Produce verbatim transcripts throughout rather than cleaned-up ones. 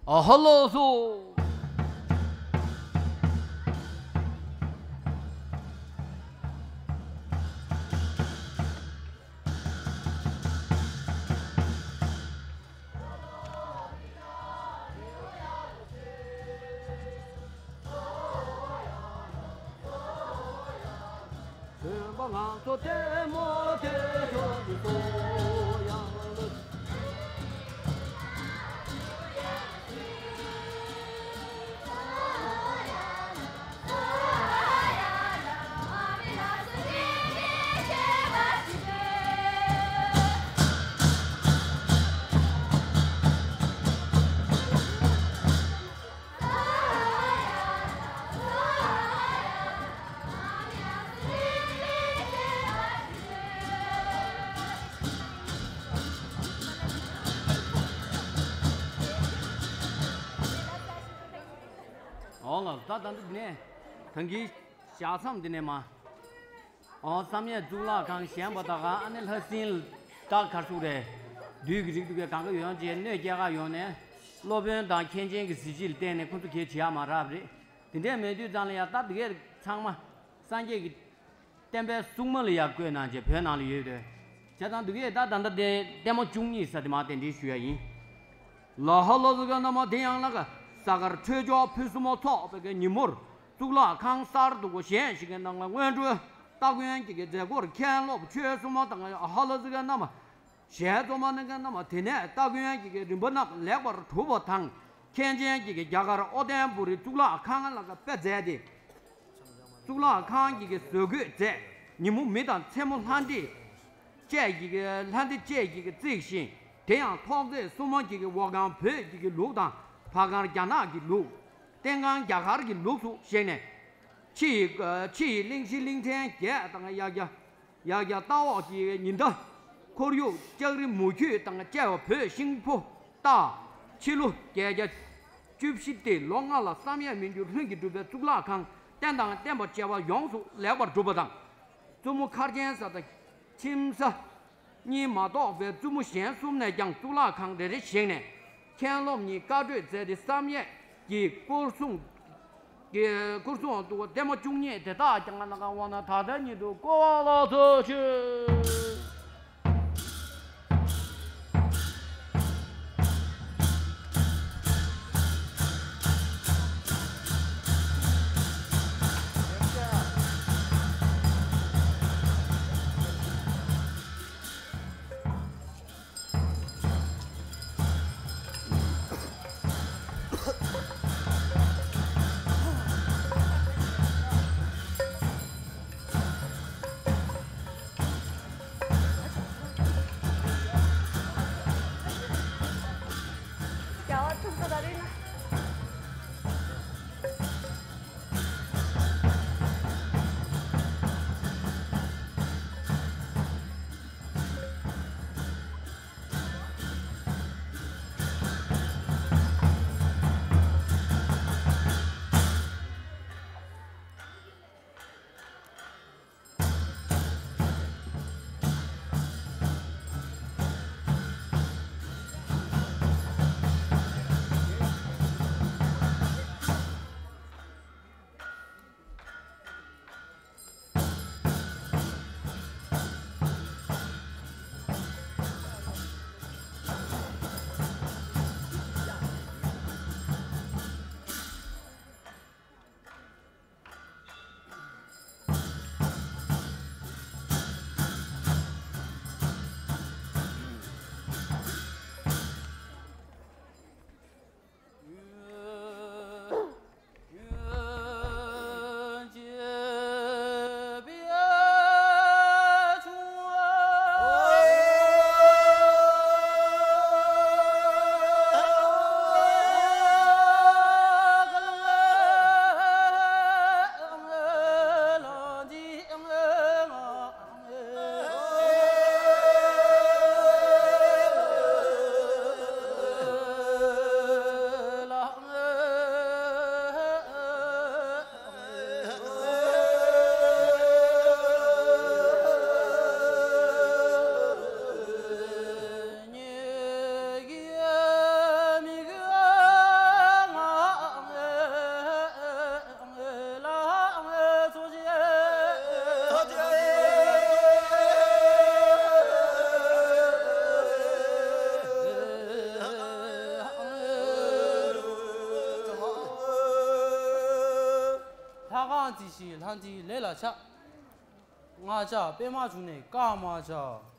ཨ་ཧ་ལོ་སོ། འོ་ལགས། ད་ད་འདི་ནས་ད་གིན་བཞག་མཚམས་འདི་ནས་མ། འོ་བསམ་ཡས་གཙུག་ལག་ཁང་བཞེངས་པ་དང་ཨ་ནེ་ལྷ་སྲིན་ད་གར་སུ་རེད། བདུད་ཀྱི་རིགས་འདུག་གས། གང་ག་ཡོང་རྗེས་སྣོད་སྐྱེལ་ག་ཡོང་ནས་སློབ་དཔོན་དང་མཁན་ཆེན་གྱི་གཟི་བརྗིད་ལ་བརྟེན་ནས་ཁོ་ཚོ་གས་བྱེད་ཡ་མ་རབས་རེད། དེ་འདྲས་མེད་དུས་ཙང་ལ་ཡ་ད་འདི་གས་ཚང་མ་སངས་རྒྱས་ཀྱི་བསྟན་པའི་སྲུང་མ་ལ་ཡ་བསྐོས་གནང་རྗེས་བོད་ནང་ལ་ཡོད་དེ། བྱས་ཙང་འདི་གས་ད་ད་ལྟ་དེ་ལྟད་མོ་བཅུ་གཉིས་ས་དེ་མ་གདན་འདྲེན་ཞུ་ཡ་ཡིན། ལ་ཧ་ལོ་ཟི་ག་ན་མ་དེ་ཡང་ལ་ག་ས་གར་འཕྲོད་སྦྱོར་ཕུན་སུམ་ཚོགས་པའི་གི་ཉིན་མོར་གཙུག་ལག་ཁང་གསར་དུ་བཞེངས་ཤིག་གི་ནང་ལ་སྔོན་འགྲོའི་སྟ་གོན་གྱི་གི་མཛད་སྒོར་མཁན་སློབ་ཆོས་སྲུང་མ་དང་ཧ་ལོ་ཟི་ག་ན་མ་ཞལ་རྩོམ་པ་ནི་གི་ན་མ་དེ་ནས་སྟ་གོན་གྱི་གི་རིམ་པ་རྣམས་ལེགས་པར་གྲུབ་པ་དང་། མཁན་ཆེན་གྱི་གི་རྒྱ་གར་ཨོ་ཏན་པུ་རི་གཙུག་ལག་ཁང་ལ་ག་དཔེ་མཛད་དེ། གཙུག་ལག་ཁང་གི་གི་བཟོ་བཀོད་མཛད། ཉིན་མོ་མེ་དང་མཚན་མོ་ལྷ་འདྲེ་བཅས་ཀྱི་གི་ལྷ་འདྲེ་བཅས་ཀྱི་གི་བརྩིགས་ཤིང་། དེ་ཡང་ཐོག་བརྩེགས་སྲུང་མ་གི་གི་འོག་ཁང་བོད་ཀྱི་གི་ལུགས་དང་། ཕ་ཁང་རྒྱ་ནག་གི་ལུགས། སྟེང་ཁང་རྒྱ་གར་གྱི་ལུགས་སུ་བཞེངས་ནས། ཕྱི་ཡི་ཕྱི་ཡི་གླིང་བཞི་གླིང་ཕྲན་བརྒྱད་དང་ཡ་གྱལ། ཡ་གྱལ་ལྟ་འོག་གི་ཉི་ཟླ། ཁོར་ཡུག་ལྕགས་རི་མུ་ཁྱུད་དང་བཅས་པ་བོད་ཤིང་ཕོ་རྟ། ཕྱི་ལོ་བརྒྱད་བརྒྱ་བཅུ་བཞི་སྟེ་ལོ་ལྔ་ལ་བསམ་ཡས་མི་འགྱུར་ལྷུན་གྱིས་གྲུབ་པའི་གཙུག་ལག་ཁང་རྟེན་དང་བརྟེན་པ་བཅས་པ་ཡོངས་སུ་ལེགས་པར་གྲུབ་པ་དང་། བཙུན་མོ་མཁར་ཆེན་ས་དང་ཁྱིམ་ས་གཉིས་མ་གཏོགས་པའི་བཙུན་མོ་གཞན་གསུམ་ནས་ཀྱང་གཙུག་ལག་ཁང་རེ་རེ་བཞེངས་ནས། མཁན་སློབ་གཉིས་བཀའ་གྲོས་མཛད་དེ་བསམ་ཡས་ཀྱི་སྐོར་སྲུང་གི་སྐོར་སྲུང་འོག་ཏུ་ལྟད་མོ་བཅུ་གཉིས་དེ་དག་ཀྱང་ང་ནང་ག་དབང་ན་ད་ལྟ་ཉིད་དུ་བསྐོར་བ་ལ་སོགས་ཞུ། ཞིག་ལྷ་འདིའི་ལས་ལ་ཆགས། སྔགས་ཕྱག་པདྨ་འབྱུང་གནས་ཀརྨ་ཕྱག།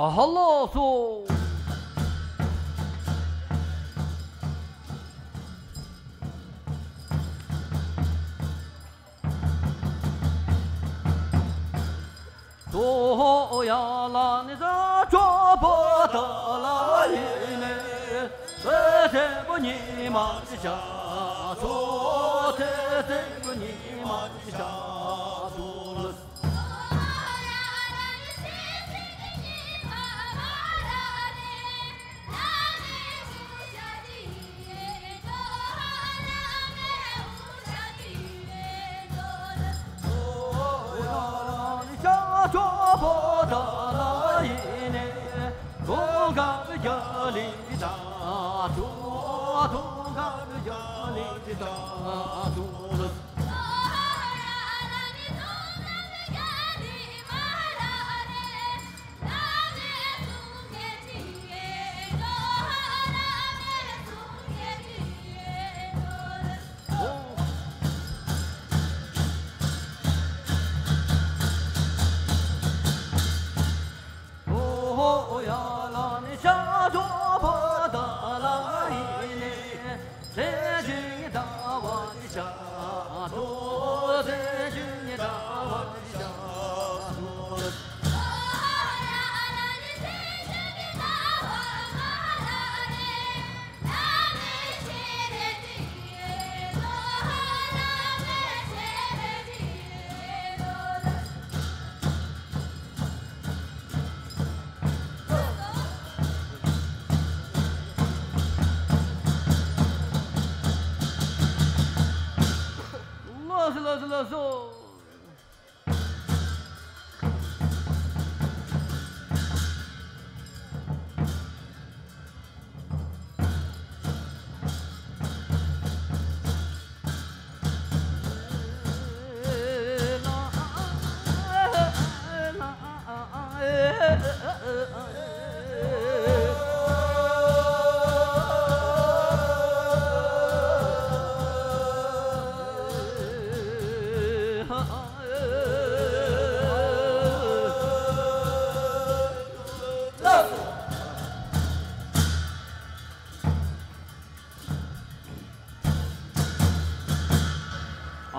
ཨ་ཧ་ལོ་སོ། དོ་ཡ་ལ་ནི་ས་ཆོ་པོ་ཏ་ལ་ཡི་ནི། སེ་སེ་པོ་ཉི་མ་ཅི་ཤ་སོ། སེ་སེ་པོ་ཉི་མ་ཅི་ཤ་སོ་ལ། ལགས་སོ། ལགས་སོ། ལགས་སོ།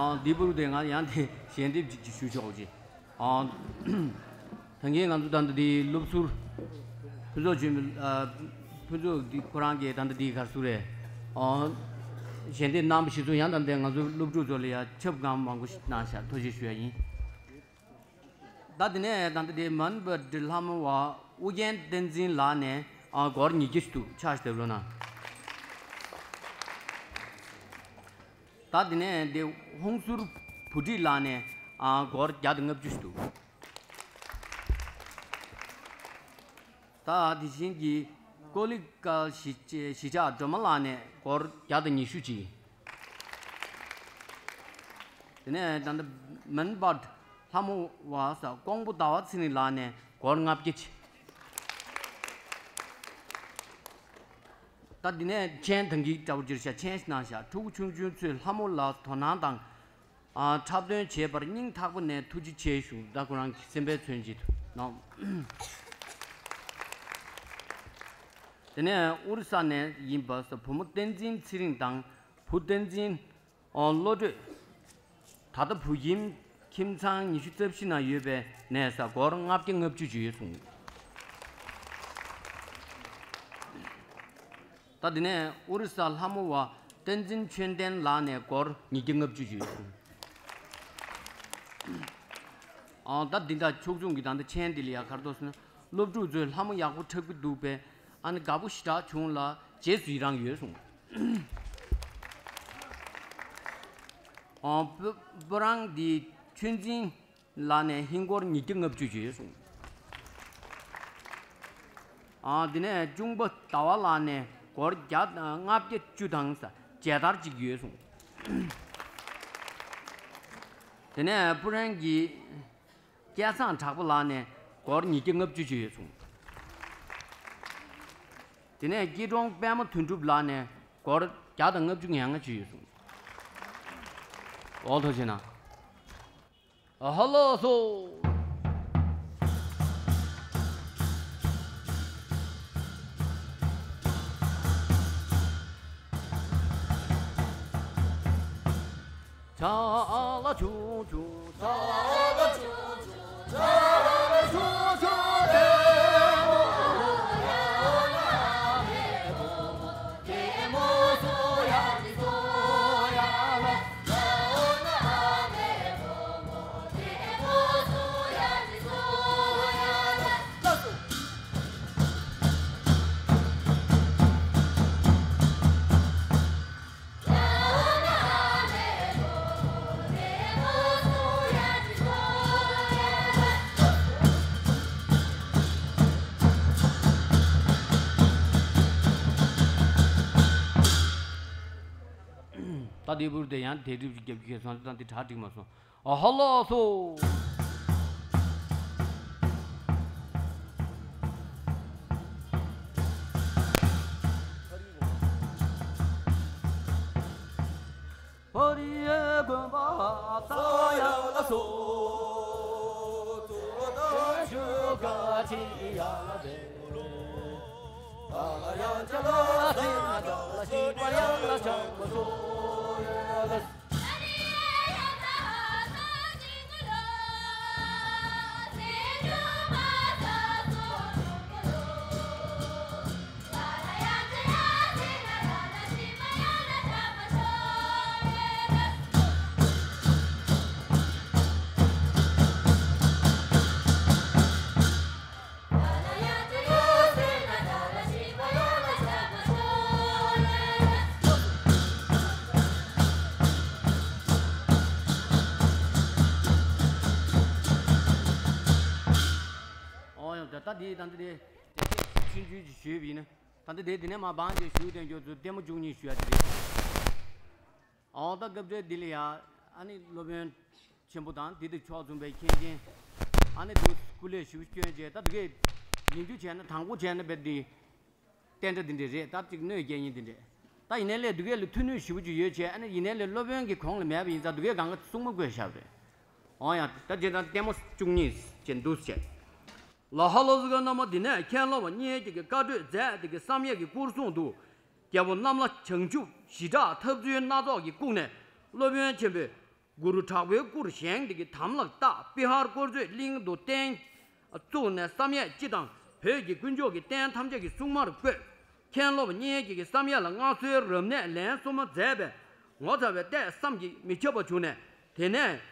ཨ། འདི་བུ་རུ་དེ་ང་ཡང་དེ་ཞལ་འདེབས་ཅིག་ཞུ་ཆོག་ཅིག་ཨ། ད་གིན་ང་ཚོ་ད་ལྟ་འདི་སློབ་ཟུར་ཕུན་ཚོགས་ཆོས་འཕེལ། ཨ། ཕུན་ཚོགས་འདི་ཁོ་རང་གིས་ད་ལྟ་འདི་ག་རེ་ཟེར་རེད། ཨ། ཞལ་འདེབས་གནང་བ་གཞི་བཟུང་ཡང་ད་ལྟ་ང་ཚོ་སློབ་ཕྲུག་ཚོ་ལ་ཡང་ཆབ་གང་མང་པོ་ཞིག་གནང་བཞག་ཐུགས་རྗེ་ཆེ་ཞུ་ཡ་ཡིན། ད་དེ་ནས་ད་ལྟ་དེ་མན་པ་འདི་ལྷ་མོ་བ་ཨུ་རྒྱན་བསྟན་འཛིན་ལགས་ནས། ཨ། སྒོར་ཉིས་བརྒྱ་ཞིག་འདུག་ཕྱག་ཞིག་འདེབས་རོགས་གནང་། ད་དེ་ནས་དེ་ཧོང་ཟུར་བུ་ཁྲིད་ལགས་ནས། ཨ། སྒོར་བརྒྱ་དང་ལྔ་བཅུ་ཞིག་འདུག་ད་དེ་བཞིན་གྱི་ཀོ་ལི་ཀལ་གཞིས་གཞིས་ཆགས་སྒྲོལ་མ་ལགས་ནས་སྒོར་བརྒྱ་དང་ཉི་ཤུ་ཅིག་དེ་ནས་ད་ལྟ་མན་པ་ལྷ་མོ་བ་ས་ཀོང་པོ་ཟླ་བ་ཚེ་རིང་ལགས་ནས་སྒོར་ལྔ་བརྒྱ་ཅིག་ད་འདི་ནས་མཆན་ད་གིན་འདྲ་པོ་ཅིག་བཞག་མཆན་ཞིག་གནང་བཞག་ཕྲུ་གུ་ཆུང་ཆུང་ཚོས་ལྷ་མོ་ལ་དོ་སྣང་དང་། ཨ། འཁྲབ་སྟོན་བྱས་པར་སྙིང་ཐག་པ་ནས་ཐུགས་རྗེ་ཆེ་ཞུ། ད་ཁོ་རང་གི་སེམས་པའི་མཚོན་བྱེད་དུ་གནང་། དེ་ནས་ཨོ་རི་ས་ནས་ཡིན་པ་ས་བུ་མོ་བསྟན་འཛིན་ཚེ་རིང་དང་བུ་བསྟན་འཛིན། ཨོ། བློ་གྲོས། ད་ལྟ་བུ་ཁྱིམ་ཁྱིམ་ཚང་ཉི་ཤུ་རྩ་བཞི་ན་ཡོད་པའི་ནས་ས་སྒོར་ལྔ་བརྒྱ་ལྔ་བཅུ་ཅིག་ཡོད་གསུངས། ད་དེ་ནས་ཨོ་རི་ས་ལྷ་མོ་བ་བསྟན་འཛིན་ཆོས་ལྡན་ལགས་ནས་སྒོར་ཉིས་བརྒྱ་ལྔ་བཅུ་ཅིག་ཡོད་གསུངས། ཨ། ད་འདི་འདྲ་ཕྱོགས་མཚུངས་ཀྱི་ད་ལྟ་མཆན་འདི་ལ་ཡ་ག་རེ་འདུག་ཟེར་ན། སློབ་ཕྲུག་ཚོས་ལྷ་མོ་ཡག་པོ་འཁྲབ་ཀྱི་འདུག་པས། ཨ་ནི་དགའ་པོ་ཞེ་དྲག་བྱུང་ལ་རྗེས་སུ་ཡི་རང་ཡོད་གསུངས། ཨ། སྤུ་སྤུ་རང་འདི་ཆོས་འཛིན་ལགས་ནས་ཧིན་སྒོར་ཉིས་བརྒྱ་ལྔ་བཅུ་ཅིག་ཡོད་གསུངས། ཨ། འདི་ནས་གཅུང་པ་ཟླ་བ་ལགས་ནས་སྒོར་བརྒྱ་ལྔ་བརྒྱ་བཅུ་དང་ས་མཇལ་དར་གཅིག་ཡོད་གསུངས། དེ་ནས་སྤུ་རང་གི་སྐལ་བཟང་གྲགས་པ་ལགས་ནས་སྒོར་ཉིས་བརྒྱ་ལྔ་བཅུ་ཅིག་ཡོད་གསུངས། དེ་ནས་སྐྱིད་གྲོང་པད་མ་དོན་གྲུབ་ལགས་ནས་སྒོར་བརྒྱ་དང་ལྔ་བཅུ་ང་ལྔ་ཅིག་ཡོད་གསུངས། འོ་ཐུགས་རྗེ་གནང་། ཨ་ཧ་ལགས་སོ། ད་དེ་བུར་དེ་ཡང་དེ་སྒྲིབ་ཀྱི་རྒྱབ་ཀྱི་སོང་ཙང་དེ་གྲ་འགྲིག་མ་སོང་། ཨ་ཧ་ལ་སོ། ཕ་རི་ཡའི་དགོན་པ་ས་ཡ་ལ་སོ། ཏུ་ཏ་ཤུ་ག་ཅི་ཡ་ལ་བེ་ལོ། ཨ་ལ་ཡ་ཅ་ལ་སེ་ན་ཅ་ལ་ཤི་པ་ཡ་ལ་ཅ་མ་སོ་ཡ་ལ། ཨོ་ཡང་ད་ལྟ་འདི་ད་འདི་རེད། ཆུང་ཆུང་ཅིག་ཞུས་པ་ཡིན་ན། ད་འདི་རེད། འདི་ནས་མ་བང་ཅིག་ཞུས་དོན་རྒྱུ་ཚོ་ལྟད་མོ་བཅུ་གཉིས་ཞུ་ཡ་དེ་རེད། ཨོ་ད་སྐབས་འཕྲལ་འདི་ལ་ཡ་ཨ་ནི་སློབ་དཔོན་ཆེན་པོ་དང་དེ་དང་ཕྱོགས་མཚུངས་པའི་མཁན་ཆེན་ཨ་ནི་དུ་སྐུ་ལས་ཞུ་སྐྱོན་བྱས། ད་འདི་གས་ཡིན་རྒྱུ་བྱས་ན་དང་པོ་བྱས་ན་བེད་འདི་བསྟན་དགྲ་འདི་འདྲས་རེད། ད་ཅིག་གནོད་སྐྱེལ་མཁན་འདི་འདྲས། ད་ཡིན་ནའི་ལས་འདི་གས་ལ་མཐུ་ནུས་ཞེ་པོ་ཅིག་ཡོད་བྱས། ཨ་ནི་ཡིན་ནའི་ལས་སློབ་དཔོན་གྱི་གོང་ལ་མེད་པ་ཡིན་ཙང་འདི་གས་གང་ག་སྲུང་མ་དགོས་ཤག་རེད། འོ་ཡ། ད་རྗེས་དང་ལྟད་མོ་བཅུ་གཉིས་ཅན་འདུག་ཟེར། ལ་ཧ་ལ་ཟི་ཀ་རྣམ་པ་འདི་ནས་མཁན་སློབ་པ་གཉིས་ཀྱིས་བཀའ་གྲོས་མཛད་དེ་གི་བསམ་ཡས་ཀྱི་སྐོར་གསུང་དུ། རྒྱལ་པོ་གནམ་ལྷ་བྱང་ཆུབ་ཞི་དྲག་ཐབས་ཚུལ་སྣ་ཚོགས་ཀྱིས་བཀུག་ནས། སློབ་དཔོན་ཆེན་པོས་གུ་རུ་དྲག་པོའི་སྐུར་བཞེངས་ཏེ་གི་དམ་ལ་བཏགས། པི་ཧར་དཀོར་མཛོད་གླིང་དུ་རྟེན་བཙུགས་ནས་བསམ་ཡས་སྤྱི་དང་བོད་ཀྱི་དཀོན་མཆོག་གི་རྟེན་ཐམས་ཅད་ཀྱི་སྲུང་མར་བསྐོས། མཁན་སློབ་གཉིས་ཀྱིས་བསམ་ཡས་ལ་མངའ་གསོལ་རབ་གནས་ལན་གསུམ་མ་མཛད་པས། ངོ་མཚར་བའི་ལྟས་བསམ་གྱིས་མི་ཁྱབ་པ་བྱུང་ནས། དེ་ནས་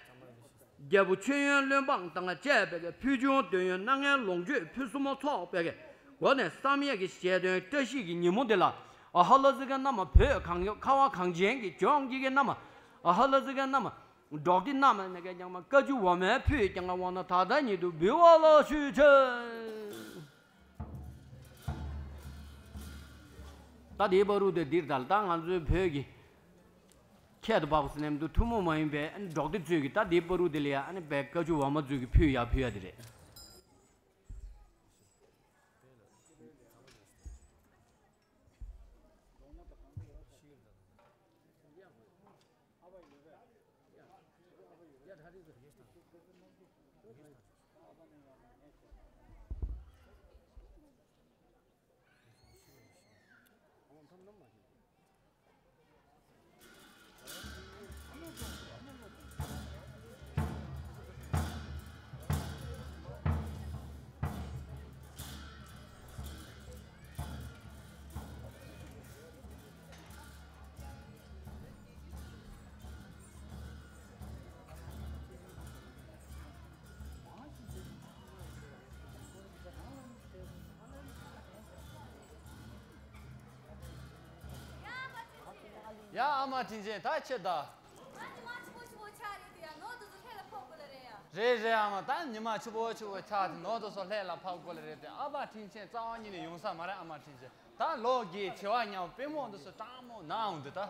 རྒྱལ་པོ་མཆོད་ཡོན་བློན་འབངས་དང་བཅས་པའི་ཕུལ་བྱུང་འདོད་ཡོན་སྣ་ལྔའི་ལོངས་སྤྱོད་ཕུན་སུམ་ཚོགས་པའི་སྒོ་ནས་བསམ་ཡས་ཀྱི་ཞལ་འདོན་བཀྲ་ཤིས་ཀྱི་ཉིན་མོ་འདི་ལ། ཨ་ཧ་ལ་ཟི་ཀ་རྣམས་བོད་གངས་ཁ་བ་གངས་ཅན་གྱི་ལྗོངས་ཀྱི་རྣམས། ཨ་ཧ་ལ་ཟི་ཀ་རྣམས་འབྲོག་སྡེ་རྣམས་ནས་ཀྱང་མ་བཀའ་བཅུ་འོ་མའི་ཕུད་ཀྱང་དབང་ན་ད་ལྟ་ཉིད་དུ་འབུལ་བ་ལ་ཞུས་ཆེ། ད་དེའི་བར་དུ་དེ་འདིར་ད་ལྟ་ང་ཚོའི་བོད་ཀྱི་ཁྱད་དུ་འཕགས་པ་ཟེར་ནས་མི་འདུག་ཐུན་མོང་མ་ཡིན་པའི་ཨ་ནི་འབྲོག་སྡེ་ཚོས་ཀྱི་ད་དེའི་བར་དུ་དེ་ལ་ཡ་ཨ་ནི་བའི་བཀའ་བཅུ་འོ་མ་ཚོས་ཀྱི་ཕུལ་ཡ་ཕུལ་ཡ་དེ་རེད། ཡ་ཨ་མ་དྲིན་ཆེན་ད་ཁྱེད་ད། ད་ཉི་མ་ཆུ་བོ་ཆུ་བོ་ཆགས་རེད་དེ་ཡ། ནོར་དུ་ཚོ་ལྷས་ལ་ཕོག་དགོས་ལ་རེད་ཡ། རེད་རེད། ཨ་མ་ད་ཉི་མ་ཆུ་བོ་ཆུ་བོ་ཆགས་དེ་ནོར་དུ་ཚོ་ལྷས་ལ་ཕོག་དགོས་ལ་རེད་དེ། ཨ་མ་དྲིན་ཆེན་རྩ་བ་ཉིད་ནས་ཡོང་ས་མ་རེད། ཨ་མ་དྲིན་ཆེན་ད་ལོ་རྒས་བྱེ་བ་ཉམས་པའི་མོ་འདི་ཚོ་སྤྲང་མོ་ནའང་འདི་ད།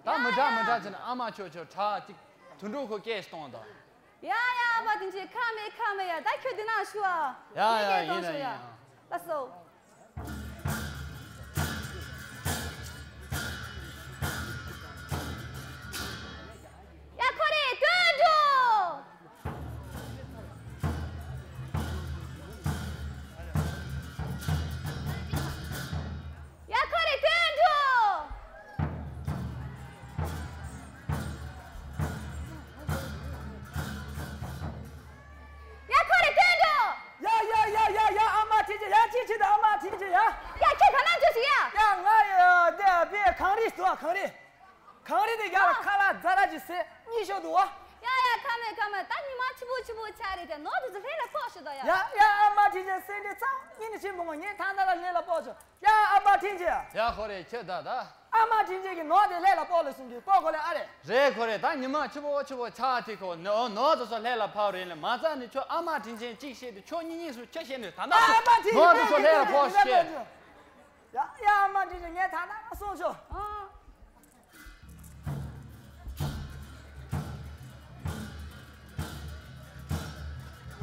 ད་མི་དྲག་མི་དྲག་བྱས་ན་ཨ་མ་ཆོ་ཆོ་དྲག་ཅིག་དུད་འགྲོ་ཁོ་སྐད་ཞིག་གཏོང་དང་། ཡ་ཡ་ཨ་མ་དྲིན་ཆེན་ཁ་མེད་ཁ་མེད་ཡ། ད་ཁྱོད་འདི་ན་ཞུ་ཨ། ཡ་ཡ་ཡིན་ན་ཡིན་ཡ། ལགས་སོ། ཡ་ཁོ་རེ་དུད་འགྲོ། ཡ་ཁོ་རེ་དུད་འགྲོ། ཡ་ཁོ་རེ་དུད་འགྲོ། ཡ་ཡ་ཡ་ཡ་ཡ། ཨ་མ་དྲིན་ཆེན། ཡ་ཅི་ཅི་ད་ཨ་མ་དྲིན་ཆེན་ཡ། ཡ་ཁྱེད་ག་ན་འགྲོ་ཞིག་ཡ། ཡ་ང་ཡ་དེ་བའི་གངས་རི་སུ་གངས་རི། གངས་རི་དེ་ཡར་ལ་ཁ་ལག་ཛ་ར་ཅིག་ཟས་གཉིད་ཤོར་འདུག་བ། ཡ་ཡ་ཁ་མེད་ཁ་མེད། ད་ཉི་མ་ཆུ་བོ་ཆུ་བོ་ཆགས་རེད་དེ། ནོར་དུ་ཚོ་ལྷས་ལ་ཕོག་ཤོག་ད་ཡ། ཡ་ཡ་ཨ་མ་དྲིན་ཆེན་སེམས་ཁྲལ་རྩ་བ་ཉིད་ནས་བྱེད་མི་དགོས། ངས་ད་ལྟ་ར་ལྷས་ལ་ཕོག་ཆོག་ཡ་ཨ་མ་དྲིན་ཆེན། ཡ་ཁོ་རེ་ཁྱོད་ད་ད། ཨ་མ་དྲིན་ཆེན་གྱི་ནོར་དེ་ལྷས་ལ་ཕོག་ལ་གསུང་གི་ལྐོག་གོ་ལེ་ཨ་རེ། རེད་ཁོ་རེ། ད་ཉི་མ་ཆུ་བོ་ཆུ་བོ་ཆགས་དེ་ཁོ་ནོར་ནོར་དུ་ཚོ་ལྷས་ལ་ཕོག་རེད་ལེ། མ་རྩ་ནས་ཁྱོད་ཨ་མ་དྲིན་ཆེན་གཅིག་བཤད་དེ་ཁྱོད་གཉིས་གཉིས་སུ་ཁྱོད་བཤད་ནས་ད་ད་ཨ་མ་དྲིན་ཆེན་ནོར་དུ་ཚོ་ལྷས་ལ་ཕོག་ཤོག་ཡ་ཡ་ཨ་མ་དྲིན་ཆེན་ངས་ད་ད་གསུང་ཆོག་ཨ།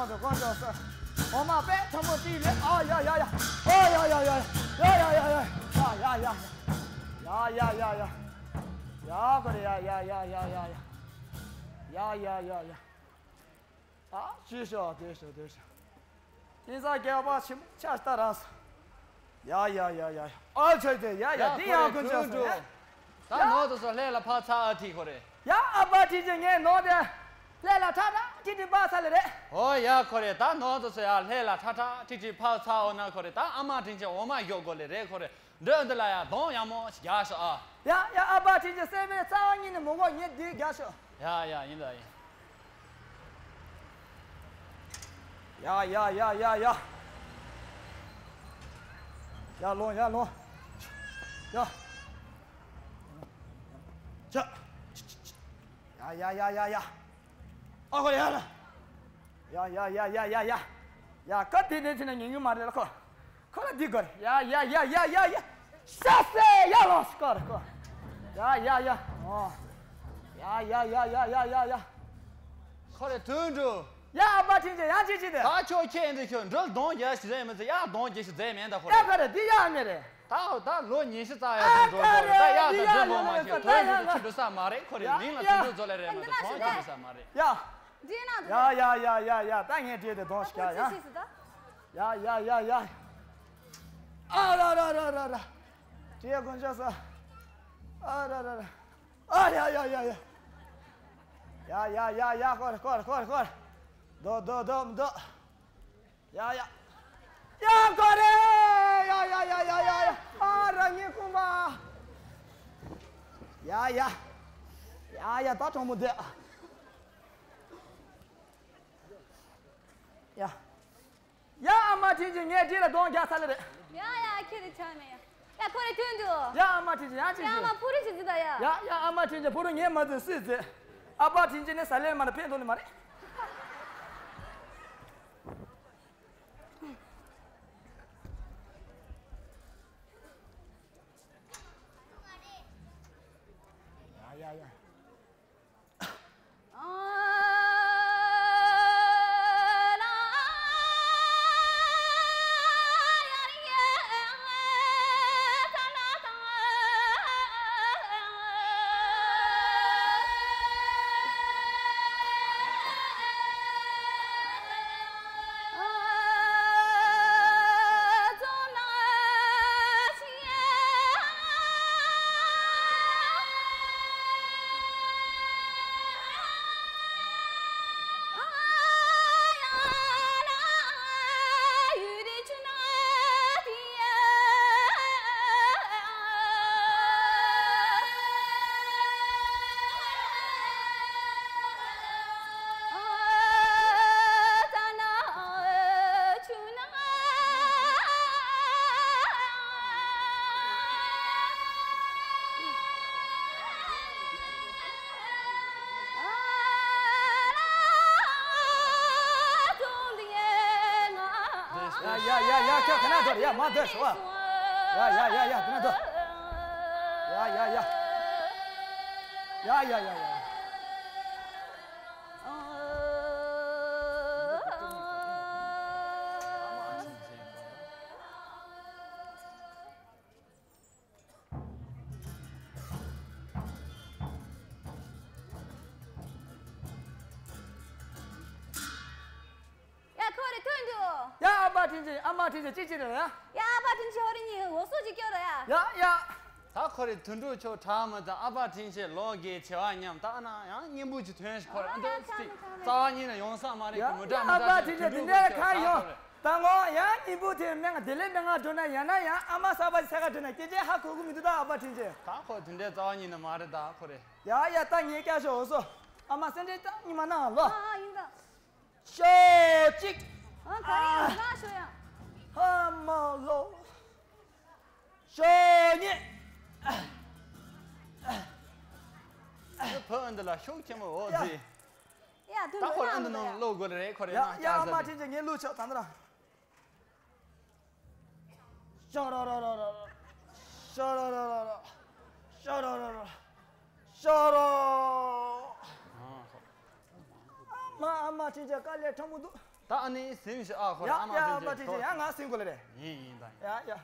མང་དུ་དཀོན་མཆོག་གསུམ། འོ་མ་དཔེ་ཕྲ་མོ་ཏིག་ལེ། ཨ་ཡ་ཡ་ཡ། ཨ་ཡ་ཡ་ཡ། ཡ་ཡ་ཡ་ཡ། ཡ་ཡ་ཡ་ཡ། ཡ་ཡ་ཡ་ཡ། ཡ་གོ་རེ་ཡ་ཡ་ཡ་ཡ། ཡ་ཡ་ཡ་ཡ། ཨ་ཅི་ཤོག་དེ་ཤོག་དེ་ཤོག། ཀུན་བཟང་རྒྱལ་བ་ཆེན་པོ་ཕྱག་ལྟ་རང་སོ། ཡ་ཡ་ཡ་ཡ། ཨ་ཆོས་ཅན། ཡ་ཡ། འདི་ཡང་དཀོན་མཆོག་གསུམ། ཡ། ད་ནོར་དུ་སོ་ལྷས་ལ་ཕག་ཚ་ཨ་ཐིག་ཁོ་རེ། ཡ་ཨ་པ་ཁྲིན་ཅི་ངས་ནོར་དེ། ལྷས་ལ་ཁྲ་ཁྲ་ཁྲིག་ཁྲིག་ཕག་ཚ་ལེ་རེད། ཨོ་ཡ་ཁོ་རེ། ད་ནོར་དུ་སོ་ཡ་ལྷས་ལ་ཁྲ་ཁྲ་ཁྲིག་ཁྲིག་ཕག་ཚ་འོ་ན་ཁོ་རེ། ད་ཨ་མ་ཁྲིན་ཅི་འོ་མ་གཡོག་དགོས་ལེ་རེད་ཁོ་རེ། འགྲོས་འདི་ལ་ཡ་གདོང་ཡག་མོ་ཞིག་རྒྱག་ཤོག་ཨ། ཡ་ཡ་ཨ་པ་ཁྲིན་ཅི་སེ་བའི་རྩ་བ་ཉིད་ནས་མི་དགོས། ངས་འདི་རྒྱག་ཤོག་ཡ་ཡ་ཡིན་ད་ཡིན། ཡ་ཡ་ཡ་ཡ་ཡ། ཡ་ལོང་ཡ་ལོང་། ཡ། ཅ། ཡ་ཡ་ཡ་ཡ་ཡ། ཨ་ཁོ་ཡ་ལ། ཡ་ཡ་ཡ་ཡ་ཡ་ཡ། ཡ་ཀ་དེ་ནས་ཕྱིན་ན་ཉན་གི་མ་རེད་ལ་ཁོ། ཁོ་ལ་འདི་དགོས། ཡ་ཡ་ཡ་ཡ་ཡ་ཡ། ཤ་སེ་ཡ་ལོ་སྐོར་ཁོ། ཡ་ཡ་ཡ། ཨོ། ཡ་ཡ་ཡ་ཡ་ཡ་ཡ་ཡ། ཁོ་རེ་དུད་འགྲོ། ཡ་ཨ་པ་ཁྲིན་ཅི་ཡ་ཅི་ཅི་དེ། ད་ཁྱོད་ཁྱེད་འདི་ཁྱོད་འགྲོ་གདོང་རྒྱག་ཞིག་རེད་མི་ཚེ་ཡ་གདོང་རྒྱག་ཞིག་རྫས་མེད་ད་ཁོ་ཡ་རེ། ཁོ་རེ་འདི་ཡ་མེད་རེད། ད་ད་ལོ་ཉི་ཤུ་རྩ་ཡ་ཨ་དུད་འགྲོ་ཁོ་རེ། ད་ཡ་ད་འདི་ཡ་དུད་འགྲོ་མ་ཤེས། དུད་འགྲོ་དུ་ཆུ་འགྲོ་ས་མ་རེད་ཁོ་རེ། ཡ་མིང་ལ་ཡ་དུད་འགྲོ་ཚོ་ལས་རེད་མི་ཚེ་གདོང་རྒྱག་འགྲོ་ས་མ་རེད། ཡ། འདི་ན་ཡ་ཡ་ཡ་ཡ། ད་ངས་བྲིས་ཏེ་གདོང་ཞིག་ཡ། ཡ་ཡ་ཡ་ཡ། ཨ་ར་ར་ར་ར་ར། བྲིས་དཀོན་མཆོག་གསུམ། ཨ་ར་ར་ར། ཨ་ཡ་ཡ་ཡ་ཡ། ཡ་ཡ་ཡ་ཡ། ཁོ་རེ་ཁོ་རེ་ཁོ་རེ་ཁོ་རེ། རྡོ་རྡོ་རྡོ་རྡོ། ཡ་ཡ། ཡ་ཁོ་རེ། ཡ་ཡ་ཡ་ཡ་ཡ་ཡ། ཨ་ར་ངའི་ཁུག་པ། ཡ་ཡ། ཡ་ཡ་ད་གྲོགས་མོ་བསྡད། ཡ། ཡ་ཨ་མ་ཁྲིན་ཅི་ངས་འདི་ལ་གདོང་རྒྱག་ཚར་ལེ་རེད། ཡ་ཡ་ཁྱེད་དེ་ཆགས་མེད་ཡ། ཡ་ཁོ་རེ་དུད་འགྲོ། ཡ་ཨ་མ་ཁྲིན་ཅི་ཡ་ཁྲིན་ཅི། ཡ་ཨ་མ་ཕུ་རུ་ཞིག་ཟིག་ད་ཡ། ཡ་ཡ་ཨ་མ་ཁྲིན་ཅི་ཕུ་རུ་ངས་མ་འཛིན་སུས་འཛིན། ཨ་པ་ཁྲིན་ཅི་ནི་ཟ་ལེ་མ་ན་ཕན་ཐོགས་ནི་མ་རེད། ཡ་ཡ་ཡ། ཡ་ཡ་ཡ་ཡ། ཁྱོད་ག་ན་འདོར། ཡ་མ་འདོར་ཤོག་ཡ་ཡ་ཡ་ཡ། ག་ན་འདོར། ཡ་ཡ་ཡ། ཡ་ཡ་ཡ་ཡ། ཡ། ཁོ་རེ་ཐོན་འདུག་ཡ། ཨ་ཕ་དྲིན་ཆེ། ཨ་མ་དྲིན་ཆེ། ཅི་ཅི་རེད་ཡ། ཡ། ཨ་ཕ་དྲིན་ཆེ། ཧོ་རི་གཉིས་འོ་སོ་ཅིག་སྐྱོར་ར་ཡ། ཡ་ཡ། ད་ཁོ་རེ་དོན་གྲུབ་ཆོ་དྲག་མི་དང་ཨ་ཕ་དྲིན་ཆེ་ལོ་རྒས་བྱེད་པ་མཉམ་ད་ན་ཡང་སྙིང་པོ་ཅིག་ཐོན་ཤི་ཁོ་རེ། ཨ་འདི་ཨ་ཅི་ཅི་ཁ་ནི་ཁ་ནི་རྩ་བ་ཉིད་ནས་ཡོང་ས་མ་རེད། ཡ་གི་མི་འདྲ་ཡ། མི་ཨ་འདྲ་ཕ་ཅིག་དྲིན་ཆེ། དོན་འདི་གྲུབ་ནས་ཁོ་ཁ་ཆོ་ཡོང་དྲག་ཁོ་རེ། ད་ངོ་ཡང་སྙིང་པོ་དེ་སྨན་ང་དེ་ལས་སྨན་ང་འགྲོ་ན་ཡང་ན་ཡང་ཨ་མ་གསར་པ་ཅིག་ས་ག་འགྲོ་ན་སྐད་ཆ་ཧ་གོ་གི་མི་འདུག་ད་ཨ་ཕ་དྲིན་ཆེ། ད་ཁོ་དོན་འདི་རྩ་བ་ཉིད་ནས་མ་རེད་ད་ཁོ་རེ། ཡ་ཡ། ད་ངས་སྐྱ་ཤོག་འོ་སོ། ཨ་མ་སེམས་ཁྲལ་ད་གཉིད་མ་ན་ལོ། ཨ་ཨ་ཡིན་ད། ཤོག་གཅིག་ཨ་ག་རེ་ཡང་ན་ཤོ་ཡང་། ཧ་མ་ལོ། ཤོག་གཉིས། ཨ་བུ་ཨ་འདི་ལ་ཤུགས་ཆེན་པོ་འོ་ཡ། ཟི། ཡ་དུ་ད་ཁོ་ཨ་འདི་ནང་བླུག་དགོས་རེད་ཁོ་རེ། ཡ་ཡ། ཨ་མ་དྲིན་ཆེ། ངས་བླུག་ཆོག་ད་འདི་ར། ཤ་ར་ར་ར་ར། ཤ་ར་ར་ར་ར། ཤ་ར་ར་ར། ཤ་ར། ཨ་མ་ཨ་མ་དྲིན་ཆེ། དཀའ་ལས་ཁྲ་མོ་འདུག་ད་ཨ་ནི་ཟིན་ཞིག་ཨ་ཁོ་ར། ཡ་ཨ་མ་ཡ། ཨ་དྲིན་ཆེ། ཡ་ང་ཟིན་དགོས་ལེ་རེད། ཡིན་ཡིན་ད་ཡིན། ཡ་ཡ།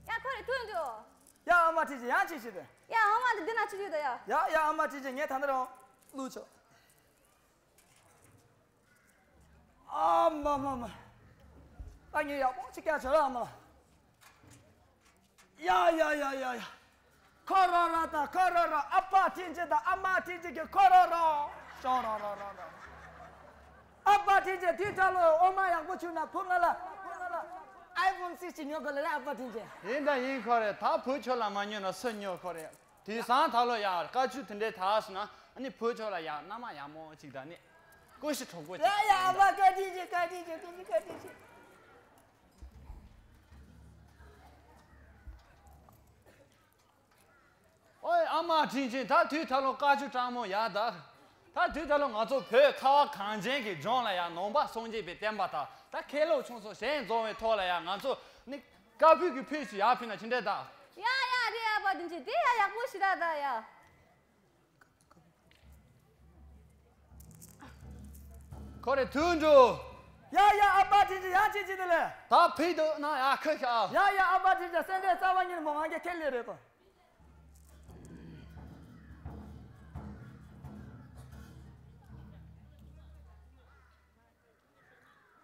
ཡ་ཁོ་རེ་ཐོན་འདུག་ཡ་ཨ་མ་དྲིན་ཆེ། ཡང་ཅི་ཞིག་དེ། ཡ་ཨ་མ་འདི་འདི་ན་ཅི་ཞིག་དེ་ཡ། ཡ་ཡ། ཨ་མ་དྲིན་ཆེ། ངས་ད་ནི་རང་བླུག་ཆོག་ཨ་མ་མ་མ། ད་ངས་ཡག་པོ་ཅིག་བཀལ་ཆོག་ཨ་མ་ལ། ཡ་ཡ་ཡ་ཡ་ཡ། ཁོ་ར་ར་དང་ཁོ་ར་ར། ཨ་ཕ་དྲིན་ཆེ་དང་ཨ་མ་དྲིན་ཆེ་གི་ཁོ་ར་ར། ཤོ་ར་ར་ར་ར། ཨ་ཕ་དྲིན་ཆེ་དུས་ཐ་ལོ་འོ་མ་ཡག་པོ་བྱུང་ན་བུ་ང་ལ་བུ་ང་ལ་ཨའི་ཕོན་སིགས་ཅིག་ཉོ་དགོས་ལ་རེད། ཨ་ཕ་དྲིན་ཆེ། ཡིན་ད་ཡིན་ཁོ་རེ། ད་བུ་ཁྱོད་ལ་མ་ཉོ་ན་སུ་ཉོ་ཁོ་རེ། དུས་སང་ཐ་ལོ་ཡ་དཀའ་ཆུ་དེ་འདྲའི་ཐག་སོང་ན་ཨ་ནི་བུ་ཁྱོད་ལ་ཡ་མནའ་མ་ཡག་མོ་ཅིག་དང་ནི་ཀུ་ཤི་གྲོགས་པོ་ཅིག་ཡ་ཡ། ཨ་ཕ་བཀའ་དྲིན་ཆེ། བཀའ་དྲིན་ཆེ། ཀུ་ཤི་བཀའ་དྲིན་ཆེ། ཨོའི་ཨ་མ་དྲིན་ཆེ། ད་དུས་ད་ལོ་དཀའ་ཆུ་གྲང་མོ་ཡ་ད། ད་དུས་ད་ལོ་ང་ཚོ་བོད་ཁ་བ་གངས་ཅན་གྱི་ལྗོངས་ལ་ཡ་ནང་པ་སངས་རྒྱས་པའི་བསྟན་པ་དང་ད་མཁས་སློབ་ཆུང་ཚོ་ཞལ་འཛོམས་པའི་ཐོག་ལ་ཡ་ང་ཚོ་ནི་བཀའ་པོད་ཀྱི་ཕུད་ཅིག་ཡར་ཕུལ་ན་ཅི་འདྲ་ད། ཡ་ཡ་རེད། ཨ་ཕ་དྲིན་ཆེ། དེ་ཡ་ཡག་པོ་ཞིག་ར་ད་ཡ། ཁོ་རེ་ཐུགས་འགྲོ། ཡ་ཡ། ཨ་ཕ་དྲིན་ཆེ། ཡ་ཅི་ཅི་དེ་ལས། ད་ཕུད་དུ་ན་ཡ་ཁུ་ཤ། ཡ་ཡ། ཨ་ཕ་དྲིན་ཆེ། སེམས་ཁྲལ་རྩ་བ་ཉིད་མོ་ང་གི་ཁས་ལེན་རེད་དོ།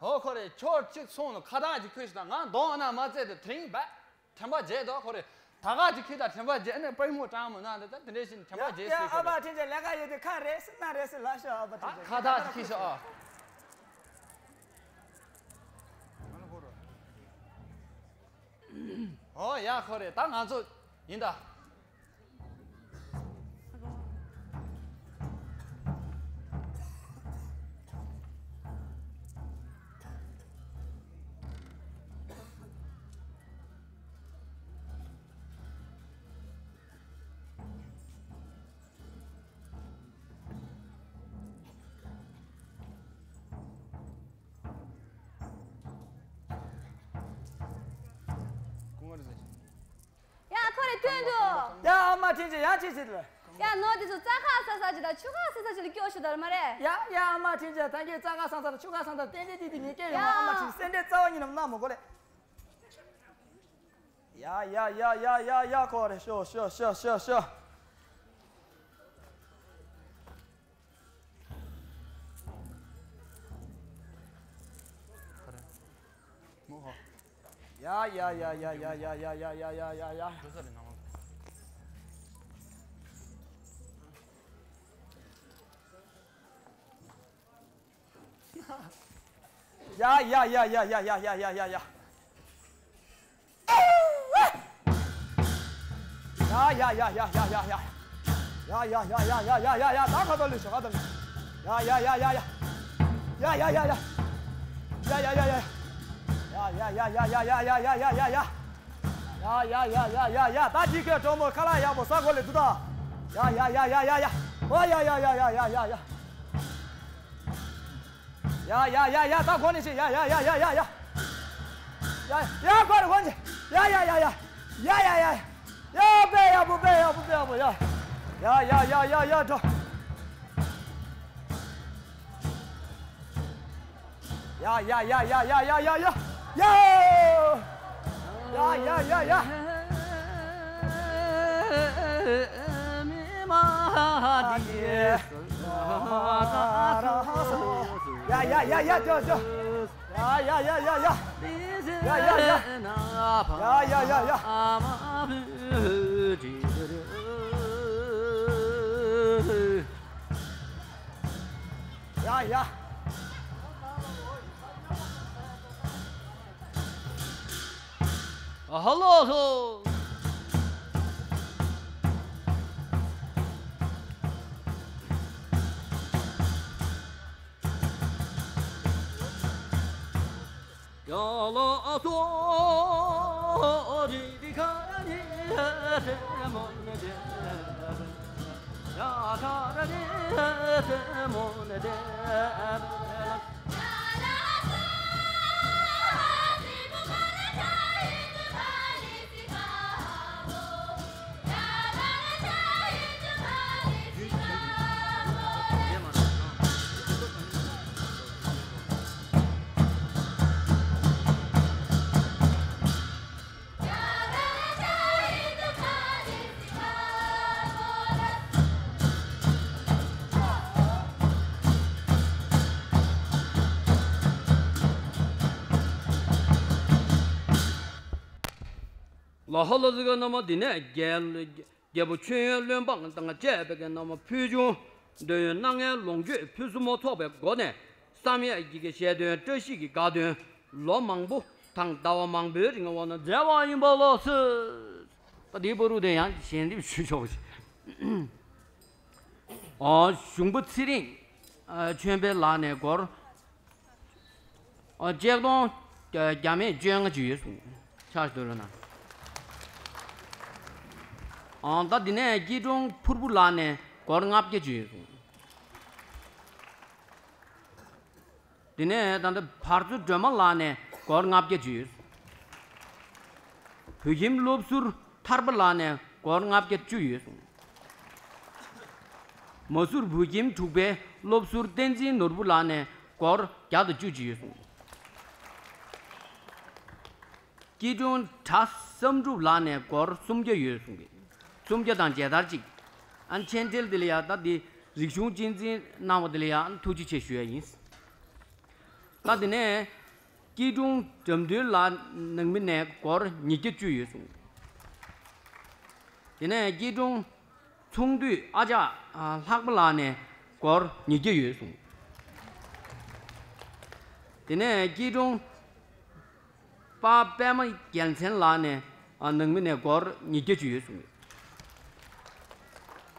ཧོ་ཁོ་རེ། ཁྱོད་གཅིག་སོང་ནོ་ཁ་བཏགས་ཀྱི་ཁུ་ཤི་དང་ང་གདོང་ན་མ་བཙལ་དུ་དེ་རིང་བས། དྲན་པ་བརྗེད་དོ་ཁོ་རེ། ད་ག་ཅིག་ཁྱོད་ད་དྲན་པ་བརྗེད་ནས་པུས་མོ་སྐྲང་མོ་ན་འདི་ད་དེ་འདྲས་ཞིག་དྲན་པ་ཡ་བརྗེད་ཡ། སྲིད་ཨ་ཁོ་རེ། ཕ་དྲིན་ཆེ། ལས་ཀ་ཡོད་དུས་ཁ་རེ་སི་སྣ་རེ་སི་ལ་ཤོག་ཨ་ཕ་ད་དྲིན་ཆེ། ཁ་བཏགས་ཅིག་ཁུ་ཤི་ཨ། ཨོ་ཡ་ཁོ་རེ། ད་ང་ཚོ་ཡིན་ད། ཁྱོད་འདུག་ཡ། ཨ་མ་ཁྲིན་ཆེ། ཡ་ཅི་བྱེད་ལ། ཡ། ནོར་འདི་ཚོ་རྩྭ་ཁ་ཟ་ཟ་ཅིག་དང་ཆུ་ཁ་ཟ་ཟ་ཅིག་ལ་སྐྱོ་ཤོ་དར་མ་རེད། ཡ་ཡ། ཨ་མ་ཁྲིན་ཆེ། ད་གིན་རྩྭ་ཁ་ཟ་ཟ་དང་ཆུ་ཁ་ཟ་ཟ་ཏན་ཏན་ཏིག་ཏིག་ངས་སྐྱེ་ཡོང་། ཨ་མ་ཁྲིན་སེ་འབྲས་རྩ་བ་ཉིད་ནམ་ན་མོ་གོ་ལེ། ཡ་ཡ་ཡ་ཡ་ཡ་ཡ། ཁོ་རེ་ཤོ་ཤོ་ཤོ་ཤོ་ཤོ། ཡ་ཡ་ཡ་ཡ། ཡ་ཡ་ཡ་ཡ། ཡ་ཡ་ཡ་ཡ་ཡ་ཡ། ཡ་ཡ་ཡ་ཡ། ད་ཁ་ཏོ་ལི་ཤོ་ཁ་ཏོ་ལི། ཡ་ཡ་ཡ་ཡ་ཡ། ཡ་ཡ་ཡ་ཡ། ཡ་ཡ་ཡ་ཡ། ཡ་ཡ་ཡ་ཡ། ཡ་ཡ་ཡ་ཡ་ཡ། ཡ་ཡ་ཡ་ཡ་ཡ། ད་ཅི་ཁྱོད་གྲོགས་མོ་ཁ་ལག་ཡག་པོ་ཟ་དགོས་ལེ་འདུག་ད། ཡ་ཡ་ཡ་ཡ་ཡ་ཡ། ཨོ་ཡ་ཡ་ཡ་ཡ་ཡ་ཡ་ཡ། ཡ་ཡ་ཡ་ཡ། ད་གོ་ནས་ཤི། ཡ་ཡ་ཡ་ཡ་ཡ་ཡ། ཡ་ཡ་ཡ། གོ་རེ་གོ་ནས་ཤི། ཡ་ཡ་ཡ་ཡ། ཡ་ཡ་ཡ་ཡ། ཡ། དཔེ་ཡག་པོ། དཔེ་ཡག་པོ། དཔེ་ཡག་པོ། ཡ་ཡ་ཡ་ཡ་ཡ། འགྲོ། ཡ་ཡ་ཡ་ཡ་ཡ་ཡ་ཡ་ཡ། ཡ་ཡ་ཡ་ཡ། ཡ་ཡ་ཡ་ཡ། འགྲོ་འགྲོ། ཡ་ཡ་ཡ་ཡ་ཡ་ཡ། ཡ་ཡ་ཡ། ཡ་ཡ་ཡ་ཡ། ཡ་ཡ། ཨ་ཧ་ལོ་ཧོ། ལ་ཧ་ལ་ཟི་ག་ན་མ། འདི་ནས་རྒྱལ། རྒྱལ་པོ་མཆོད་ཡོན་བློན་འབངས་དང་བཅས་པའི་གི་རྣམ་པ་ཕུལ་བྱུང་འདོད་ཡོན་སྣ་ལྔའི་ལོངས་སྤྱོད་ཕུན་སུམ་ཚོགས་པའི་སྒོ་ནས་བསམ་ཡས་ཀྱི་གི་བཤད་དོན། བཀྲ་ཤིས་ཀྱི་དགའ་སྟོན། ལོ་མང་པོ་དང་ཟླ་བ་མང་པོའི་རིང་འོག་ན་མཛད་པ་ཡིན་པ་ལགས་སོ། ད་དེའི་བར་དུ་དེ་ཡང་ཞལ་འདེབས་ཞུ་ཆོག་ཅིག་ཨོ། གཞུང་པ་ཚེ་རིང་ཨ་ཆོས་འཕེལ་ལགས་ནས་སྒོར། ཨོ། ཆིག་སྟོང་བརྒྱ་མེད་བཅོ་ལྔ་ཅིག་ཡོད་གསུངས། ཕྱག་ཞུ་རོགས་གནང་། ཨང་། ད་འདི་ནས་སྐྱིད་གྲོང་ཕུར་བུ་ལགས་ནས་སྒོར་ལྔ་བརྒྱ་ཅིག་ཡོད་གསུངས། དེ་ནས་ད་ལྟ་བར་ཚོ་སྒྲོལ་མ་ལགས་ནས་སྒོར་ལྔ་བརྒྱ་ཅིག་ཡོད་གསུངས། བོད་ཁྱིམ་སློབ་ཟུར་ཐར་པ་ལགས་ནས་སྒོར་ལྔ་བརྒྱ་བཅུ་ཡོད་གསུངས། མ་ཟུར་བོད་ཁྱིམ་དྲུག་པའི་སློབ་ཟུར་བསྟན་འཛིན་ནོར་བུ་ལགས་ནས་སྒོར་བརྒྱ་དང་བཅུ་གཅིག་ཡོད་གསུངས། སྐྱིད་གྲོང་གྲྭ་བསམ་གྲུབ་ལགས་ནས་སྒོར་སུམ་བརྒྱ་ཡོད་གསུངས་གི། སུམ་བརྒྱ་དང་བརྒྱད་དར་གཅིག་ཨ། མཆན་འགྲེལ་དེ་ལ་ཡ། ད་འདི་རིག་གཞུང་གཅེས་འཛིན་གནང་བ་དེ་ལ་ཡ་ཐུགས་རྗེ་ཆེ་ཞུ་ཡ་ཡིན། ད་དེ་ནས་སྐྱིད་གྲོང་འགྲམ་མཐོ་ལགས་ནང་མི་ནས་སྒོར་ཉིས་བརྒྱ་བཅུ་ཡོད་གསུངས། དེ་ནས་སྐྱིད་གྲོང་ཚོང་འདུས་ཨ་ཅག་ལྷག་པ་ལགས་ནས་སྒོར་ཉིས་བརྒྱ་ཡོད་གསུངས། དེ་ནས་སྐྱིད་གྲོང་པ་པད་མ་རྒྱལ་མཚན་ལགས་ནས་ནང་མི་ནས་སྒོར་ཉིས་བརྒྱ་བཅུ་ཡོད་གསུངས།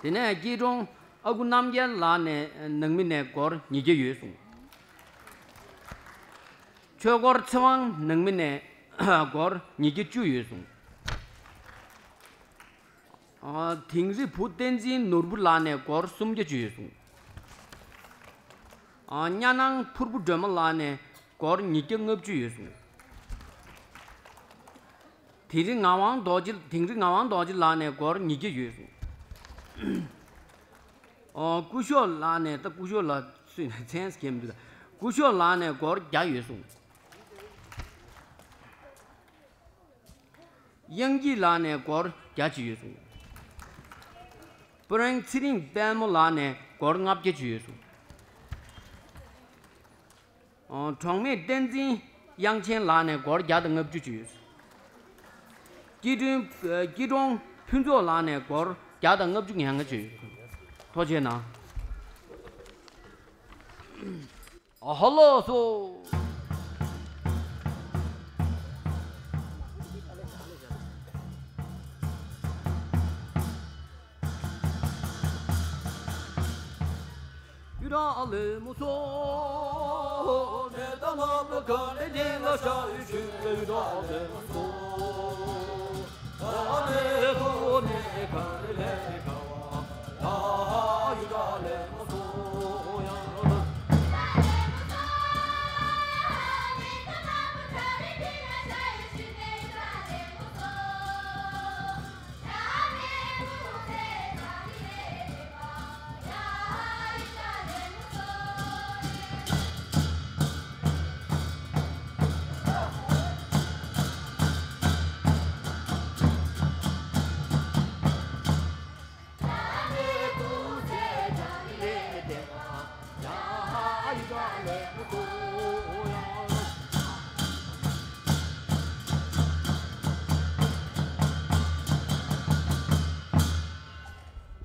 དེ་ནས་སྐྱིད་གྲོང་ཨ་ཁུ་རྣམ་རྒྱལ་ལགས་ནས་ནང་མི་ནས་སྒོར་ཉིས་བརྒྱ་ཡོད་གསུངས། ཆོས་སྐོར་ཚེ་དབང་ནང་མི་ནས་སྒོར་ཉིས་བརྒྱ་བཅུ་ཡོད་གསུངས། ཨ། དིང་རི་བུ་བསྟན་འཛིན་ནོར་བུ་ལགས་ནས་སྒོར་སུམ་བརྒྱ་བཅུ་ཡོད་གསུངས། ཨ། གཉའ་ནང་ཕུར་བུ་སྒྲོལ་མ་ལགས་ནས་སྒོར་ཉིས་བརྒྱ་ལྔ་བཅུ་ཡོད་གསུངས། དིང་རི་ངག་དབང་རྡོ་རྗེ། དིང་རི་ངག་དབང་རྡོ་རྗེ་ལགས་ནས་སྒོར་ཉིས་བརྒྱ་ཡོད་གསུངས། ཨོ། སྐུ་ཞབས་ལགས་ནས། ད་སྐུ་ཞབས་ལགས་སུས་ནས་མཚན་སྐྱེམ་འདུག་ད་སྐུ་ཞབས་ལགས་ནས་སྒོར་བརྒྱ་ཡོད་གསུངས། དབྱངས་སྐྱིད་ལགས་ནས་སྒོར་བརྒྱ་གཅིག་ཡོད་གསུངས། སྤུ་རིང་ཚེ་རིང་དཔལ་མོ་ལགས་ནས་སྒོར་ལྔ་བརྒྱ་གཅིག་ཡོད་གསུངས། ཨོ། གྲོང་མི་བསྟན་འཛིན་དབྱངས་ཅན་ལགས་ནས་སྒོར་བརྒྱ་དང་ལྔ་བཅུ་གཅིག་ཡོད་གསུངས། སྐྱིད་གྲོང་། སྐྱིད་གྲོང་ཕུན་ཚོགས་ལགས་ནས་སྒོར་བརྒྱ་དང་ལྔ་བཅུ་ང་ལྔ་གཅིག་ཡོད་གསུངས། ཐུགས་རྗེ་གནང་། ཨ་ཧ། ལགས་སོ།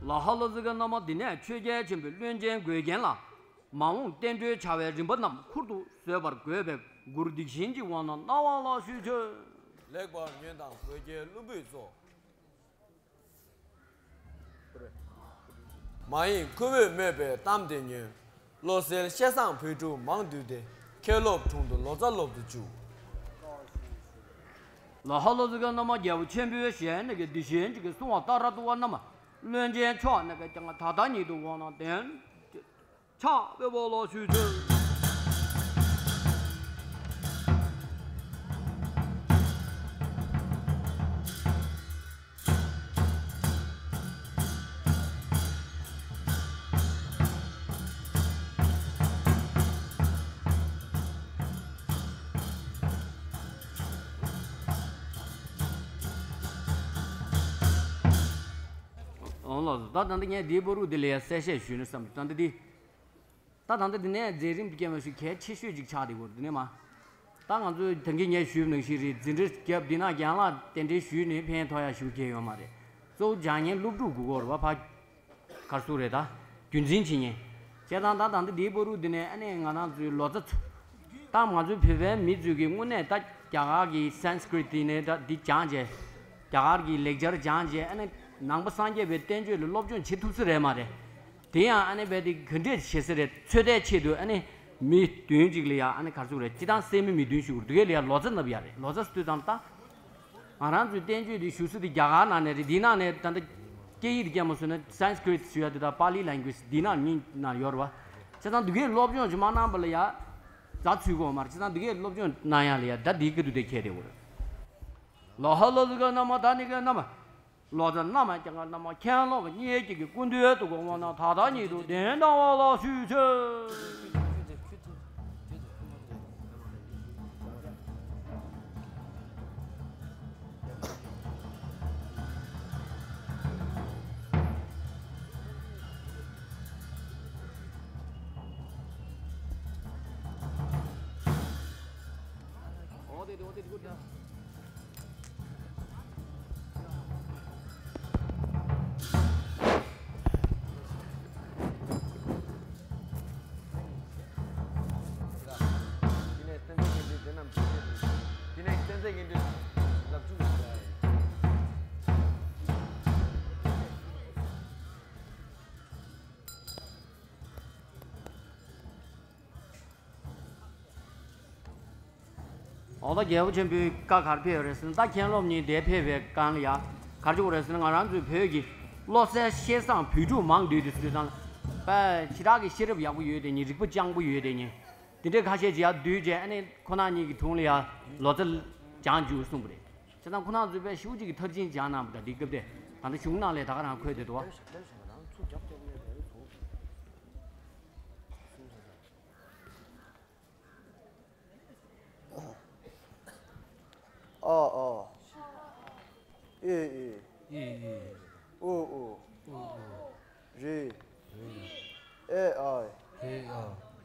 ལ་ཧ། ལོ་ཙཱ་བཀའ་རྣམ་པ། འདི་ནས་ཆོས་རྒྱལ་ཆེན་པོའི་བློན་ཆེན་འགོས་རྒྱན་ལ། མ་འོངས་བསྟན་འགྲོའི་བྱ་བའི་རིམ་པ་རྣམས་ཁུར་དུ་བཟོད་པར་དགོས་པའི་མགུར་འདི་བཞིན་གྱི་དབང་གནང་གནང་བ་ལ་ཞུ་ཆོས། ལེགས་པར་ཉོན་དང་འགོས་རྒྱལ་ཀླུ་འབུད་གཙོ། མ་ཡེངས་ཁོ་བོས་སྨྲས་པའི་གཏམ་དེ་ཉོན། བློ་གསལ་བཤད་བཟང་བོད་ཕྲུག་མང་འདུས་ཏེ། མཁན་སློབ་དྲུང་དུ་ལོ་ཙཱ་སློབ་ཏུ་བཅུག་ལ་ཧ། ལོ་ཙཱ་བཀའ་རྣམ་པ། རྒྱལ་པོ་ཆེན་པོའི་ཞལ་ནས་ཀྱི་འདི་བཞིན་གཅིག་གིས་གསུང་བ་ལྟར་དུ་བ་རྣམས། བློན་ཆེན་མཆོག་ནས་ཀྱང་ད་ལྟ་ཉིད་དུ་དབང་གནང་དོན་ཕྱག་འབེབས་པ་ལ་ཞུ་ཆོས། འོང་ལགས་སོ། ད་ད་ལྟ་ངས་འདིའི་བར་དུ་འདི་ལ་ཡ་གསལ་བཤད་ཞུས་ན་བསམ། ད་ལྟ་འདི། ད་ད་ལྟ་འདི་ནས་མཛད་རིམ་འདི་སྐྱེལ་མ་ཞུ་གལ་ཆེ་ཤོས་ཅིག་ཆགས་བསྡད་ཡོད་འདི་ནས་མ། ད་ང་ཚོས་ད་གིན་ངས་ཞུས་ནང་བཞིན་རེད། འཛིན་གྲྭ་རྒྱབ་འདི་ན་རྒན་ལགས་རྟེན་འབྲེལ་ཞུས་ནས་ཕན་ཐོགས་ཡ་ཞུ་གལ་ཡོད་མ་རེད། གཙོ་བོ་སྦྱང་མཁན་སློབ་ཕྲུག་དགོས་ཀྱི་ཡོད་རེད་བ། ཕ་གར་སོང་རེད་ད། རྒྱུན་འཛིན་བྱེད་མཁན། བྱས་ཙང་ད་ད་ལྟ་འདིའི་བར་དུ་འདི་ནས་ཨ་ནི་ང་རང་ཚོའི་ལོ་ཙཱ་ཚོ། ད་ང་ཚོའི་བོད་པའི་མི་ཚོས་ཀྱི་དངོས་གནས་ད་རྒྱ་གར་གྱི་སན་སི་ཀྲིཏ་དེ་ནས་ད་འདི་སྦྱངས་བྱས། རྒྱ་གར་གྱི་ལེགས་སྦྱར་སྦྱངས་བྱས། ཨ་ནི་ནང་པ་སངས་རྒྱས་པའི་བསྟན་བཅོས་ལ་སློབ་སྦྱོང་བྱེད་ཐུབ་ས་རེད་མ་རེད། དེ་ཡང་ཨ་ནི་རྦད་དེ་ག་འདྲས་བྱེད་ས་རེད། ཚོད་ལྟའི་ཆེད་དུ་ཨ་ནི་མི་བདུན་ཅིག་ལ་ཡ་ཨ་ནི་ག་རེ་ཟེར་དགོས་རེད། སྤྱིར་བཏང་སད་མི་མི་བདུན་ཞུ་དགོས་རེད། འདི་གའི་ལ་ཡ་ལོ་ཙཱ་བསྣབས་ཡ་རེད། ལོ་ཙཱ་ཟེར་དུས་ཙམ་ད། ང་རང་ཚོའི་བསྟན་བཅོས་འདི་ཞུ་ས་དེ་རྒྱ་གར་ནང་ནས་རེད། འདིའི་ནང་ནས་ད་ལྟ་སྐད་ཡིག་དེ་སྐྱེལ་མ་སོང་ན་སན་སི་ཀྲིཏ་ཞུ་ཡ་དེ་དང་པཱ་ལི་ལེང་གུ་ཨེཇ་འདིའི་ནང་གཉིས་ནང་ཡོད་རེད་བ། བྱས་ཙང་འདི་གའི་སློབ་སྦྱོང་ཅིག་མ་གནང་བ་ལ་ཡ། རྫ་ཚུད་དགོས་མ་རེད། བྱས་ཙང་འདི་གའི་སློབ་སྦྱོང་གནང་ཡ་ལ་ཡ་ད་འདིའི་སྐད་དུ་དེ་ཁྱེར་བསྡད་དགོས་རེད། ལ་ཧ། ལོ་ཙཱ་བཀའ་རྣམ་པ། ད་ནི་བཀའ་རྣམ་པ། ལོ་ཙཱ་རྣམ་པ་ཀྱང་རྣམ་པ་མཁན་སློབ་གཉིས་ཀྱི་སྐུ་མདུན་དུ་དགོངས་པ་ན་ད་ལྟ་ཉིད་དུ་གདན་དྲངས་པ་ལ་ཞུ་ཆོས། འོ་ད་རྒྱལ་པོ་ཆེན་པོའི་བཀའ་ག་རེ་ཕེབས་ཡོད་རེད་ཟེར་ན། ད་མཁན་སློབ་གཉིས་དེ་ཕེབས་པའི་སྒང་ལ་ཡ། ག་རེ་བྱེད་དགོས་རེད་ཟེར་ན། ང་རང་ཚོའི་བོད་ཀྱི་བློ་གསལ་བཤད་བཟང་བོད་ཕྲུག་མང་འདུས་ཏེ་ཟེར་དུས་ཙང་། དཔེ་ཞེ་དྲག་གི་ཤེས་རབ་ཡག་པོ་ཡོད་དེ་ཉིད། རིག་པ་སྤྱང་པོ་ཡོད་དེ་ཉིད། དེ་འདྲའི་ཁ་ཤས་ཅིག་ཡར་འདུས་བྱས། ཨ་ནི་ཁོ་རང་གཉིས་ཀྱི་དྲུང་ལ་ཡ་ལོ་ཙཱ་སྦྱང་རྒྱུ་གསུངས་པ་རེད། བྱས་ཙང་ཁོ་རང་ཚོས་དཔེ་ཞེ་པོ་ཅིག་གི་མཐར་ཕྱིན་སྦྱངས་གནང་བ་དང་འདི་སྐབས་དེ་ད་ལྟ་གཞུང་ནང་ལ་ད་ག་རང་འཁོད་བསྡད་འདུག་བ། ཨ་ཨ། ཨི་ཨི། ཨི་ཨི། ཨུ་ཨུ། ཨུ་ཨུ། རི། རི། ཨེ་ཨའི། ཨེ་ཨའི།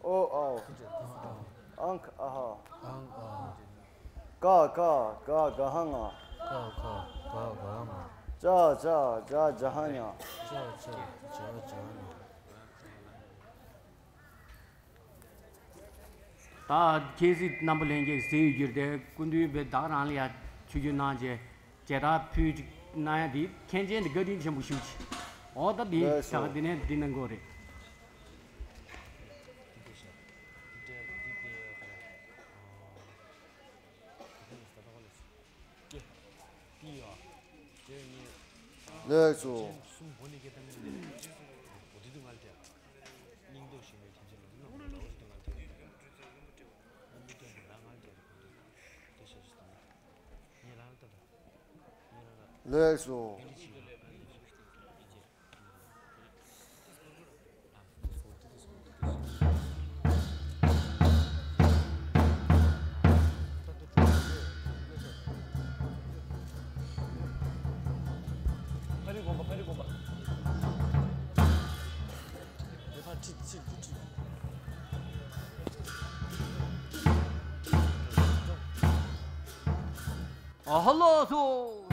ཨོ་ཨའོ། ཨོ་ཨའོ། ཨང་ཨ་ཧ། ཨང་ཨ་ཧ། ག་ག་ག་ག་ཧ་ང་། ག་ག་ག་ག་ཧ་ང་། ཅ་ཅ་ཇ་ཇ་ཧ་ཉ། ཅ་ཅ་ཇ་ཇ་ཧ་ཉ། ད་མཁྱེན་གཟིགས་རྣམ་པ་ལྷན་རྒྱས་ཟེར་ཡོད་རྒྱུར་དེ་སྐུ་མདུན་པས་བདག་རང་ལ་ཡ་ཆོས་བརྒྱུད་གནང་རྗེས་མཇལ་དར་ཕུལ་ཅིག་གནང་ཡ་དེ་མཁན་ཆེན་དེ་བཀའ་དྲིན་ཆེན་པོ་ཞུ་ཅིག་འོ་ད་དེ་ལགས་སོ། ད་ག་དེ་ནས་འདི་གནང་དགོས་རེད། ལགས་སོ། ལགས་སོ། ཨ་ཧ་ལོ་སོ།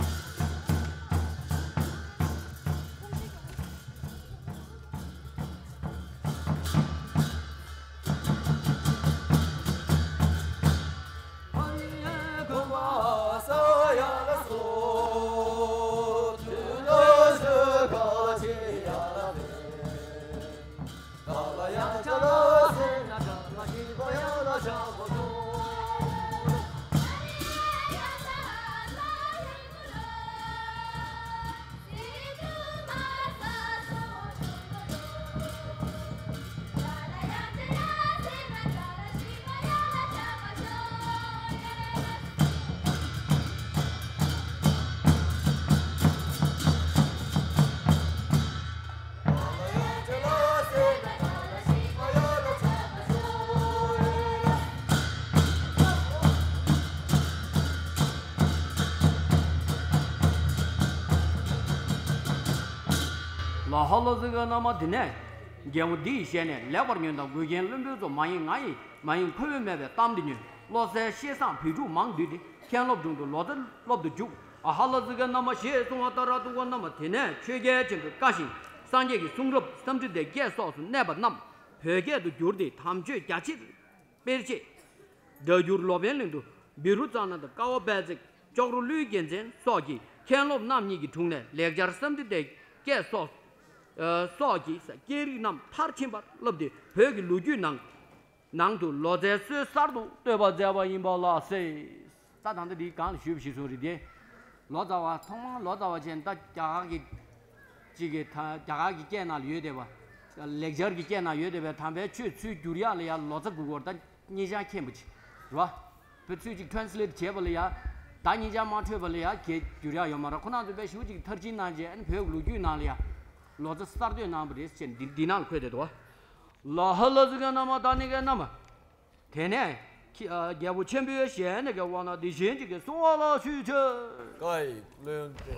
ལ་ཧ་ལོ་ཟིག་གི་རྣམ་མ་དེ་ནས། རྒྱལ་པོ་འདི་ཡི་ཞལ་ནས་ལེགས་པར་ཉོན་དང་འགོས་མཁན་བློན་པོའི་ཚོ་མ་ཡིན་ང་ཡིན་མ་ཡིན་ཁོ་བོས་སྨྲས་པའི་གཏམ་འདི་ཉོན། བློ་གསལ་ཤེས་བཟང་བོད་ཕྲུག་མང་འདུས་ཏེ་མཁན་སློབ་དྲུང་དུ་ལོ་ཙཱ་སློབ་ཏུ་འཇུག་ཨ་ཧ་ལ་ཙི་ག་ན་མ་ཞེས་གསུངས་པ་ལྟར་ཐུགས་ཀ་ན་མ་དེ་ནས་ཆོས་རྒྱལ་ཆེན་པོའི་བཀའ་བཞིན་སངས་རྒྱས་ཀྱི་གསུང་རབ་སུམ་ཁྲི་དེ་སྐད་སོགས་སུ་གནས་པ་རྣམས་བོད་སྐད་དུ་བསྒྱུར་ཏེ་དམ་ཆོས་རྒྱ་ཆེར་སྤེལ་ཆེད། སྒྲ་བསྒྱུར་ལོ་པཎ་གླིང་དུ་བཻ་རོ་ཙ་ན་དང་ཀ་བ་དཔལ་བརྩེགས་ཅོག་རོ་ཀླུའི་རྒྱལ་མཚན་སོགས་ཀྱི་མཁན་སློབ་རྣམ་གཉིས་ཀྱི་དྲུང་ནས་ལེགས་སྦྱར་སུམ་ཁྲི་དེ་སྐད་སོགས་སོགས་ཀྱི་སྐད་རིགས་རྣམས་མཐར་ཕྱིན་པར་བསླབས་ཏེ་བོད་ཀྱི་ལོ་རྒྱུས་ནང་ནང་དུ་ལོ་ཙཱའི་སྲོལ་གསར་དུ་གཏོད་པ་མཛད་པ་ཡིན་པ་ལགས་སེ། ད་ད་ལྟ་འདི་གང་ལ་ཞུས་པ་ཞིག་སོང་རེད་དེ། ལོ་ཙཱ་བ་ཐོག་མར་ལོ་ཙཱ་བ་བྱས་ད་རྒྱ་གར་གྱི་གཅིག་གི་ད་རྒྱ་གར་གྱི་སྐད་ནང་ལ་ཡོད་བསྡད་པ། ལེགས་སྦྱར་གྱི་སྐད་ནང་ཡོད་བསྡད་པའི་དམ་པའི་ཆོས་ཚུར་བསྒྱུར་ཡག་ལ་ཡང་ལོ་ཙཱ་དགོས་ཀྱི་ཡོད་རེད་ད། སྙན་ཞང་མཁྱེན་པ་ཅིག་རེད་བ། བོད་ཚུར་གཅིག་ཊེ་རན་སི་ལེ་ཊི་བྱས་པ་ལ་ཡང་ད་སྙན་ཞང་མ་འཕྲོད་པ་ལ་ཡང་གས་བསྒྱུར་ཡག་ཡོད་མ་རེད། ཁོ་རང་ཚོ་དཔེ་ཞེ་པོ་ཅིག་མཐར་ཕྱིན་གནང་རྗེས་ཨ་ནི་བོད་ཀྱི་ལོ་རྒྱུས་ནང་ལ་ཡང་ལོ་ཙཱ་གསར་གཏོད་གནང་བ་རེད་ཟེར་འདི་འདི་ནང་ལ་འཁོད་བསྡད་འདུག་བ། ལ་ཧ་ལ་ཟི་ག་ན་མ་ད་ནི་ག་ན་མ། དེ་ནས་ཁྱི་ཨ་རྒྱལ་པོ་ཆེན་པོའི་ཞལ་ནས་ཀྱི་དབང་ན་འདི་བཞིན་གཅིག་གིས་གསུང་བ་ལ་ཞུས་ཆོས། བཀའ་ཡི་བློན་པོ།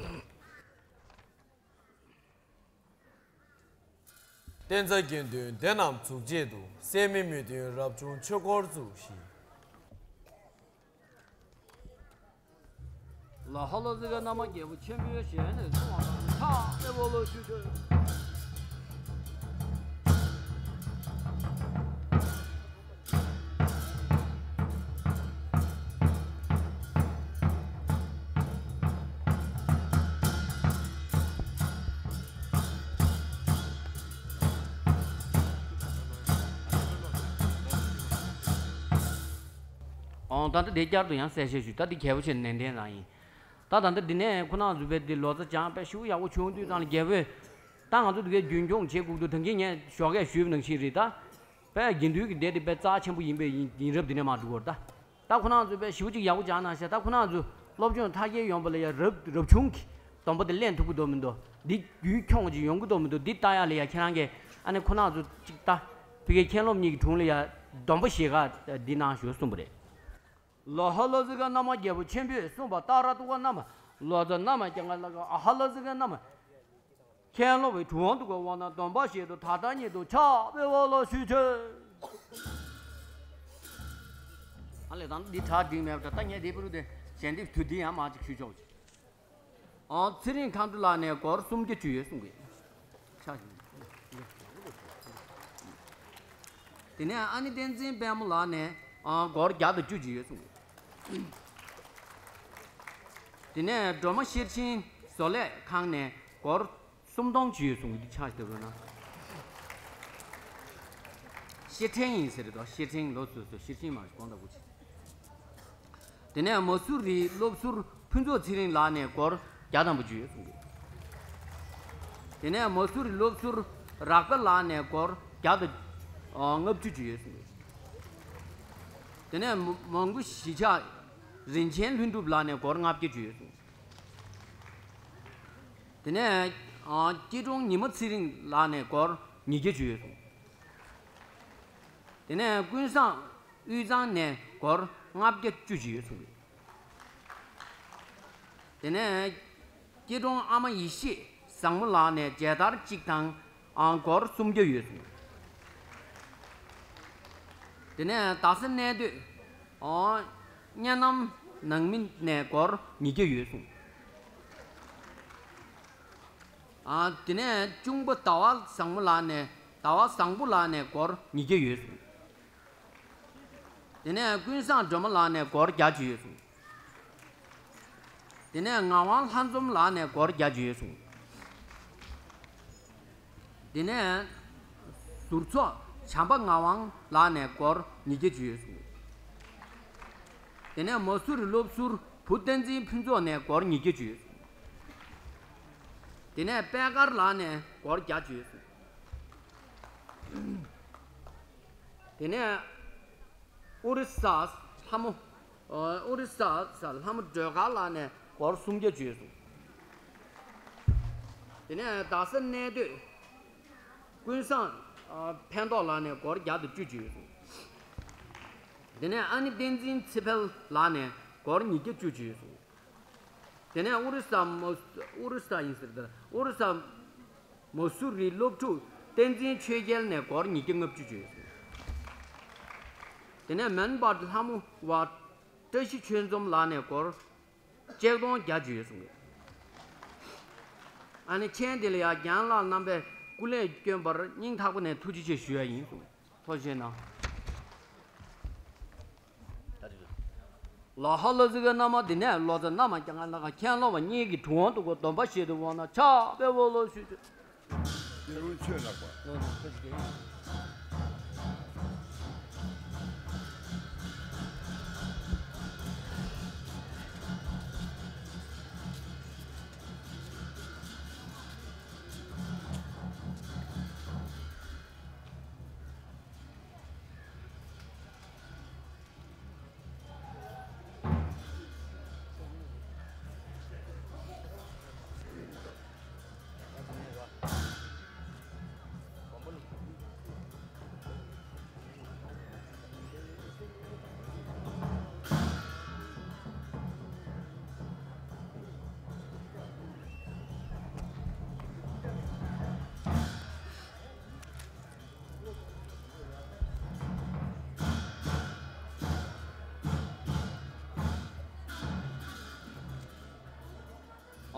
བསྟན་རྩ་དགེ་འདུན་སྡེ་རྣམས་འཛུགས་ཆེད་དུ་སད་མི་མི་བདུན་རབ་བྱུང་ཆོས་འཁོར་བཙུགས་ཤིག་ལ་ཧ་ལ་ཟི་ག་ན་མ་རྒྱལ་པོ་ཆེན་པོའི་ཞལ་ནས་གསུང་བ་ལ་ཕྱག་འཚལ་བ་ལ་ཞུས་ཆོས། ཨོང་། ད་ལྟ་དེ་བསྐྱར་དུ་ཡང་གསལ་བཤད་ཞུས། ད་འདི་གལ་པོ་ཆེ་ནན་ཏན་རང་ཡིན། ད་ད་ལྟ་འདི་ནས་ཁོ་རང་ཚོ་བས་འདི་ལོ་ཙཱ་སྦྱངས་པས་ཤུགས་ཡག་པོ་བྱུང་དུས་ཙང་ལ་རྒྱལ་པོས། ད་ང་ཚོ་འདི་གའི་རྒྱུན་སྐྱོང་བྱེད་དགོས་འདུག་ད་གིན་ངས་ཞོགས་ཀས་ཞུས་པ་ནང་བཞིན་རེད་ད། དཔལ་དགེ་འདུན་གྱི་སྡེ་འདི་དཔེ་རྩ་ཆེན་པོ་ཡིན་པས་ཡིན་ཡིན་རབས་འདི་ནས་མ་འགྲོ་བར་ད། ད་ཁོ་རང་ཚོ་དཔེ་ཞེ་པོ་ཅིག་ཡག་པོ་སྦྱངས་གནང་ཤག་ད་ཁོ་རང་ཚོ་ སློབ་སྦྱོང་མཐར་འཁྱོལ་ཡོང་བ་ལ་ཡ་རབ་རབ་བྱུང་གི་སྡོམ་པ་དེ་ལེན་ཐུབ་ཀྱི་འདུག་མི་འདུག་འདི་རྒྱུན་འཁྱོངས་ཀྱི་ཡོང་གི་འདུག་མི་འདུག་འདི་ལྟ་ཡ་ལ་ཡ་ཁྱེད་རང་གིས་ཨ་ནི་ཁོ་ན་ཚོ་གཅིག་ལྟ། ཕ་གིའི་མཁན་སློབ་གཉིས་ཀྱི་དྲུང་ལ་ཡ་སྡོམ་པ་བཞེས་ག་འདི་གནང་ཞུ་གསུངས་པ་རེད། ལ་ཧ་ལ་ཟི་ཀ་ན་མ་རྒྱལ་པོ་ཆེན་པོས་གསུངས་པ། ཏཱ་ར་ཏུ་ཀ་ན་མ་ལོ་ཙཱ་ན་མ་ཀྱ་ག་ལ་ཀ་ཨ་ཧ་ལ་ཟི་ཀ་ན་མ། མཁན་སློབ་པའི་གྲུབ་དབང་དུ་གོ་བ་ན་སྡོམ་པ་བཞེས་ཏོ། ད་ལྟ་ཉིད་དུ་ཕྱག་འཚལ་བ་ལ་ཞུས་ཆོས། ཨ་ལས་དང་འདི་གྲ་སྒྲིག་མེད་པ་ད་ངས་དེ་པུ་རུ་དེ་གཞན་དེ་དུས་འདི་ཡང་མ་ཅིག་ཞུས་ཆོག་ཅིག་ཨང་ཚེ་རིང་ཁམས་སྤྲུལ་ལགས་ནས་སྒོར་སུམ་བརྒྱ་བཅུ་ཡོད་གསུང་གི། ཆ་བཞག་དེ་ནས་ཨ་ནེ་བསྟན་འཛིན་དཔལ་མོ་ལགས་ནས་ཨང་སྒོར་བརྒྱ་དང་བཅུ་གཅིག་ཡོད་གསུང་གི། དེ་ནས་སྒྲོལ་མ་ཤེར་ཕྱིན་བཟོ་ལས་ཁང་ནས་སྒོར་སུམ་སྟོང་བཅུ་ཡོད་གསུང་གི། འདི་ཆ་བཞག་དེ་རུ་ན་ཤེར་ཕྲེང་ཡིན་ཟེར་རེད་དོ། ཤེར་ཕྲེང་ལོ་སོ་སོ་ཤེར་ཕྲེང་མ་རེད་དགོངས་དག་གོ་ཆེ། དེ་ནས་མ་སུ་རི་སློབ་ཟུར་ཕུན་ཚོགས་ཚེ་རིང་ལགས་ནས་སྒོར་བརྒྱ་དང་པོ་བཅུ་ཡོད་གསུང་གི། དེ་ནས་མ་སུ་རི་སློབ་ཟུར་རག་པ་ལགས་ནས་སྒོར་བརྒྱ་དང་ལྔ་བཅུ་བཅུ་ཡོད་གསུང་གི། དེ་ནས་མ་མང་པོ་གཞིས་ཆགས་རིན་ཆེན་ལྷུན་གྲུབ་ལགས་ནས་སྒོར་ལྔ་བརྒྱ་བཅུ་ཡོད་གསུང་གི། དེ་ནས་སྐྱིད་གྲོང་ཉི་མ་ཚེ་རིང་ལགས་ནས་སྒོར་ཉིས་བརྒྱ་བཅུ་ཡོད་གསུང་གི། དེ་ནས་ཀུན་བཟང་དབུས་གཙང་ནས་སྒོར་ལྔ་བརྒྱ་བཅུ་གཅིག་ཡོད་གསུངས་རེད། དེ་ནས་སྐྱིད་གྲོང་ཨ་མ་ཡེ་ཤེས་བཟང་མོ་ལགས་ནས་མཇལ་དར་གཅིག་དང་ཨང་སྒོར་སུམ་བརྒྱ་ཡོད་གསུངས། དེ་ནས་རྡ་ས་གནས་སྡོད་ཨང་གཉའ་ནམ་ནང་མི་ནས་སྒོར་ཉིས་བརྒྱ་ཡོད་གསུངས། ཨང་དེ་ནས་གཅུང་པོ་ཟླ་བ་བཟང་མོ་ལགས་ནས་ཟླ་བ་བཟང་པོ་ལགས་ནས་སྒོར་ཉིས་བརྒྱ་ཡོད་གསུངས། དེ་ནས་ཀུན་བཟང་སྒྲོལ་མ་ལགས་ནས་སྒོར་བརྒྱ་ཅིག་ཡོད་གསུངས། དེ་ནས་ངག་དབང་ལྷ་འཛོམས་ལགས་ནས་སྒོར་བརྒྱ་ཅིག་ཡོད་གསུངས། དེ་ནས་ཟུར་ཚོགས་བྱམས་པ་ངག་དབང་ལགས་ནས་སྒོར་ཉིས་བརྒྱ་ཅིག་ཡོད་གསུངས། དེ་ནས་མ་སུ་རི་སློབ་ཟུར་བུ་བསྟན་འཛིན་ཕུན་ཚོགས་ནས་སྒོར་ཉིས་བརྒྱ་ཅིག་ཡོད་གསུངས། དེ་ནས་པད་དཀར་ལགས་ནས་སྒོར་བརྒྱ་ཅིག་ཡོད་གསུངས། དེ་ནས་ཨོ་རི་ས་ལྷ་མོ། ཨོ་རི་ས་ལྷ་མོ་སྒྲོལ་དཀར་ལགས་ནས་སྒོར་སུམ་བརྒྱ་ཅིག་ཡོད་གསུངས། དེ་ནས་རྡ་ས་གནས་སྡོད་ཀུན་བཟང་ཕན་ཐོགས་ལགས་ནས་སྒོར་བརྒྱ་དང་བཅུ་ཅིག་ཡོད་གསུངས། དེ་ནས་ཨ་ནེ་བསྟན་འཛིན་ཚེ་འཕེལ་ལགས་ནས་སྒོར་ཉིས་བརྒྱ་བཅུ་ཅིག་ཡོད་གསུངས། དེ་ནས་ཨོ་རི་ས་མོ་ཨོ་རི་ས་ཡིན་ཟེར་ད་ཨོ་རི་ས་མ་སུ་རི་སློབ་ཕྲུག་བསྟན་འཛིན་ཆོས་རྒྱལ་ནས་སྒོར་ཉིས་བརྒྱ་ལྔ་བཅུ་ཅིག་ཡོད་གསུངས། དེ་ནས་མོན་པར་ལྷ་མོ་བ་བཀྲ་ཤིས་ཆོས་འཛོམས་ལགས་ནས་སྒོར་ཆིག་སྟོང་བརྒྱ་ཅིག་ཡོད་གསུངས། ཨ་ནི་མཆན་དེ་ལ་ཡང་རྒན་ལགས་རྣམ་པས་སྐུ་ལས་བསྐྱོན་པར་སྙིང་ཐག་པ་ནས་ཐུགས་རྗེ་ཆེ་ཞུ་ཡ་ཡིན་གསུངས། ཐུགས་རྗེ་གནང་། ལ་ཧ་ལ་ཟི་ག་ན་མ་དེ་ནས་ལོ་ཙཱ་ན་མ་ཀྱང་ང་ལ་ཁ་མཁན་སློབ་པ་གཉིས་ཀྱི་དྲུང་དབང་དུ་གོ་སྡོམ་པ་བཞེས་ཏེ་འོང་ན་ཕྱག་འཚལ་བ་ལ་ཞུ་ཆོག། ལས་ཀུན་ཆོས་ལགས་པ།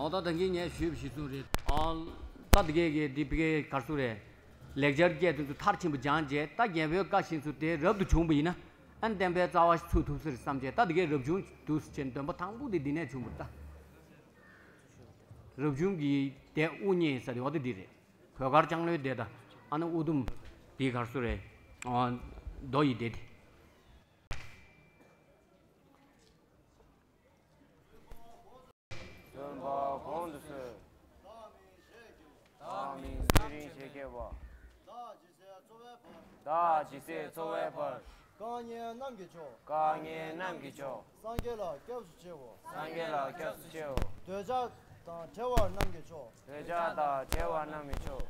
ཨོ་ད་ད་གིན་ངས་ཞུས་པ་གཞིར་བཟུང་རེད། ཨ་ད་འདི་གས་གས་འདི་བི་གས་གར་སུ་རེད། ལེགས་སྦྱར་སྐད་དེ་ཚོ་མཐར་ཕྱིན་པ་སྦྱངས་རྗེས་ད་རྒྱལ་པོའི་བཀའ་བཞིན་དུ་དེ་རབ་ཏུ་བྱུང་བ་ཡིན་ན་ཨ་ནི་བསྟན་པའི་རྩ་བ་ཚུགས་ཐུབ་ས་རེད་བསམ་རྗེས་ད་འདི་གས་རབ་བྱུང་དུ་ཕྱིན་འདོན་པ་དང་པོ་དེ་འདི་ནས་བྱུང་བ་རེད་ད། རབ་བྱུང་གི་དེ་དབུ་བརྙེས་ས་དེ་འོ་དེ་འདི་རེད། གོས་དཀར་ལྕང་ལོའི་སྡེ་དང་ཨ་ནི་དབུ་ཟླུམ་འདི་གར་སུ་རེད། ཨ་རྡོ་ཡི་སྡེ་དེ། བརྩོན་པ་གོང་དུ་སོལ། བདག་མིང་ཚེ་རིང་ཞེས་བསྐྱེད་པ། བདག་ཇི་སྲིད་འཚོ་བའི་བར། རྐང་གཉིས་རྣམས་ཀྱི་མཆོག་རྐང་གཉིས་རྣམས་ཀྱི་མཆོག་སངས་རྒྱས་ལ་སྐྱབས་སུ་མཆིའོ། སངས་རྒྱས་ལ་སྐྱབས་སུ་མཆིའོ། འདོད་ཆགས་དང་བྲལ་བ་རྣམས་ཀྱི་མཆོག་འདོད་ཆགས་དང་བྲལ་བ་རྣམས་ཀྱི་མཆོག་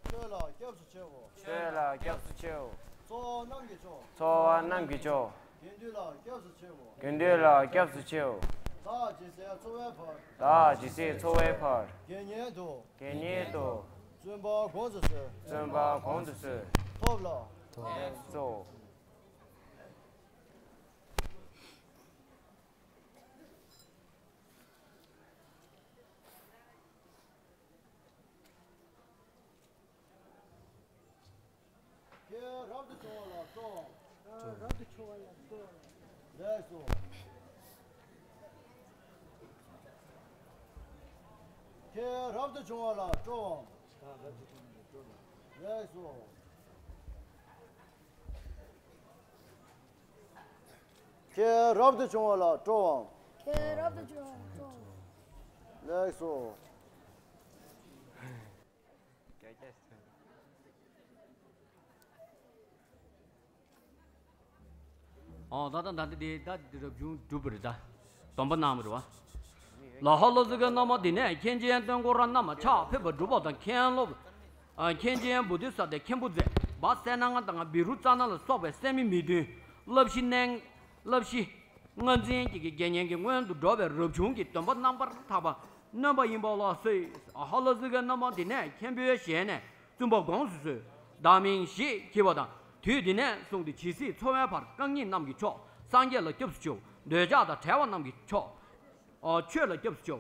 ཆོས་ལ་སྐྱབས་སུ་མཆིའོ། ཆོས་ལ་སྐྱབས་སུ་མཆིའོ། འཚོ་བ་རྣམས་ཀྱི་མཆོག་འཚོ་བ་རྣམས་ཀྱི་མཆོག་དགེ་འདུན་ལ་སྐྱབས་སུ་མཆིའོ། དགེ་འདུན་ལ་སྐྱབས་སུ་མཆིའོ། བདག་ཇི་སྲིད་འཚོ་བའི་བར། བདག་ཇི་སྲིད་འཚོ་བའི་བར། དགེ་བསྙེན་དུ། དགེ་བསྙེན་དུ། བཙུན་པ་དགོངས་སུ་གསོལ། བཙུན་པ་དགོངས་སུ་གསོལ། ཐོབ་ལ། ཐོབ་ལ། སོ། ཁྱེད་རབ་ཏུ་བྱུང་བ་ལ་སྤྲོའམ། རབ་ཏུ་བྱུང་བ་ལ་སྤྲོའམ། ལེགས་སོ། ཁྱེད་རབ་ཏུ་བྱུང་བ་ལ་སྤྲོའམ། ལེགས་སོ། ཁྱེད་རབ་ཏུ་བྱུང་བ་ལ་སྤྲོའམ། ཁྱེད་རབ་ཏུ་བྱུང་བ་ལ་སྤྲོའམ། ལེགས་སོ། ཨོ་ད་ལྟ་ད་ལྟ་དེ་ད་དེ་རབ་བྱུང་གྲུབ་པ་རེད་ད། སྡོམ་པ་གནང་བ་རེད་བ། ལ་ཧ་ལོ་ཙི་གའི་རྣམ་པ་འདི་ནས་མཁན་ཆེན་སྟོན་འཁོར་རྣམས་ཕྱག་ཕེབས་པ་སྒྲུབ་པ་དང་མཁན་སློབ། ཨ། མཁན་ཆེན་བོ་དྷི་ས་ཏྭ་མཁན་པོ་མཛད་པ་སད་ན་ང་དང་བི་རུ་ཙ་ན་ལ་སོགས་པའི་སད་མི་མི་མཐུན། བསླབ་གཞི་གནང་། བསླབ་གཞི། ངར་འཛིན་གྱི་དགེ་བསྙེན་གྱི་སྔོན་དུ་འགྲོ་བའི་རབ་བྱུང་གི་སྡོམ་པ་རྣམ་པར་དག་པ་ནོན་པ་ཡིན་པ་ལ་ཟེར། ཨ་ཧ་ལ་ཙི་གའི་རྣམ་པ་འདི་ནས་མཁན་པོའི་ཞལ་ནས་བཙུན་པ་དགོངས་སུ་གསོལ། བདག་མིང་ཞེས་བགྱི་བ་དང་དུས་འདི་ནས་བཟུང་སྟེ་ཇི་སྲིད་འཚོ་བའི་བར་རྐང་གཉིས་རྣམས་ཀྱི་མཆོག་སངས་རྒྱས་ལ་སྐྱབས་སུ་མཆིའོ། འདོད་ཆགས་དང་བྲལ་བ་རྣམས་ཀྱི་མཆོག་ཨ། ཆོས་ལ་སྐྱབས་སུ་མཆིའོ།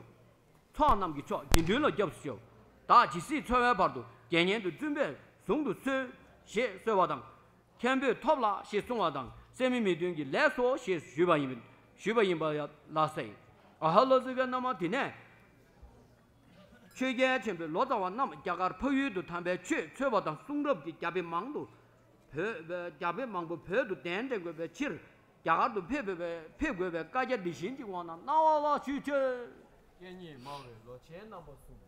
ཚོགས་རྣམས་ཀྱི་མཆོག་དགེ་འདུན་ལ་སྐྱབས་སུ་མཆིའོ། བདག་ཇི་སྲིད་འཚོ་བའི་བར་དུ་དགེ་བསྙེན་དུ་བཙུན་པས་གཟུང་དུ་གསོལ་ཞེས་གསོལ་བ་དང་། མཁན་པོས་ཐོབ་ལ་ཞེས་གསུང་བ་དང་སད་མི་མི་མཐུན་གྱིས་ལེགས་སོ་ཞེས་ཞུས་པ་ཡིན། ཞུས་པ་ཡིན་པ་ལ་ཟེར། ཨ་ཧ་ལ་ཙི་གའི་རྣམ་པ་དེ་ནས་ཆོས་རྒྱལ་ཆེན་པོས་ལོ་ཙཱ་བ་རྣམས་རྒྱ་གར་འཕགས་ཡུལ་དུ་དམ་པའི་ཆོས་འཚོལ་བ་དང་གསུང་རབ་ཀྱི་རྒྱ་དཔེ་མང་དུ་བོད། རྒྱ་དཔེ་མང་པོ་བོད་དུ་གདན་འདྲེན་དགོས་པའི་ཕྱིར། རྒྱ་གར་དུ་ཕེབས་པའི་ཕེབས་དགོས་པའི་བཀའ་རྒྱ་འདི་བཞིན་གྱི་དབང་གནང་བ་ལ་ཞུས་མཆོད། སྐད་གཉིས་སྨྲ་བའི་ལོ་ཆེན་རྣམ་པ་གསུམ།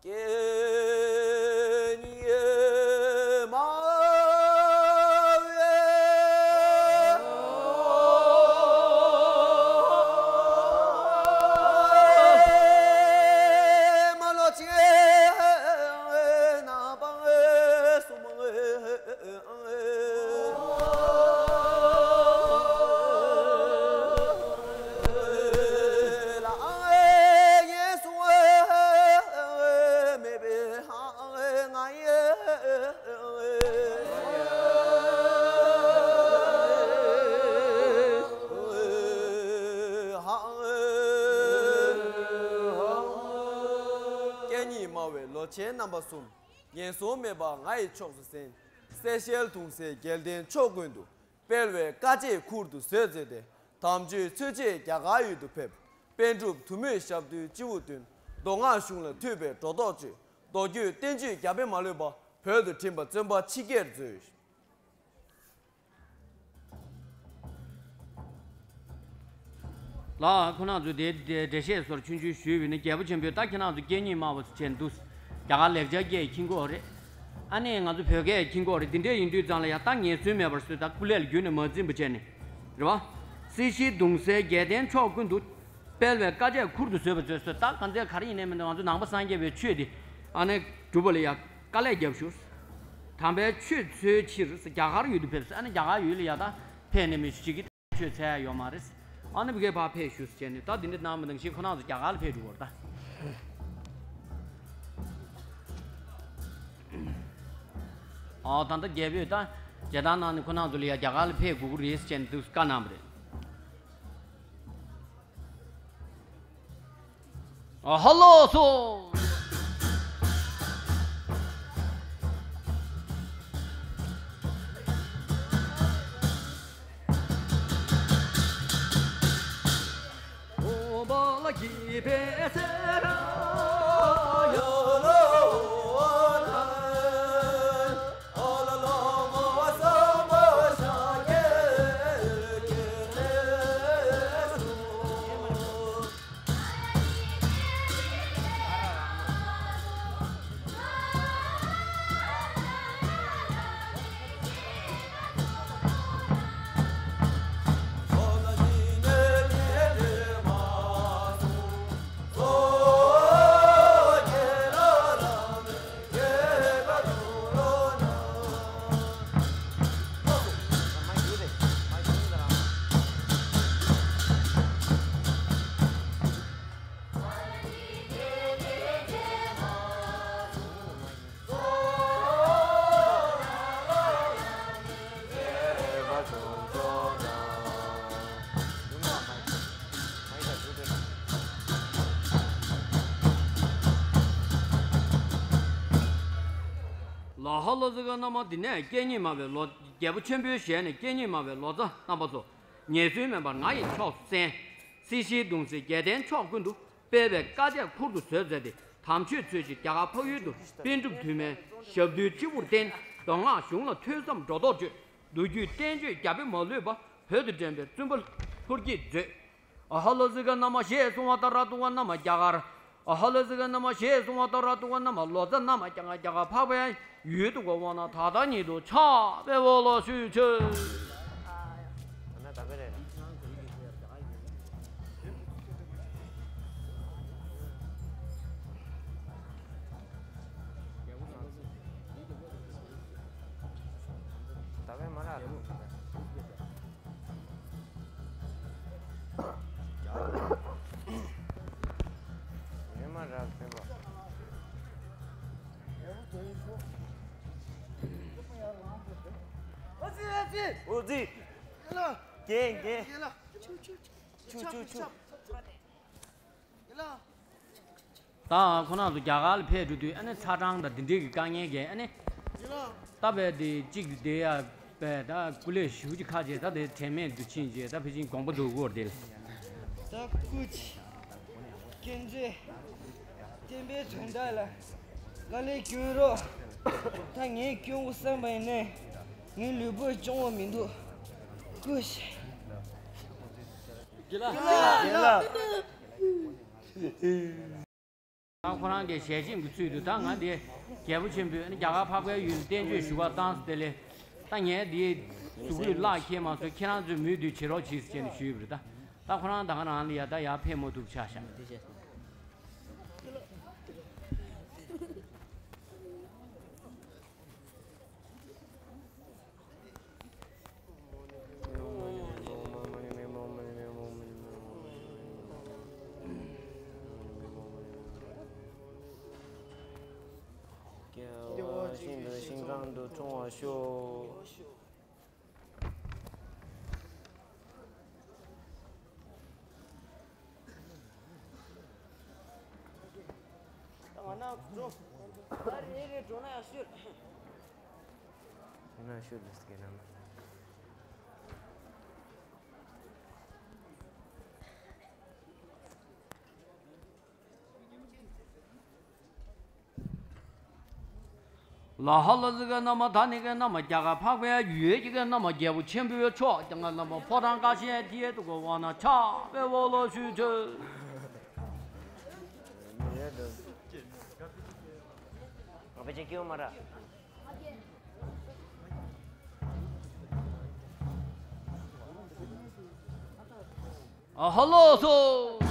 སྐད་གཉིས་སྨྲ་བའི་ལོ་ཆེན་རྣམ་པ་གསུམ། སྐད་གཉིས་སྨྲ་བའི་ལོ་ཆེན་རྣམ་པ་གསུམ། ངན་སོང་མེད་པ་ང་ཡི་ཕྱོགས་སུ་གསན། སེ་ཤེལ་གདུང་སའི་རྒྱལ་བསྟན་ཕྱོགས་ཀུན་ཏུ། སྤེལ་བའི་དཀའ་སྤྱད་ཁུར་དུ་བཟོད་མཛད་དེ། དམ་ཆོས་འཚོལ་ཆེད་རྒྱ་གར་ཡུལ་དུ་ཕེབས། པཎ་གྲུབ་དུ་མའི་ཞབས་རྡུལ་སྤྱི་བོར་བཏོན། མདོ་སྔགས་གཞུང་ལ་ཐོས་པའི་སྒྲོ་འདོགས་གཅོད། མདོ་རྒྱུད་བསྟན་བཅོས་རྒྱ་དཔེ་མ་ལུས་པ་བོད་དུ་འགྲིམས་པ་བརྩོན་པ་ཆེ་བསྐྱེད་མཛོད། ལགས། ཁོང་རྣམ་ཚོས་དེ་འགྲེལ་བཤད་སོར་ཆུང་ཆུང་ཞུས་པ་ཡིན་ན། རྒྱལ་པོ་ཆེན་པོས་ད་ཁྱེད་རྣམ་ཚོ་སྐད་གཉིས་སྨྲ་བ་ཟེར་བྱས་འདུག་རྒྱ་གར་ལེགས་སྦྱར་སྐད་མཁྱེན་གྱི་ཡོད་རེད། ཨ་ནི་ང་ཚོ་བོད་སྐད་མཁྱེན་གྱི་ཡོད་རེད། འདི་འདྲས་ཡིན་དུས་ཙང་ལ་ཡ་ད་ངལ་གསོའི་མེད་པར་བཟོས། ད་སྐུ་ལས་ལ་བརྒྱུད་ནས་མ་འཛེམས་པ་བྱས་ནས་རེད་བ། སེ་ཤེལ་གདུང་སའི་རྒྱལ་བསྟན་ཕྱོགས་ཀུན་ཏུ། སྤེལ་བའི་དཀའ་སྤྱད་ཁུར་དུ་བཟོད་པ་མཛོད་ཟེར། ད་གང་ཚེ་ག་རེ་ཡིན་ནའི་མིན་ན་ང་ཚོ་ནང་པ་སངས་རྒྱས་པའི་ཆོས་འདི་ཨ་ནི་སྒྲུབ་པ་ལ་ཡ་དཀའ་ལས་རྒྱབ་ཤོག་དམ་པའི་ཆོས་འཚོལ་ཕྱིར་རྒྱ་གར་ཡུལ་དུ་ཕེབས་ཟེར། ཨ་ནི་རྒྱ་གར་ཡུལ་ལ་ཡ་ད་ཕེབས་ནས་མི་ཞིག་གིས་ཆོས་འཚོལ་ཡ་ཡོད་མ་རེད། ཨ་ནི་བི་གའི་ཕར་ཕེབས་ཤོག་ཟེར་ནས། ད་འདི་འདྲ་གནང་བ་ནང་བཞིན་ཁོ་རང་ཚོ་རྒྱ་གར་ལ་ཕེབས་འགྲོ་བར་ད། ཨ་ད་ལྟ་རྒྱལ་པོས་ད་མཇལ་དར་གནང་ནས་ཁོ་རང་ཚོ་ལ་ཡ་རྒྱ་གར་ལ་ཕེབས་དགོས་ཀྱི་རེད་ཟེར་ནས་འདུག་བཀའ་གནང་བ་རེད། ཨ་ཧ་ལོ་སོ། ལོ་ཙཱ་བཀའ་རྣམ་པ་འདི་ནས་སྐད་གཉིས་སྨྲ་བའི་ལོ། རྒྱལ་པོ་ཆེན་པོའི་ཞལ་ནས་སྐད་གཉིས་སྨྲ་བའི་ལོ་ཙཱ་རྣམ་པ་ཚོ། ཉེར་འཚོའི་མེ་འབར་ང་ཡི་ཕྱོགས་སུ་གསན། སྲིད་ཞིའི་གདུང་སེལ་རྒྱལ་བསྟན་ཕྱོགས་ཀུན་ཏུ། སྤེལ་བའི་བཀའ་རྒྱ་ཁུར་དུ་བཟོད་མཛད་དེ། དམ་ཆོས་འཚོལ་ཕྱིར་རྒྱ་གར་འཕགས་ཡུལ་དུ། པཎ་གྲུབ་ཐོགས་མེད་ཞབས་རྡུལ་སྤྱི་བོར་བསྟན། མདོ་སྔགས་གཞུང་ལ་ཐོས་བསམ་སྒྲོ་འདོགས་གཅོད། མདོ་རྒྱུད་བསྟན་བཅོས་རྒྱ་བོད་མ་ལུས་པ། བོད་དུ་འདྲེན་པའི་བཙུན་པ་ལྷུར་བགྱིས་མཛོད། ཨ་ཧ་ལོ་ཙི་ག་ན་མ་ཞེས་གསུང་བ་ལྟར་ཐུབ་པ་རྣམས་རྒྱ་གར། ཨ་ཧ་ལོ་ཙི་ག་ན་མ་ཞེས་གསུང་བ་ལྟར་ཐུབ་པ་རྣམས་ལོ་ཙཱ་རྣམས་རྒྱ་གར་འཕགས་པའི་ཡུལ་དུ་གོ་བ་ན་ད་ལྟ་ཉིད་དུ་ཆགས་པའི་འོག་ལ་ཞུས་མཆོད། ད་ཁོ་རང་ཚོ་རྒྱ་གར་ལ་ཕེབས་འགྲོ་དུས་ཨ་ནི་ཚ་གྲང་དང་འདི་འདྲའི་གི་དཀའ་ངལ་གྱིས་ཨ་ནི། ད་བས་དེ་གཅིག་དེ་ཡ་བས་ད་སྐུ་ལས་ཞུ་གཅིག་ཁ་རྗེས་ད་དེ་དྲན་མེད་དུ་ཕྱིན་རྗེས་ད་ཕལ་ཆེར་དགོངས་པ་འདུག་སྐོར་དེ་ལ། ད་སྐུ་མཁྱེན་བརྩེ་བསྟན་པའི་དོན་དག་ལ་དཀའ་ལས་སྐྱོན་རོགས། ད་ངས་སྐྱོན་པོ་བསམ་པ་ཡིན་ནས་ངའི་ལུས་པོས་སྐྱོང་བ་མི་འདུག་སྐུ་མཁྱེན། ད་ཁོ་རང་གི་ཞལ་ཆེམས་ཀྱི་ཚུལ་དུ་ད་ང་འདི་རྒྱལ་པོ་ཆེན་པོས་རྒྱ་གར་འཕགས་པའི་ཡུལ་བསྟན་བཅོས་ཞུ་བར་བཏང་སྟེ་ལས། ད་ངས་འདིའི་གཟུགས་པོའི་གླགས་ཁྱེར་མ་སོང་། ཁྱེད་རང་ཚོས་མོས་མཐུན་བྱེད་རོགས་གྱིས་ཟེར་ནས་ཞུས་པ་རེད། ད་ད་ཁོ་རང་ད་ག་རང་ལ་ཡ་ད་ཡར་ཕེབས་མ་ཐུབ་ཆགས་ཤག་སྐྱེ་བ་ཤིན་ཏུ་ཤིན་ཀང་དུ་འཁྲུངས་པར་ཤོག་ད་ང་ན་འགྲོ། ད་རེ་རེ་འགྲོ་ན་ཡག་ཤོས། ཡིན་ན་ཤོད་འདུག་སྐད་ནང་། ལ་ཧ་ལ་ཟི་ག་ན་མ་ད་ནི་ག་ན་མ་རྒྱ་གར་འཕགས་པའི་ཡུལ་གྱི་ག་ན་མ་རྒྱལ་པོ་ཆེན་པོའི་མཆོག་ཀྱང་ག་ན་མ་ཕོ་བྲང་ཀ་ཤའི་མཐིལ་དུ་གོ་བ་ན་ཆགས་པའི་འོག་ལ་ཞུས་མཆོད། ང་པེ་ཅིག་སྐྱེ་བོ་མ་ར། ཨ་ཧ་ལོ་སོ།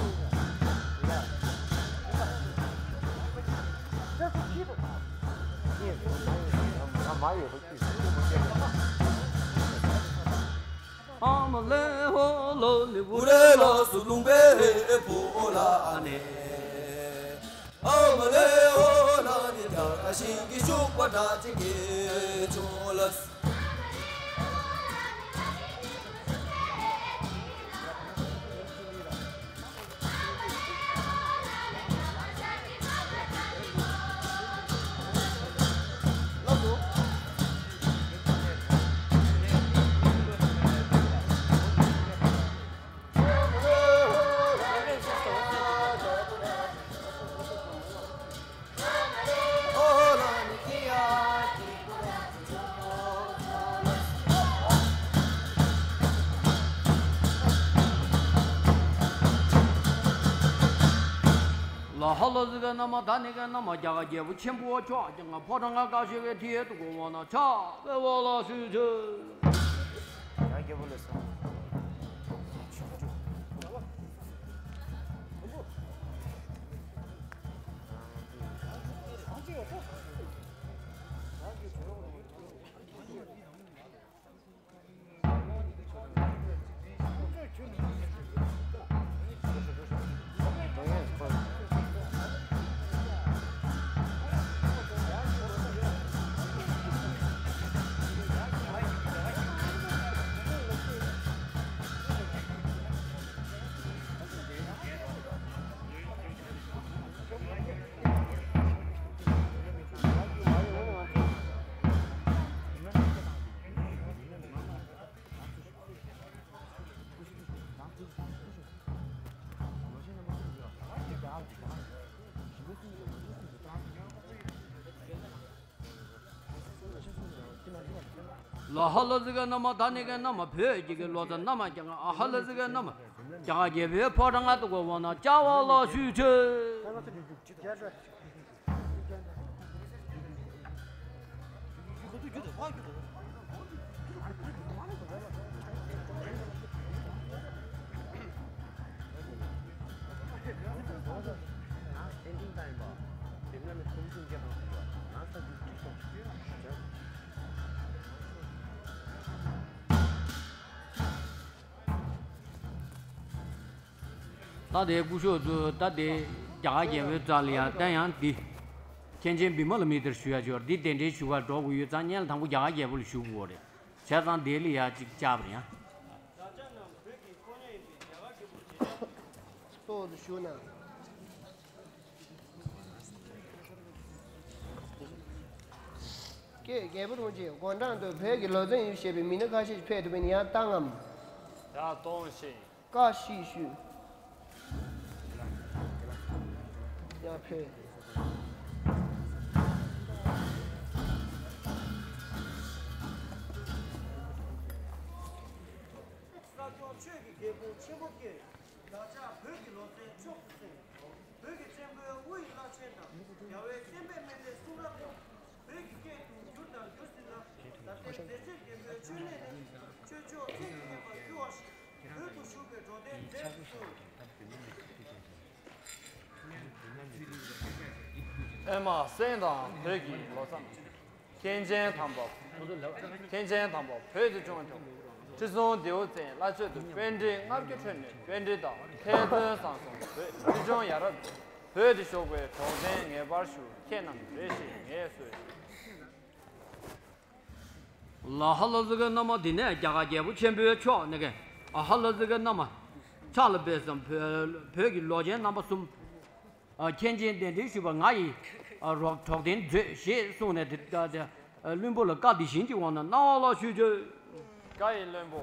ཨ་མ་ལེ་ཧོ་ལོ་ནི་བུ་རེ་ལོ་སུ་ལུང་པའི་བུ་ལ་ནི། ཨ་མ་ལེ་ཧོ་ལ་ནི་ད་ཀ་ཤིང་གི་ཤུག་པ་འདྲ་ཅིག་གི་ཆུང་ལ། ལ་ཧ་ལ་ཟི་ག་ན་མ་ད་ནི་ག་ན་མ་རྒྱ་གར་རྒྱལ་པོ་ཆེན་པོ་མཆོག་ཀྱང་ཕོ་བྲང་ཀ་ཤའི་མཐིལ་དུ་གོ་བ་ན་ཆགས་པའི་འོག་ལ་ཞུས་མཆོད། ཡང་རྒྱལ་པོ་ལ་སོང་། ལ་ཧ་ལ་ཟི་ག་ན་མ་ད་ནི་ག་ན་མ་བོད་ཀྱི་གི་ལོ་ཙཱ་ན་མ་ཀྱང་ཨ་ཧ་ལ་ཟི་ག་ན་མ་རྒྱ་གར་རྒྱལ་པོའི་ཕོ་བྲང་ང་དུ་གོ་བ་ན་བཅའ་བ་ལ་ཞུ་ཆེ། ད་དེ་སྐུ་ཞབས་ཚོས་ད་དེ་རྒྱ་གར་རྒྱལ་པོའི་རྩ་ལ་ཡང་ད་ཡང་འདི་མཁན་ཆེན་བི་མ་ལ་མི་ཏྲར་ཞུ་ཡ་ཅིག་ཡོད་རེད། འདི་གདན་འདྲེན་ཞུ་གར་འགྲོ་དགོས་ཡོད་ཙང་སྔོན་ལ་དང་པོ་རྒྱ་གར་རྒྱལ་པོ་ལ་ཞུ་དགོས་རེད། བྱས་ཙང་དེ་ལ་ཡ་གཅིག་བཅར་བ་རེད་ཡ། གཙོ་བོ་དུ་ཞུ་ན། ཀྱེ་རྒྱལ་པོ་རིན་པོ་ཆེ། དགུང་གྲངས་དུ་བོད་ཀྱི་ལོ་ཙཱ་ཡིན་ཞེས་པའི་མི་སྣ་ཁ་ཤས་ཕེབས་འདུག་པས་ན་ཡར་བཏང་ངམ། ཡར་གཏོང་ཞིག་བཀའ་ཞིག་ཞུ། ཡར་ཕེབས། ས་སྐྱོང་ཆོས་ཀྱི་རྒྱལ་པོ་ཆེན་པོ་ཀྱེ། བདག་ཅག་བོད་ཀྱི་ལོ་ཙཱའི་མཆོག་ཏུ་གསན། བོད་ཀྱི་བཙན་པོའི་དབུ་ཡི་བླ་ཆེན་དང་རྒྱལ་བའི་བསྟན་པའི་སྨན་བླའི་གསུང་རབ་ཡང་བོད་ཀྱི་སྐད་དུ་བསྒྱུར་དང་འགྱུར་ཟིན་ལ། ད་ལྟའི་སྡེ་སྲིད་རྒན་པོའི་མཆོད་གནས་ནས་ཆོས་ཕྱོགས་ཚིག་གི་བསྟན་པ་འཕེལ་བ་ཞིག་བོད་དུ་བཞུགས་པའི་འགྲོ་དོན་མཛད་དུ་གསོལ། ཨེ་མ་གསན་དང་བོད་ཀྱི་ལོ་ཙཱ། མཁན་ཆེན་དམ་པ། མཁན་ཆེན་དམ་པ་བོད་དུ་བྱོན་ཐོག་ཁྲི་སྲོང་ལྡེའུ་བཙན་བླ་མཆོད་དུ་པཎྜི་ཏ་ལྔ་བརྒྱ་འཕྲོས་ནས་པཎྜི་ཏ་མཁས་བཙུན་བཟང་གསུམ་བོད་ཁྲི་སྐྱོང་ཡ་རབས་བོད་དུ་བཞུགས་པའི་གྲོགས་དན་ངེས་པར་ཞུ། ཁྱེད་རྣམས་རེ་ཞིག་ངལ་གསོས། ལ་ཧ་ལ་ཟི་ག་ན་མ་འདི་ནས་རྒྱ་གར་རྒྱལ་པོ་ཆེན་པོའི་མཆོག་ནི་ག་ཨ་ཧ་ལ་ཟི་ག་ན་མ་ཕྱག་ལ་འབེབས་སམ། བོད་བོད་ཀྱི་ལོ་ཆེན་རྣམ་པ་གསུམ། ཨ་མཁན་ཆེན་གདན་འདྲེན་ཞུས་པ་ང་ཡི་ཨ་རོགས་གྲོགས་དན་མཛོད་ཞེས་གསུངས་ནས་དེ་ལྟ་སྟེ་ཨ་བློན་པོ་ལ་བཀའ་འདི་བཞིན་གྱི་དབང་ན་གནང་བ་ལ་ཞུ་ཆེ། བཀའ་ཡི་བློན་པོ།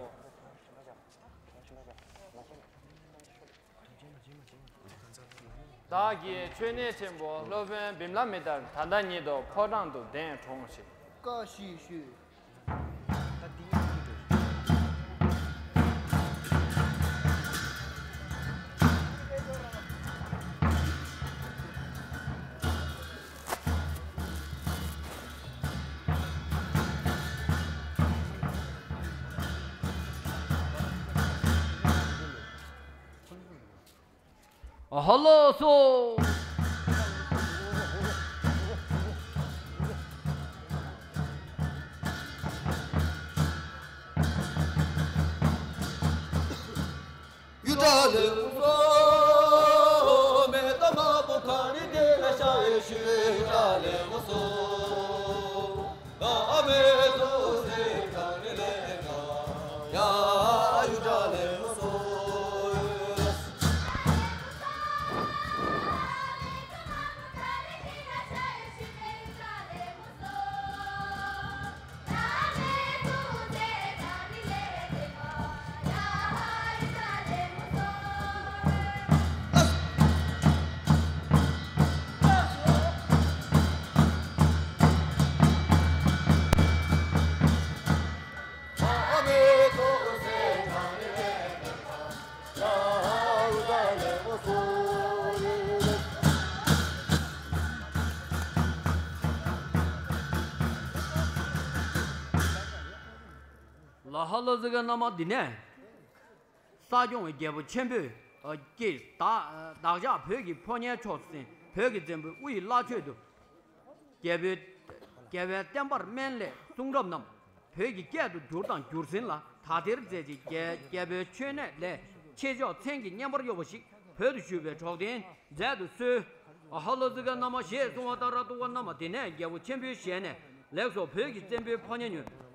བདག་གིས་མཆོད་གནས་ཆེན་པོ་སློབ་དཔོན་བི་མ་ལ་མི་ཏྲ་ད་ལྟ་ཉིད་དུ་ཕོ་བྲང་དུ་གདན་དྲོངས་ཤིག་བཀའ་བཞིན་ཞུ། ཧ་ལོ་སོ། ཡུ་ཏྲ་ལེ་མུ་སོ། མེ་ཏ་མ་པོ་ཁ་རི་དེ་ལ་ཤ་ཡེ་ཤུ་ཡུ་ཏྲ་ལེ་མུ་སོ། ལ་ཧ་ལ་ཟི་ག་ན་མ་འདི་ནས། ས་སྐྱོང་བའི་རྒྱལ་པོ་ཆེན་པོས་ཀྱིས་བདག་བདག་ཅག་བོད་ཀྱི་ཕོ་ཉའི་ཕྱོགས་སུ་ཟིན། བོད་ཀྱི་བཙན་པོའི་དབུ་ཡི་བླ་མཆོད་དུ། རྒྱལ་པོའི་རྒྱལ་བའི་བསྟན་པར་སྨན་བླའི་གསུང་རབ་རྣམས་བོད་ཀྱི་སྐད་དུ་བསྒྱུར་དང་བསྒྱུར་ཟིན་ལ། ད་ལྟའི་མཛད་རྗེས་རྒྱལ་རྒྱལ་པོའི་མཆོད་གནས་ལས་ཆེ་མཆོག་མཚན་གྱིས་སྙན་པར་གཡོ་བ་ཞིག་བོད་དུ་ཞུ་བའི་གྲོགས་དན་མཛད་དུ་གསོལ། ཨ་ཧ་ལ་ཟི་ག་ན་མ་ཞེས་གསུང་བ་ལྟར་ཏུ་ག་ན་མ་དེ་ནས་རྒྱལ་པོ་ཆེན་པོའི་ཞལ་ནས་ལེགས་སོ། བོད་ཀྱི་བཙན་པོའི་ཕོ་ཉ་ཉོན།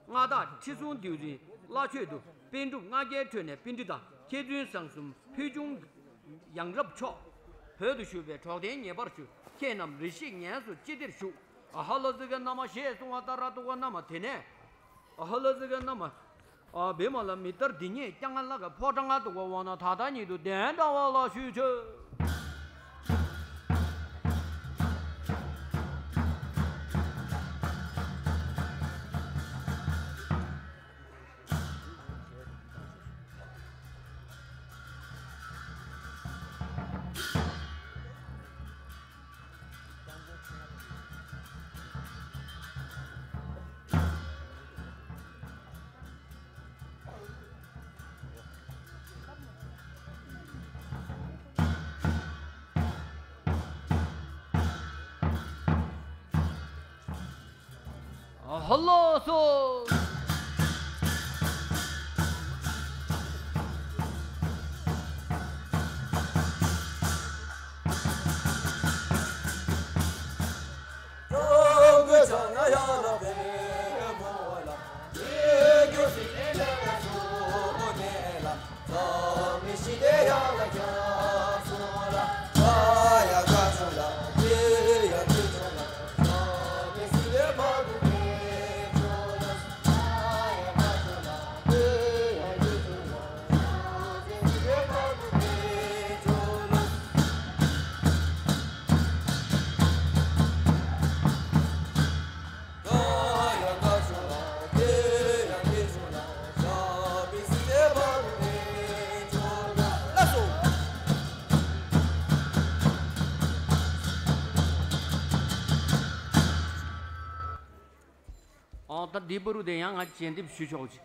མངའ་བདག་ཁྲི་སྲོང་ལྡེའུ་བཙན་བླ་མཆོད་དུ་པཎ་གྲུབ་ལྔ་བརྒྱའི་ཁྲོད་ནས་པཎྜི་ཏ་མཁས་བཙུན་བཟང་གསུམ་ཕུལ་བྱུང་ཡང་རབ་མཆོག་བོད་དུ་བཞུགས་པའི་གྲོགས་དན་ངེས་པར་ཞུ། ཁྱེད་རྣམས་རེ་ཞིག་ངལ་གསོ་ཅི་བདེར་བཞུགས། ཨ་ཧ་ལ་ཟི་ག་ན་མ་ཞེས་གསུང་བ་ལྟར་ཏུ་ག་ན་མ་དེ་ནས། ཨ་ཧ་ལ་ཟི་ག་ན་མ། ཨ་བི་མ་ལ་མི་ཏྲ་འདི་ཉིད་ཀྱང་ང་ལ་ག་ཕོ་བྲང་ང་དུ་གོ་བ་ན་ད་ལྟ་ཉིད་དུ་གདན་འདྲ་བ་ལ་ཞུ་ཆེ། ཧོ་ལོ་སོ། ཨོ་ད་འདི་བར་དུ་དེ་ཡང་ང་ཞལ་འདེབས་ཞུ་ཆོག་ཅིག་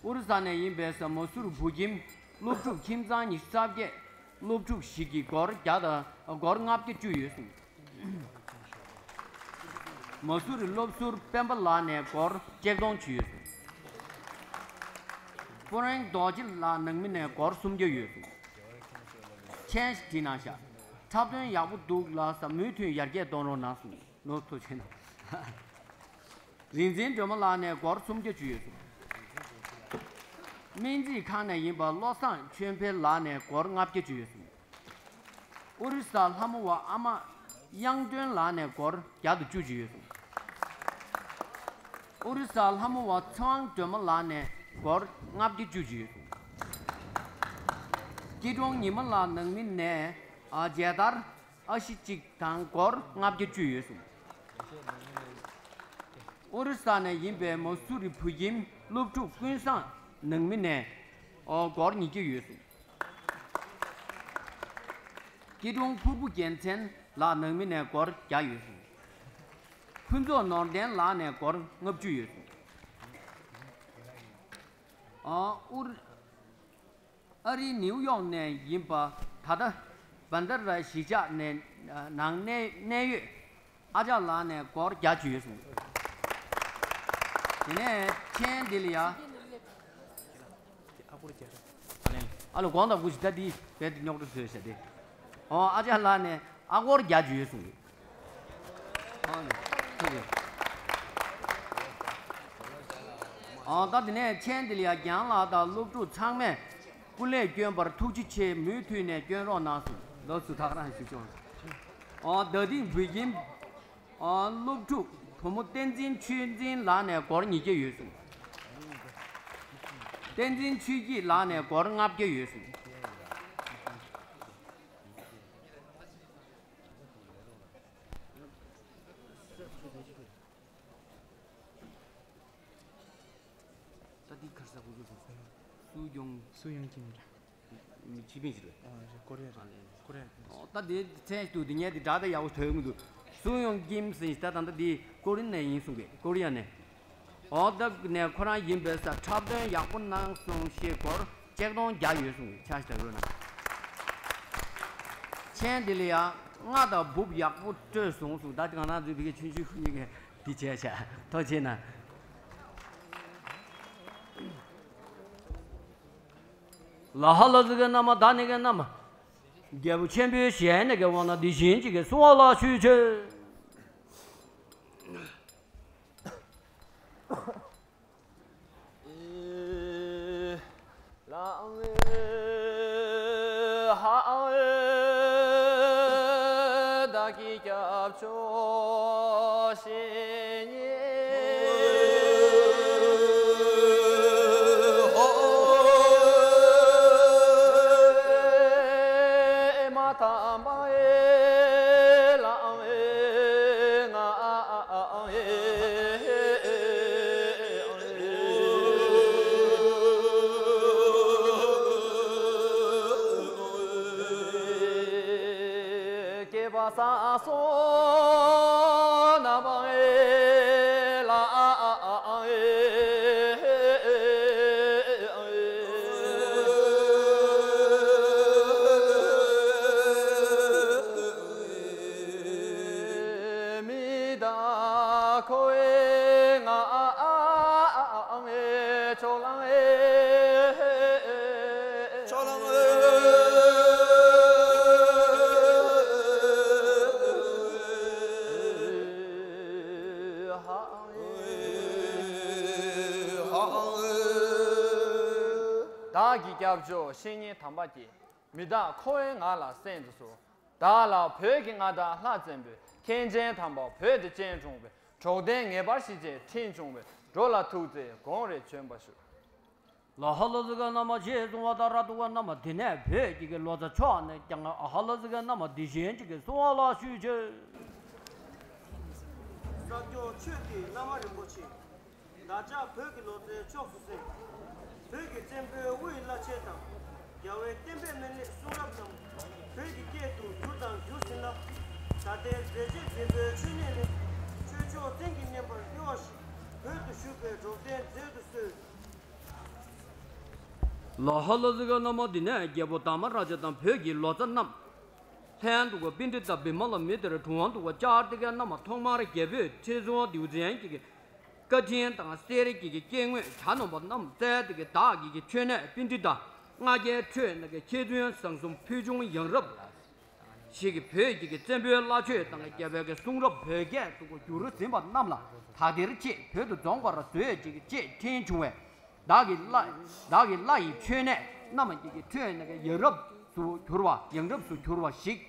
ཨོ་རི་ས་ནས་ཡིན་པའི་ས་མ་སུར་བུ་ཁྱིམ་སློབ་ཕྲུག་ཁྱིམ་ཚང་ཉི་ཤུ་རྩ་བརྒྱད། སློབ་ཕྲུག་ཞིག་གིས་སྒོར་བརྒྱ་དང་སྒོར་ལྔ་བརྒྱ་བཅུ་ཡོད་གསུངས། མ་སུ་རི་སློབ་ཟུར་སྤེན་པ་ལགས་ནས་སྒོར་ཆིག་སྟོང་བཅུ་ཡོད་གསུངས། ཀོ་རེང་རྡོ་རྗེ་ལགས་ནང་མི་ནས་སྒོར་སུམ་བརྒྱ་ཡོད་གསུངས། མཆན་ཞིག་བྲིས་གནང་ཤག་འཁྲབ་སྟོན་ཡག་པོ་འདུག་ལགས་སམ། མུ་མཐུད་ཡར་རྒྱས་གཏོང་རོགས་གནང་གསུངས། ནོར་ཐུགས་ཆེ་གནང་། རིག་འཛིན་སྒྲོལ་མ་ལགས་ནས་སྒོར་སུམ་བརྒྱ་བཅུ་ཡོད་གསུངས། སྨན་རྩིས་ཁང་ནས་ཡིན་པ་བློ་བཟང་ཆོས་འཕེལ་ལགས་ནས་སྒོར་ལྔ་བརྒྱ་བཅུ་ཡོད་གསུངས། ཨོ་རི་ས་ལྷ་མོ་བ་ཨ་མ་དབྱངས་སྒྲོན་ལགས་ནས་སྒོར་བརྒྱ་དང་བཅུ་བཅུ་ཡོད་གསུངས། ཨོ་རི་ས་ལྷ་མོ་བ་ཚེ་དབང་སྒྲོལ་མ་ལགས་ནས་སྒོར་ལྔ་བརྒྱ་བཅུ་བཅུ་ཡོད་གསུངས། སྐྱིད་གྲོང་ཉི་མ་ལགས་ནང་མི་ནས་ཨ་མཇལ་དར་ཨ་ཤི་གཅིག་དང་སྒོར་ལྔ་བརྒྱ་བཅུ་ཡོད་གསུངས། ཨོ་རི་ས་ནས་ཡིན་པའི་མ་སུ་རི་བུ་ཁྱིམ་སློབ་ཕྲུག་ཀུན་བཟང་ནང་མི་ནས་ཨོ་སྒོར་ཉིས་བརྒྱ་ཡོད་གསུངས། སྐྱིད་གྲོང་ཕུར་བུ་རྒྱལ་མཚན་ལགས་ནང་མི་ནས་སྒོར་བརྒྱ་ཡོད་གསུངས། ཕུན་ཚོགས་ནོར་ལྡན་ལགས་ནས་སྒོར་ལྔ་བཅུ་ཡོད་གསུངས། ཨོ་ཨུར། ཨ་རིའི་ནིའུ་ཡོག་ནས་ཡིན་པ། ད་ལྟ་བན་དར་ར་གཞིས་ཆགས་ནས་ནང་གནས་གནས་ཡོད་ཨ་ཅག་ལགས་ནས་སྒོར་བརྒྱ་བཅུ་ཡོད་གསུངས། དེ་ནས་མཆན་འདི་ལ་ཡ། ཨ་ལོ་དགོངས་དག་སྐུ་མཁྱེན། ད་འདི་རྦད་དེ་རྙོག་དྲ་བཟོས་ཤག་སྟེ། ཨོ་ཨ་ཅག་ལགས་ནས་ཨ་སྒོར་བརྒྱ་བཅུ་ཡོད་གསུངས་ཡོད། ཨོ་ནི་ཐུགས་རྗེ་ཆེ། ཨོ་ད་དེ་ནས་མཆན་འདི་ལ་ཡ། རྒན་ལགས་དང་སློབ་ཕྲུག་ཚང་མས་སྐུ་ལས་བསྐྱོན་པར་ཐུགས་རྗེ་ཆེ། མུ་མཐུད་ནས་བསྐྱོན་རོགས་གནང་གསུངས། ལགས་སོ། ད་ག་རང་ཞུ་ཆོག་ཨོ་ད་ཐེངས་བོད་ཁྱིམ་ཨོ་སློབ་ཕྲུག་བུ་མོ་བསྟན་འཛིན་ཆོས་འཛིན་ལགས་ནས་སྒོར་ཉིས་བརྒྱ་ཡོད་གསུངས། བསྟན་འཛིན་ཆོས་སྐྱིད་ལགས་ནས་སྒོར་ལྔ་བརྒྱ་ཡོད་གསུངས། ད་འདི་ཁར་ས་གོ་རྒྱུ་སོང་། སུ་ཡོང་། སུ་ཡོང་གིན་ར། ཕྱི་པིན་ཞིག་རེད། ཨ་རེད། ཀོ་རི་ཡ་རེད། ཨ་ལེ། ཀོ་རི་ཡ་རེད། ཨོ་ད་འདི་མཚན་ཞིག་འདུག་འདི་ངས་འདི་སྒྲ་ད་ཡག་པོ་ཐོས་མི་འདུག་སུ་ཡོང་ཀིམ་ཟེར་ཞིག་ད་ད་ད་འདི་ཀོ་རི་ནས་ཡིན་གསུངས་པས། ཀོ་རི་ཡ་ནས། ཨོ་ད་ནས་ཁོ་རང་ཡིན་པས་ས། འཁྲབ་སྟོན་ཡག་པོ་གནང་སོང་ཞེས་སྒོར་ཆིག་སྟོང་བརྒྱ་ཡོད་གསུངས་པས། ཆ་ཞིག་ད་རོལ་ན། མཆན་འདི་ལ་ཡ། རྔ་དང་འབུབ་ཡག་པོ་སྤྲོད་སོང་གསུངས། ད་ང་རང་ཚོའི་བི་ཀའི་ཆུང་ཆུང་ཁུ་གཉིས་ཀས། དེ་བྱས་ཤག་ཐུགས་རྗེ་ཆེ་གནང་། ལ་ཧ་ལ་ཟི་གེ་ན་མ་ད་ནི་གེ་ན་མ། རྒྱལ་པོ་ཆེན་པོའི་ཞལ་ནས་གེ་བ་ན་འདི་བཞིན་ཅིག་གེ་གསུང་བ་ལ་ཞུས་ཆེ། ལའང་ཧའང་བདག་གི་སྐྱབས་མཆོག་བཤེས་གཉེན་ཧོ། མ་དམ་པའི་ལའང་ང་སྐྱེས་པ་ས་སོ་ན་བའི་ལའང་མི་དང་ཁོ། ལང་ཨེ། ཕྱོགས་གླང་ཨེ། ཕྱོགས་གླང་ཨེ། ཧ་ཨང་ཨེ། ཧ་ཨང་ཨེ། བདག་གི་སྐྱབས་མཆོག་བཤེས་གཉེན་དམ་པ་ཀྱེ། མི་བདག་འཁོར་བའི་ངང་ལ་གསན་དུ་གསོལ། བདག་ལ་བོད་ཀྱི་མངའ་བདག་ལྷ་བཙན་པོས། མཁན་ཆེན་དམ་པ་བོད་དུ་སྤྱན་དྲངས་པའི། གྲོགས་དན་ངེས་པར་ཞི་བྱེད་ཕྲིན་བྱུང་བའི། འགྲོ་ལ་ཐུགས་བརྩེས་དགོངས་རེ་བྱོན་པ་ཞུ། ལ་ཧ་ལ་ཟི་ག་ན་མ་ཅེས་གསུང་བ་ད་ར་ཏུ་ག་ན་མ་དེ་ནས་བོད་ཀྱི་གི་ལོ་ཙཱ་མཆོག་ནས་ཀྱང་ཨ་ཧ་ལ་ཟི་ག་ན་མ་དེ་བཞིན་གྱི་གི་གསུང་བ་ལ་ཞུས་ཆེ། ས་སྐྱོང་ཆོས་ཀྱི་བླ་མ་རིན་པོ་ཆེ། བདག་ཅག་བོད་ཀྱི་ལོ་ཙཱའི་ཕྱོགས་སུ་གསོལ། བོད་ཀྱི་བཙན་པོའི་དབུ་ཡི་བླ་ཆེན་དང་། རྒྱལ་བའི་བསྟན་པའི་སྨན་བླའི་གསུང་རབ་རྣམས། བོད་ཀྱི་སྐད་དུ་བསྒྱུར་དང་བསྒྱུར་ཟིན་ལ། ད་ལྟའི་མཛད་རྗེས་ལྡན་པའི་ཆོས་ཉིད་ནི། ཆོས་ཕྱོགས་བཙན་གྱིས་མནན་པར་གཡོ་བ་ཞིག་བོད་དུ་བཞུགས་པའི་གྲོགས་དན་མཛད་དུ་གསོལ། ལ་ཧ་ལ་ཟི་ག་ན་མ་འདི་ནས་རྒྱལ་པོ་དྷརྨ་རཱ་ཇ་དང་བོད་ཀྱི་ལོ་ཙཱ་རྣམས། ལྷན་དུ་ག་པཎྜི་ཏ་བི་མ་ལ་མི་ཏྲ་གྲུབ་དབང་དུ་ག་བཅར་ཏེ་ག་ན་མ་ཐོག་མར་རྒྱལ་པོས་ཁྲི་སྲོང་ལྡེའུ་བཙན་གྱི་བཀའ་དྲིན་དང་གསེར་གྱི་སྐྱེ་དངོས་གྱ་ནོམ་པ་རྣམས་བསྩལ་ཏེ་གི་བདག་གི་གི་མཆོད་གནས་པཎྜི་ཏ་ལྔ་བརྒྱའི་ཁྲོད་ན་གི་མཁས་བཙུན་བཟང་གསུམ་ཕུལ་བྱུང་ཡང་རབས་ཤིག་གི་བོད་ཀྱི་གི་བཙན་པོའི་བླ་མཆོད་དང་རྒྱལ་པོའི་གི་གསུང་རབ་བོད་སྐད་དུ་ག་བསྒྱུར་ཟིན་པ་རྣམས་ལ་དག་ཐེར་ཆེད་བོད་དུ་རྫོང་བར་བཟོས་ཅིག་གི་ཅེས་ཕྲིན་བྱུང་བས། བདག་གི་བླ། བདག་གི་བླ་ཡི་མཆོད་གནས་རྣམས་ཀྱི་ཁྲོད་ན་ཡང་རབས་སུ་གྱུར་བ་ཡང་རབས་སུ་གྱུར་བ་ཞིག་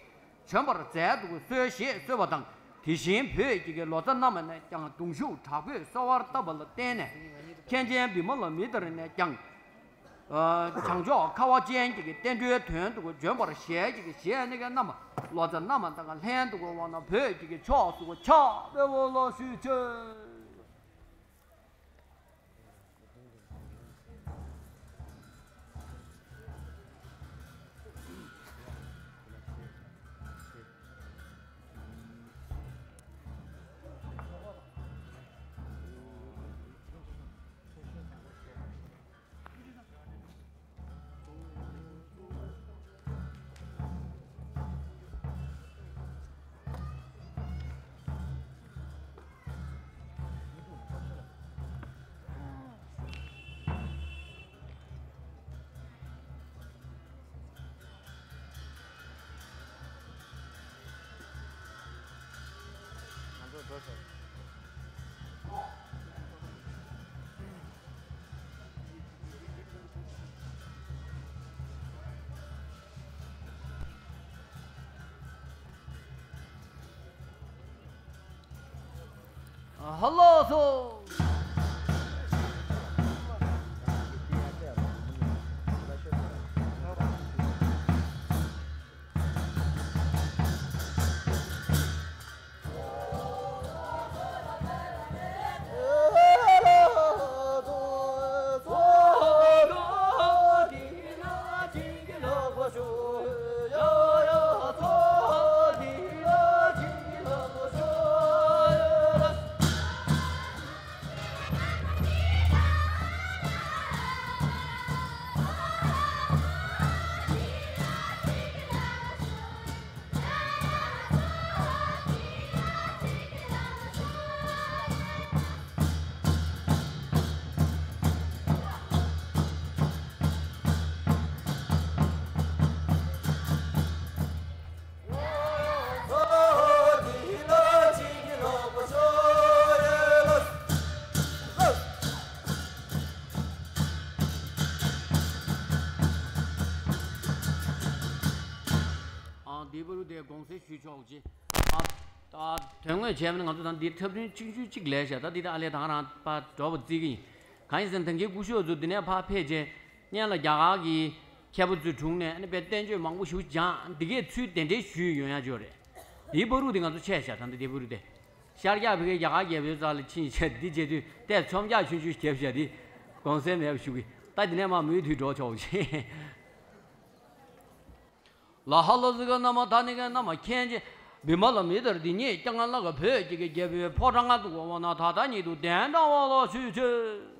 བྱོན་པར་མཛད་དུ་གསོལ་ཞེས་གསོལ་བ་དང་། དེ་བཞིན་བོད་ཀྱི་ལོ་ཙཱ་རྣམས་ནས་ཀྱང་གདུང་ཤུགས་དྲག་པོས་གསོལ་བ་བཏབ་པ་ལ་བརྟེན་ནས། མཁན་ཆེན་བི་མ་ལ་མི་ཏྲ་ནས་ཀྱང་། བྱང་ཕྱོགས་ཁ་བ་ཅན་གྱི་བསྟན་འགྲོའི་དོན་དུ་བྱོན་པར་ཞལ་གྱི་ཞལ་ནས་ཀྱང་རྣམས་ལོ་ཙཱ་རྣམས་དང་ལྷན་དུ་འོང་ན་བོད་ཀྱི་ཕྱོགས་སུ་ཕྱག་འཚལ་བ་ལ་ཞུ་ཆེ། ཧ་ལོ་སོ། ཨང་། འདི་བར་དུ་དེ་དགོངས་སེལ་ཞུ་ཆོག་ཅེས། ཨ། ད་དོན་དངོས་བྱས་པ་ན་ང་ཚོ་ད་འདི་འཁྲབ་སྟོན་གཅིག་མཇུག་གཅིག་ལས་བྱ། ད་འདི་ད་ཨ་ལས་དང་རང་པ་འགྲོ་བ་བརྩི་གི་ཡིན། གང་ཡིན་ཟེར་ན་ད་གིན་སྐུ་ཞབས་ཚོ་འདི་ནས་ཕར་ཕེབས་རྗེས་སྔོན་ལ་རྒྱ་གར་གྱི་མཁས་པ་ཚོའི་དྲུང་ནས་ཨ་ནི་དཔེ་བསྟན་བཅོས་མང་པོ་ཞིག་སྦྱངས། འདི་གས་ཚུལ་དེ་འདྲའི་ཞུས་ཡོང་ཡ་ཅིག་ཡོད་རེད། འདིའི་བར་དུ་དེ་ང་ཚོ་ཆད་བཞག་ད་འདི་འདིའི་བར་དུ་དེ། ཤར་རྒྱག་ཕ་གིའི་རྒྱ་གར་རྒྱལ་པོའི་རྩ་ལ་ཕྱིན་བྱས་འདི་བྱེད་དུས་དེ་ཚོམ་རྒྱག་ཆུང་ཆུང་བརྒྱབ་བཞག་འདི་དགོངས་སེལ་མེད་པ་ཞུ་གི། ད་འདི་ནས་མར་མུ་མཐུད་འགྲོ་ཆོག་ཅིག། ལ་ཧ་ལ་ཟི་ག་ན་མ་ད་ནི་ག་ན་མ་མཁན་ཆེན་བི་མ་ལ་མི་ཏྲ་འདི་ཉིད་ཀྱང་ང་ལ་ག་བོད་ཀྱི་གི་རྒྱལ་པོའི་ཕོ་བྲང་ང་དུ་འོ་བ་ན་ད་ལྟ་ཉིད་དུ་གདན་དྲངས་པ་ལ་ཞུ་ཆེ།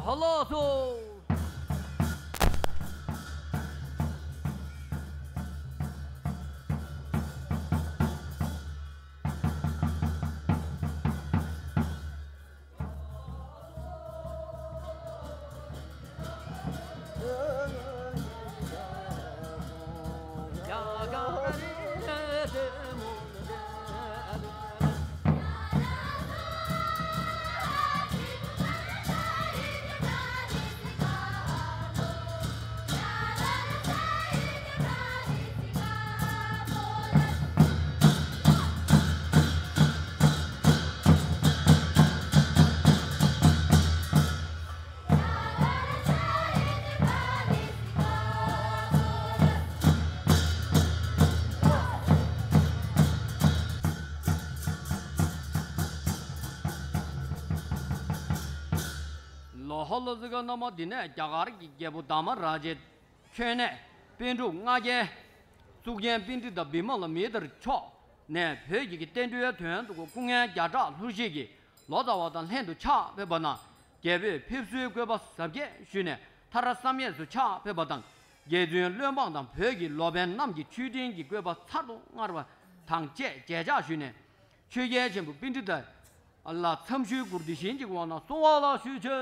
ཧ་ལགས་སོ། ལོ་ཧོ་ལོ་ཟི་ཀ་རྣམ་པ། འདི་ནས་རྒྱ་གར་གྱི་རྒྱལ་པོ་དྷརྨ་རཱ་ཇའི་མཆོད་གནས་པཎ་གྲུབ་ལྔ་རྒྱལ་གཙུག་རྒྱན་པཎྜི་ཏ་བི་མ་ལ་མི་ཏྲ་མཆོག་ནས་བོད་ཀྱི་བསྟན་འགྲོའི་དོན་དུ་སྐུ་ངལ་བརྒྱ་ཕྲག་ལྷུར་བཞེས་ཀྱིས་ལོ་ཙཱ་བ་དང་ལྷན་དུ་ཕྱག་ཕེབས་པ་ན། རྒྱལ་པོས་ཕེབས་བསུའི་བཀོད་པ་གཟབ་རྒྱས་ཞུས་ནས་མཐར་བསམ་ཡས་སུ་ཕྱག་ཕེབས་པ་དང་། རྗེ་བཙུན་བློན་འབངས་དང་བོད་ཀྱི་ལོ་པཎ་རྣམས་ཀྱི་མཆོད་སྤྲིན་གྱི་བཀོད་པ་ཚར་དུ་དངར་བ་དང་བཅས་མཇལ་ཕྱག་ཞུས་ནས། ཆོས་རྒྱལ་ཆེན་པོ་པཎྜི་ཏ་ལ་འཚམས་ཞུའི་སྒོར་འདི་བཞིན་གྱི་དབང་གནང་གསོལ་བ་ལ་ཞུ་ཆེ།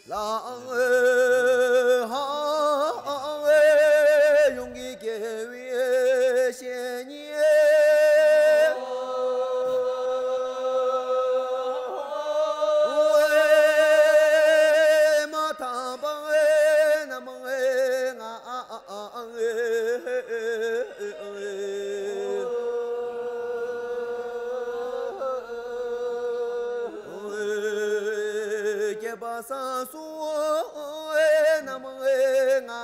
ལའང་ཡོངས་ཀྱི་དགེ་བའི་བཤེས་གཉེན། མ་དམ་པ་རྣམས་ང་སྐྱེས་པ་སངས་སོ་རྣམས་ང་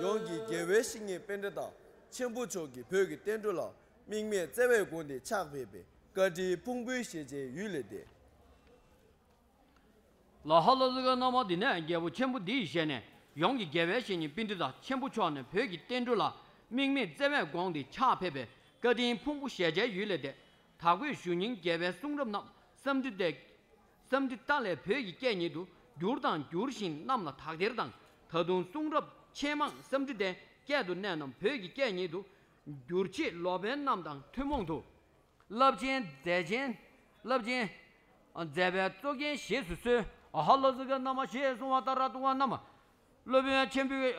ཡོངས་ཀྱི་དགེ་བའི་བཤེས་གཉེན་པཎྜི་ཏ་ཆེན་པོ་མཆོག་གིས་བོད་ཀྱི་བསྟན་འགྲོ་ལ་དམིགས་མེད་བརྩེ་བས་དགོངས་ཏེ་ཕྱག་ཕེབས་པའི་བཀའ་དྲིན་ཕུང་པོའི་ཞལ་མཇལ་ཡུལ་ལས་འདས། ལ་ཧ་ལོ་ཟི་ཀ་རྣམ་པ། འདི་ནས་རྒྱལ་པོ་ཆེན་པོ་འདིའི་ཞལ་ནས་ཡོངས་ཀྱི་དགེ་བའི་བཤེས་གཉེན་པཎྜི་ཏ་ཆེན་པོ་མཆོག་ནས་བོད་ཀྱི་བསྟན་འགྲོ་ལ་དམིགས་མེད་བརྩེ་བས་དགོངས་ཏེ་ཕྱག་ཕེབས་པའི་བཀའ་དྲིན་ཕུང་པོ་ཞལ་མཇལ་ཡུལ་ལས་འདས། དག་པའི་ཞུ་སྙིང་རྒྱལ་བའི་གསུང་རབ་རྣམས་བསམ་འགྲིབ་སྟེ། བསམ་འགྲིབ་ལྟ་ལས་བོད་ཀྱི་སྐད་ཉིད་དུ་བསྒྱུར་དང་བསྒྱུར་བཞིན་གནམ་ལ་དག་སྟེར་དང་། ད་དུང་གསུང་རབ་ཆེས་མང་བསམ་འགྲིབ་སྟེ་སྐད་དུ་གནས་རྣམས་བོད་ཀྱི་སྐད་ཉིད་དུ་བསྒྱུར་ཆེད་ལོ་པཎ་རྣམས་དང་ཐུན་མོང་དུ། རླབས་ཆེན་མཛད་ཆེན། རླབས་ཆེན་མཛད་པའི་གཙོ་རྒྱན་ཞེས་སུ་གསོལ། ཨ་ཧ་ལོ་ཟི་ཀ་རྣམ་པ་ཞེས་གསུངས་པ་ལྟར་ཐུབ་པ་རྣམས། སློབ་དཔོན་ཆེན་པོའི་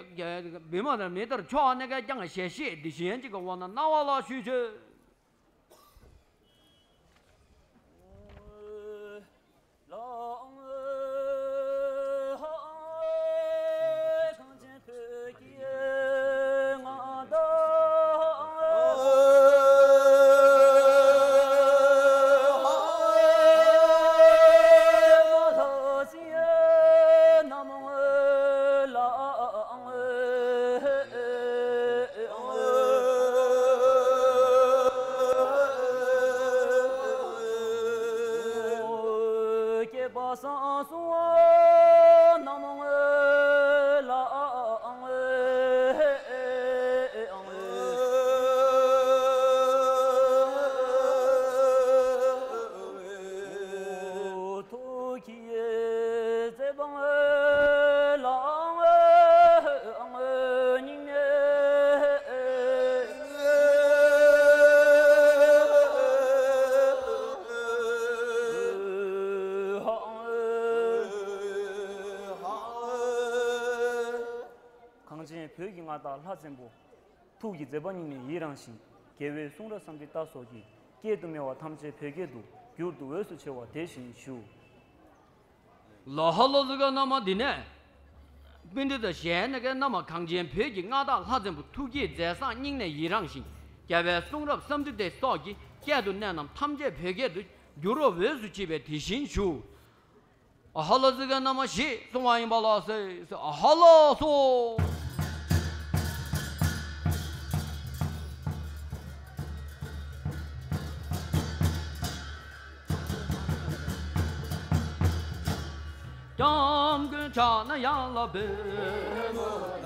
བི་མ་ལ་མི་ཏྲ་མཆོག་ནས་ཀྱང་ཞལ་བཞེས་འདི་བཞིན་གཅིག་གི་དབང་གནང་གནང་བ་ལ་ཞུ་ཆེ། གངས་ཅན་བོད་ཀྱི་མངའ་བདག་ལྷ་བཙན་པོ། ཐུགས་ཀྱི་མཛད་པ་སྙིང་ནས་ཡི་རངས་ཤིང་། རྒྱལ་བའི་གསུང་རབ་བསམ་འགྲིབ་ལྟ་སོགས་ཀྱིས་སྐད་དུ་སྨྲ་བ་ཐམས་ཅད་བོད་སྐད་དུ་བསྒྱུར་དུ་འོས་སུ་བྱེད་པ་དེ་བཞིན་ཞུ། ལ་ཧ་ལོ་ཟི་ཀ་རྣམ་པ། འདི་ནས་པཎྜི་ཏ་གཞན་ནས་ཀྱང་རྣམ་པ་གངས་ཅན་བོད་ཀྱི་མངའ་བདག་ལྷ་བཙན་པོ་ཐུགས་ཀྱི་མཛད་བཟང་སྙིང་ནས་ཡི་རངས་ཤིང་ རྒྱལ་བའི་གསུང་རབ་བསམ་གྲུབ་སྟེ་སོགས་ཀྱི་སྐད་དུ་གནས་རྣམས་ཐམས་ཅད་བོད་སྐད་དུ་བསྒྱུར་བའི་འོས་སུ་མཆིས་པས་དེ་བཞིན་ཞུ། ཨ་ཧ་ལ་ཟིག་ག་ན་མ་ཞེས་གསུང་བ་ཡིན་པ་ལགས་སོ། ཨ་ཧ་ལ་སོ། སྐྱབས་མགོན་ཕྱག་ན་ཡར་ལ་འབུལ།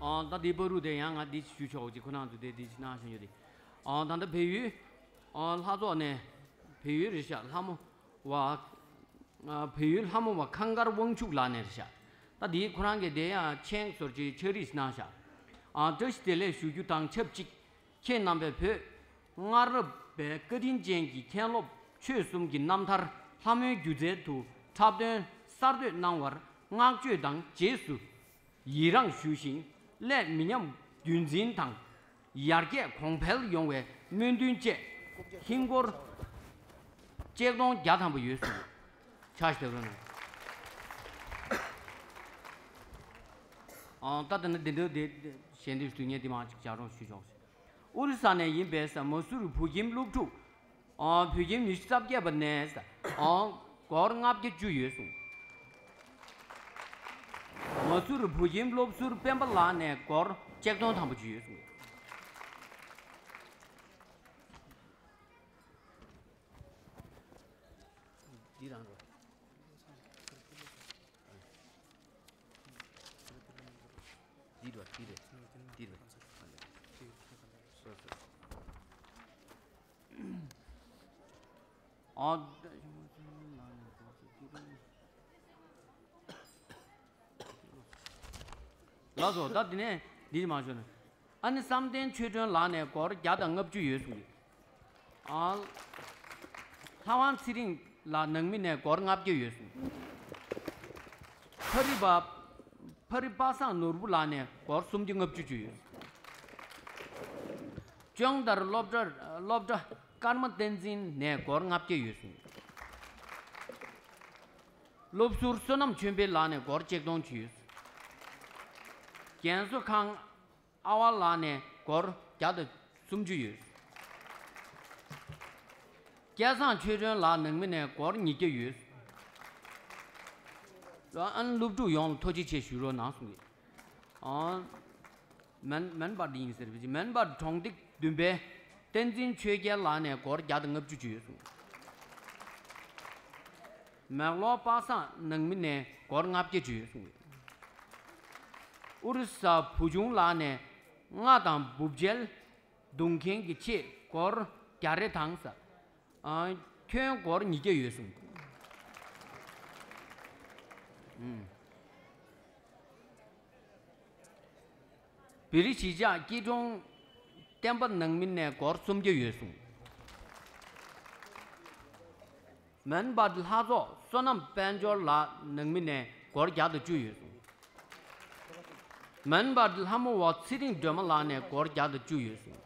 ཨང་། ད་འདི་བར་དུ་དེ་ཡང་ང་འདི་ཞུ་ཆོག་ཅིག་ཁོ་རང་ཚོ་དེ་འདི་ཞིག་གནང་བཞིན་ཡོད་དེ། ཨང་། ད་ལྟ་བལ་ཡུལ་ཨང་ལྷ་ཚོགས་ནས་བལ་ཡུལ་རེད་ཤག་ལྷ་མོ་བ། ཨ། བལ་ཡུལ་ལྷ་མོ་བ་ཁང་དཀར་དབང་ཕྱུག་ལགས་ནས་རེད་ཤག་ད་འདི་ཁོ་རང་གིས་དེ་ཡང་མཆན་བཟོ་བཅོས་ཕྱག་བྲིས་གནང་ཤག་ཨ། བཀྲ་ཤིས་བདེ་ལེགས་ཞུ་རྒྱུ་དང་ཆབས་ཅིག་ཁྱེད་རྣམ་པས་བོད་སྔ་རབས་པའི་བཀའ་དྲིན་ཅན་གྱི་མཁན་སློབ་ཆོས་གསུམ་གྱི་རྣམ་ཐར་ལྷ་མོའི་སྒྱུ་རྩལ་དུ་འཁྲབ་སྟོན་གསར་གཏོད་གནང་བར་བསྔགས་བརྗོད་དང་རྗེས་སུ་ཡི་རངས་ཞུ་ཞིང་སླད་མི་ཉམས་རྒྱུན་འཛིན་དང་། ཡར་རྒྱས་གོང་འཕེལ་ཡོང་བའི་སྨོན་འདུན་བཅས་ཧིན་སྒོར་ཆིག་སྟོང་བརྒྱ་ཐམ་པ་ཡོད་གསུངས། ཕྱག་ཞུ་དེ་རུ་ནས། ཨང་། ད་ལྟ་ནི་འདི་འདྲ་དེ་ཞལ་འདེབས་ཞུ་མཁན་དེ་མང་ཅིག་བྱ་རོགས་ཞུ་ཆོག་ཨོ་རི་ས་ནས་ཡིན་པའི་ས་མ་སུ་རི་བུ་ཁྱིམ་སློབ་ཕྲུག་ཨང་། བོད་ཁྱིམ་ཉི་ཤུ་རྩ་བརྒྱད་པ་ནས་ཨང་། སྒོར་ལྔ་བརྒྱ་བཅུ་ཡོད་གསུངས། མ་སུ་རི་བུ་ཁྱིམ་སློབ་ཟུར་སྤེན་པ་ལགས་ནས་སྒོར་ཆིག་སྟོང་ཐམ་པ་བཅུ་ཡོད་གསུངས། འདི་རང་རོ། འདི་རོ། འདི་རེད། འདི་རེད། སོ་སོ། ཨ། ལགས་སོ། ད་དེ་ནས་འདི་མ་ཞུ་ན། ཨ་ནི་བསམ་གཏན་ཆོས་སྒྲོན་ལགས་ནས་སྒོར་བརྒྱ་དང་ལྔ་བཅུ་ཡོད་གསུངས། ཨ། ལྷ་དབང་ཚེ་རིང་ལགས་ནང་མི་ནས་སྒོར་ལྔ་བརྒྱ་ཡོད་གསུངས། ཕ་རི་པ། ཕ་རི་པ་སངས་ནོར་བུ་ལགས་ནས་སྒོར་སུམ་བརྒྱ་ལྔ་བཅུ་བཅུ་ཡོད། ལྕོང་དར་སློབ་གྲྭ་སློབ་གྲྭ་ཀརྨ་བསྟན་འཛིན་ནས་སྒོར་ལྔ་བརྒྱ་ཡོད་གསུངས། སློབ་ཟུར་བསོད་ནམས་ཆོས་འཕེལ་ལགས་ནས་སྒོར་ཆིག་སྟོང་བཅུ་ཡོད། རྒན་གསོ་ཁང་ཨ་ཝ་ལགས་ནས་སྒོར་བརྒྱ་དང་སུམ་ཅུ་ཡོད། སྐལ་བཟང་ཆོས་སྒྲོན་ལགས་ནང་མི་ནས་སྒོར་ཉིས་བརྒྱ་ཡོད། ཨན་སློབ་ཕྲུག་ཡོངས་ལ་ཐུགས་རྗེ་ཆེ་ཞུ་རོགས་གནང་གསུངས་ཡོད། ཨང་། མན་མན་པར་ཡིན་ཟེར་བ་ཅིག་མན་པར་གྲོང་སྡེ་བདུན་པའི་བསྟན་འཛིན་ཆོས་རྒྱལ་ལགས་ནས་སྒོར་བརྒྱ་དང་ལྔ་བཅུ་ཅིག་ཡོད་གསུངས། མེག་ལོར་པ་སངས་ནང་མི་ནས་སྒོར་ལྔ་བརྒྱ་ཅིག་ཡོད་གསུངས། ཨོ་རི་ས་བུ་ཆུང་ལགས་ནས་རྔ་དང་འབུབ་ཆལ་བརྡུང་མཁན་གྱི་ཆེད་སྒོར་བརྒྱ་རེ་དང་ས། ཨ། ཁྱོན་སྒོར་ཉིས་བརྒྱ་ཡོད་གསུངས། ཨུམ། བེ་རི་གཞིས་ཆགས་སྐྱིད་གྲོང་བསྟན་པ་ནང་མི་ནས་སྒོར་སུམ་བརྒྱ་ཡོད་གསུངས། མན་སྦར་ལྷ་ཚོགས་བསོད་ནམས་དཔལ་འབྱོར་ལགས་ནང་མི་ནས་སྒོར་བརྒྱ་དང་བཅུ་ཡོད་གསུངས། མན་སྦར་ལྷ་མོ་བ་ཚེ་རིང་སྒྲོལ་མ་ལགས་ནས་སྒོར་བརྒྱ་དང་བཅུ་ཡོད་གསུངས།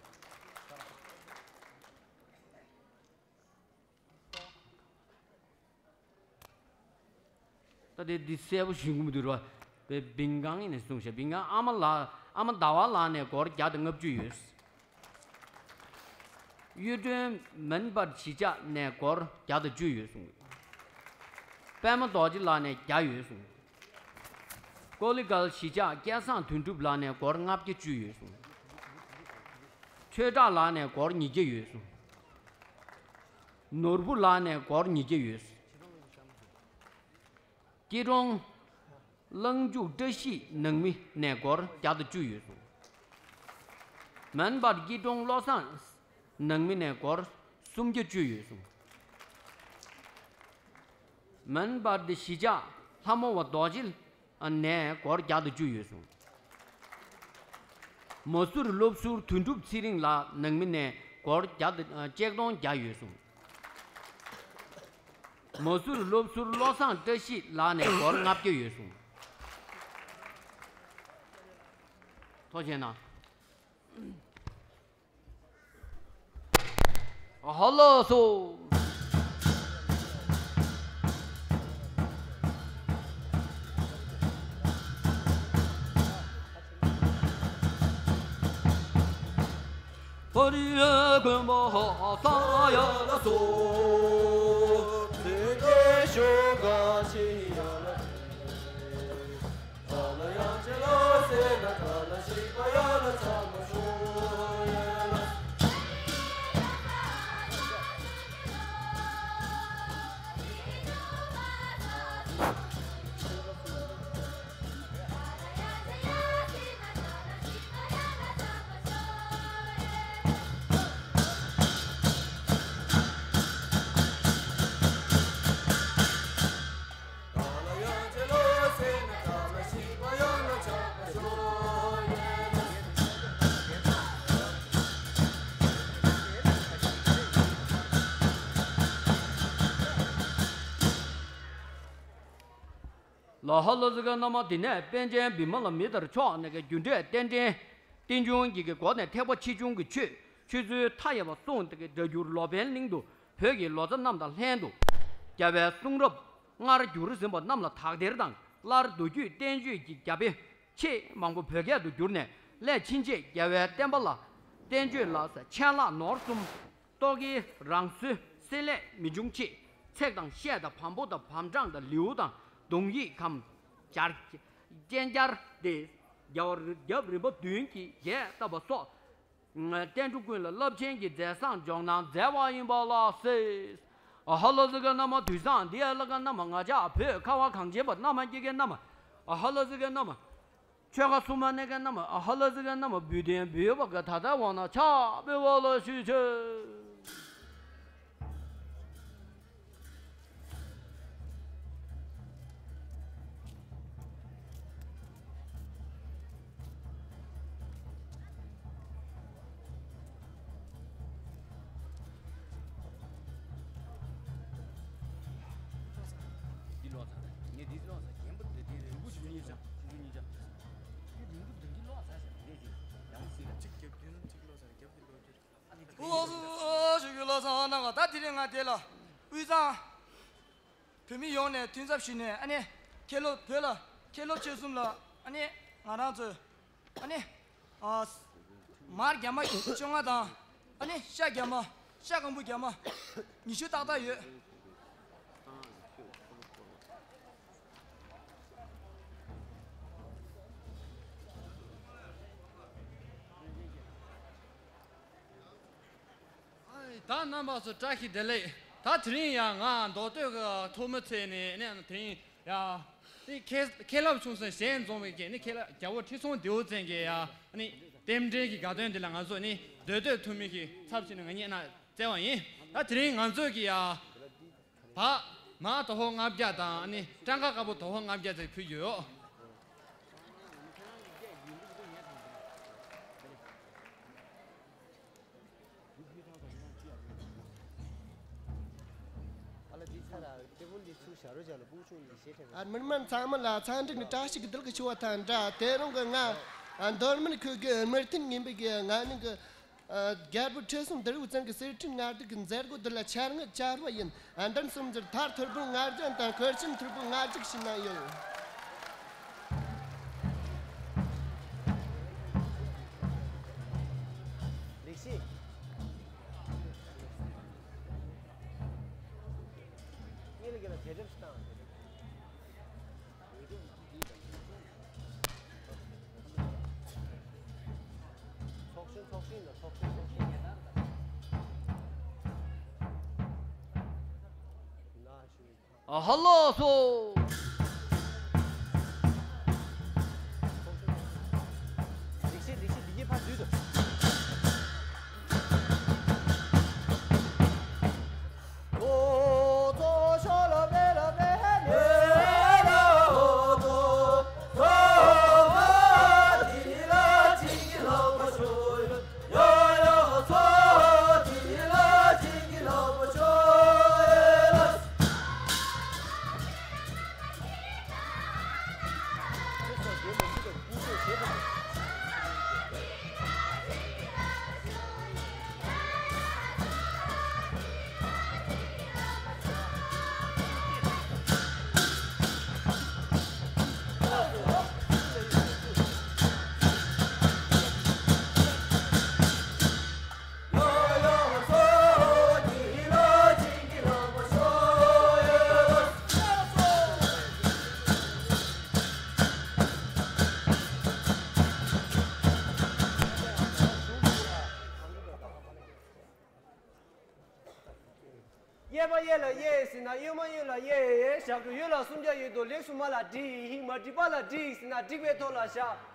ད་དེ་འདི་གསལ་པོ་ཞིག་མི་འདུག་ར། བའི་བིང་གང་ཡིན་ནས་གསུངས་ཤག་བིང་གང་ཨ་མ་ལགས་ཨ་མ་ཟླ་བ་ལགས་ནས་སྒོར་བརྒྱ་དང་ལྔ་བཅུ་ཡོད། གཡུ་སྒྲོན་མན་སྦར་གཞིས་ཆགས་ནས་སྒོར་བརྒྱ་དང་བཅུ་ཡོད་གསུངས། པད་མ་རྡོ་རྗེ་ལགས་ནས་བརྒྱ་ཡོད་གསུངས། ཀོ་ལི་གལ་གཞིས་ཆགས་སྐལ་བཟང་དོན་གྲུབ་ལགས་ནས་སྒོར་ལྔ་བརྒྱ་བཅུ་ཡོད་གསུངས། ཆོས་གྲགས་ལགས་ནས་སྒོར་ཉིས་བརྒྱ་ཡོད་གསུངས། ནོར་བུ་ལགས་ནས་སྒོར་ཉིས་བརྒྱ་ཡོད། སྐྱིད་གྲོང་གླང་འཇུག་བཀྲ་ཤིས་ནང་མི་ནས་སྒོར་བརྒྱ་དང་བཅུ་ཡོད་གསུངས། མན་སྦར་སྐྱིད་གྲོང་བློ་བཟང་ནང་མི་ནས་སྒོར་ སུམ་བརྒྱ་བཅུ་ཡོད་གསུངས། མན་བར་དི་གཞིས་ཆགས་ལྷ་མོ་བ་རྡོ་རྗེ་ནས་སྒོར་བརྒྱ་དང་བཅུ་ཡོད་གསུངས། མ་སུར་སློབ་ཟུར་དོན་གྲུབ་ཚེ་རིང་ལགས་ནང་མི་ནས་སྒོར་བརྒྱ་དང་ཆིག་སྟོང་བརྒྱ་ཡོད་གསུངས། མ་སུར་སློབ་ཟུར་བློ་བཟང་བཀྲ་ཤིས་ལགས་ནས་སྒོར་ལྔ་བརྒྱ་ཡོད་གསུངས། ཐུགས་རྗེ་གནང་། ཧ་ལོ་སོ། པ་རི་ཡ་གོན་པ་ཧ་ས་ཡ་ལ་སོ། ཚེ་གེ་ཤོ་ག་ཆི་ཡ་ལ། ལ་ཧ་ལོ་ཟི་ག་ན་མ་དེ་ནས་པཎ་ཆེན་བི་མ་ལ་མི་ལྟར་མཆོག་ནས་ཀྱི་རྒྱུ་འབྲས་རྟེན་འབྲེལ་རྟེན་འབྱུང་གི་གི་སྒོ་ནས་ཐེག་པ་ཆེ་ཆུང་གི་ཆོས་ཆོས་ཚུལ་མཐའ་ཡས་པ་གསུངས་ཏེ་གི་སྒྲ་བསྒྱུར་ལོ་པཎ་གླིང་དུ་བོད་ཀྱི་ལོ་ཙཱ་རྣམས་དང་ལྷན་དུ་རྒྱལ་བའི་གསུང་རབ་སྔར་བསྒྱུར་ཟིན་པ་རྣམས་ལ་དག་ཐེར་དང་སླར་མདོ་རྒྱུད་བསྟན་བཅོས་ཀྱི་རྒྱ་དཔེ་ཆེས་མང་པོ་བོད་སྐད་དུ་བསྒྱུར་ནས་སླད་ཕྱིན་ཆད་རྒྱལ་བའི་བསྟན་པ་ལ་བསྟན་བཅོས་ལ་ཆད་ལྷག་ནོར་གསུམ། རྟོག་གེའི་རང་བཟོའི་བསྲེ་ལྷད་མི་འབྱུང་ཆེད། ཚེག་དང་ཤད་དང་བམ་པོ་དང་བམ་གྲངས་དང་ལེའུ་དང་གདུང་ཡིག་གམ་སྦྱར་སྤྱན་སྦྱར་ཏེ། རྒྱབ་རིམ་པ་བདུན་གྱིས་རྒྱས་བཏབ་པ་སོགས་བསྟན་འགྲོ་ཀུན་ལ་རླབས་ཆེན་གྱི་མཛད་བཟང་འཇོག་གནང་མཛད་པ་ཡིན་པ་ལགས་སེ། ཨ་ཧ་ལོ་ཟི་ག་ན་མ་དུས་བཟང་འདི་ཡ་ལ་ག་ན་མ་ང་ཅག་བོད་ཁ་བ་གངས་ཅན་པ་ན་མ་སྐྱེ་མཁན་ན་མ་ཨ་ཧ་ལོ་ཟི་ག་ན་མ། ཆོལ་ཁ་གསུམ་མ་ནས་ཀྱི་རྣམས་ཨ་ཧ་ལ་ཟི་ག་རྣམས་འབུལ་དོན་འབུལ་བ་ག་ད་ལྟ་འོང་ན་ཕྱག་འབུལ་བ་ལ་ཞུ་ཆེ། འདི་ཀློག་ཚར་རེད། ངས་འདི་ཀློག་ཚར་རྒན་པོ་འདི་འདི་རེད། ལུག་གུ་ཞུ་གཉིས་ཆ་ཞུ་གཉིས་ཆ། འདི་རིང་པོ་འདི་འདི་ཀློག་ཚར་ཟེར་འདི་ཞིག་ཡང་སྲིད་ལ། གཅིག་རྒྱབ་རྒྱུ་ན་གཅིག་ཀློག་ཚར་རྒྱབ་འདི་ཀློག་རྒྱུ་རེད། ཨ་ནི་འདི་ཀློག་ཚར་ཞུ་རྒྱུ་ལ་ཚང་གནང་ག་ད་དེ་རིང་ང་དེ་ལ་དབུས་གཙང་བོད་མི་ཡོངས་ནས་མཐུན་ཚབ་ཞུས་ནས་ཨ་ནི་མཁན་སློབ་བོད་ལ་མཁན་སློབ་ཆོས་གསུམ་ལ་ཨ་ནི་ང་རང་ཚོས་ཨ་ནི། ཨ། མར་རྒྱ་མ་བཅོ་ལྔ་དང་། ཨ་ནི་ཤ་རྒྱ་མ། ཤ་སྐམ་པོ་རྒྱ་མ། ཉི་ཤུ་ཏག་ཏག་ཡོད། ད་རྣམ་པ་ཚོ་བཀྲ་ཤིས་བདེ་ལེགས། ད་དེ་རིང་ཡང་ང་མདོ་སྟོད་ཀྱི་ཐོག་མའི་ཚེས་ནས་ནས་དེ་རིང་ཡ། ནི་མཁན་མཁན་སློབ་ཆུང་སོང་གཞན་འཛོམས་པའི་གི་ནི་མཁན་སློབ་རྒྱལ་པོ་ཁྲི་སྲོང་ལྡེའུ་བཙན་གྱི་ཡ་ནི་རྟེན་འབྲེལ་གྱི་དགའ་སྟོན་འདི་ལ་ང་ཚོ་ནི་མདོ་སྟོད་ཐོན་མི་གི་ཚབ་བྱས་ནས་ང་གཉིས་ན་བཙལ་བ་ཡིན། ད་དེ་རིང་ང་ཚོ་གི་ཡ་བག་མ་དོ་ཧོ་ལྔ་བརྒྱ་དང་ནི་སྤྲང་ཀ་དཀར་པོ་དོ་ཧོ་ལྔ་བརྒྱ་ཙམ་ཕུལ་རྒྱུ་ཡོད། ཨ་མི་མང་ཚང་མ་ལ་ཚང་འདྲི་ནི་བཀྲ་ཤིས་ཀྱི་རྡུལ་གྱི་ཆུ་བ་དང་འདྲ། དེ་རིང་གི་ང་མདོ་སྨད་ཁུལ་གྱི་མི་མཐུན་ངན་པའི་གི་ང་ནི་གི་རྒྱལ་པོ་ཁྲི་སྲོང་ལྡེའུ་བཙན་གྱི་གསེར་ཁྲི་མངའ་སྡེ་གི་མཛད་སྒོ་འདི་ལ་ཕྱག་དངུལ་བཅར་བ་ཡིན། ཨ་འདམ་གསུམ་འཛུལ་མཐར་ཐུར་འབུམ་ལྔ་བརྒྱ་དང་གོས་ཆེན་ཐུར་འབུམ་ལྔ་བརྒྱ་ཞིག་གནང་ཡོད། ལེགས་བཤད། ངེད་ལ་ག་ལ་དེ་འདྲ་ཞིག་བཏང་། ཚོགས་ཆེན་ཚོགས་ཆེན་ལ་ཚོགས་ཆེན་ཚོགས་ཆེན། ཨ་ཧ་ལོ་སོ། ལེགས་བཤད་ལེགས་བཤད་འདི་གའི་ཕར་འཛུལ་དུ། གཡས་པ་གཡས་ལ་གཡས་ཟེར་ན་གཡོན་མ་གཡོན་ལ་གཡས། ཞབས་དྲུང་གཡོན་ལ་སུམ་བརྒྱ་ཡོད་དོ། ལེགས་སུ་མ་ལ་བསྒྲིགས། མ་བསྒྲིགས་པ་ལ་བསྒྲིགས་ཟེར་ན་བསྒྲིགས་པའི་ཐོག་ལ་བཞག།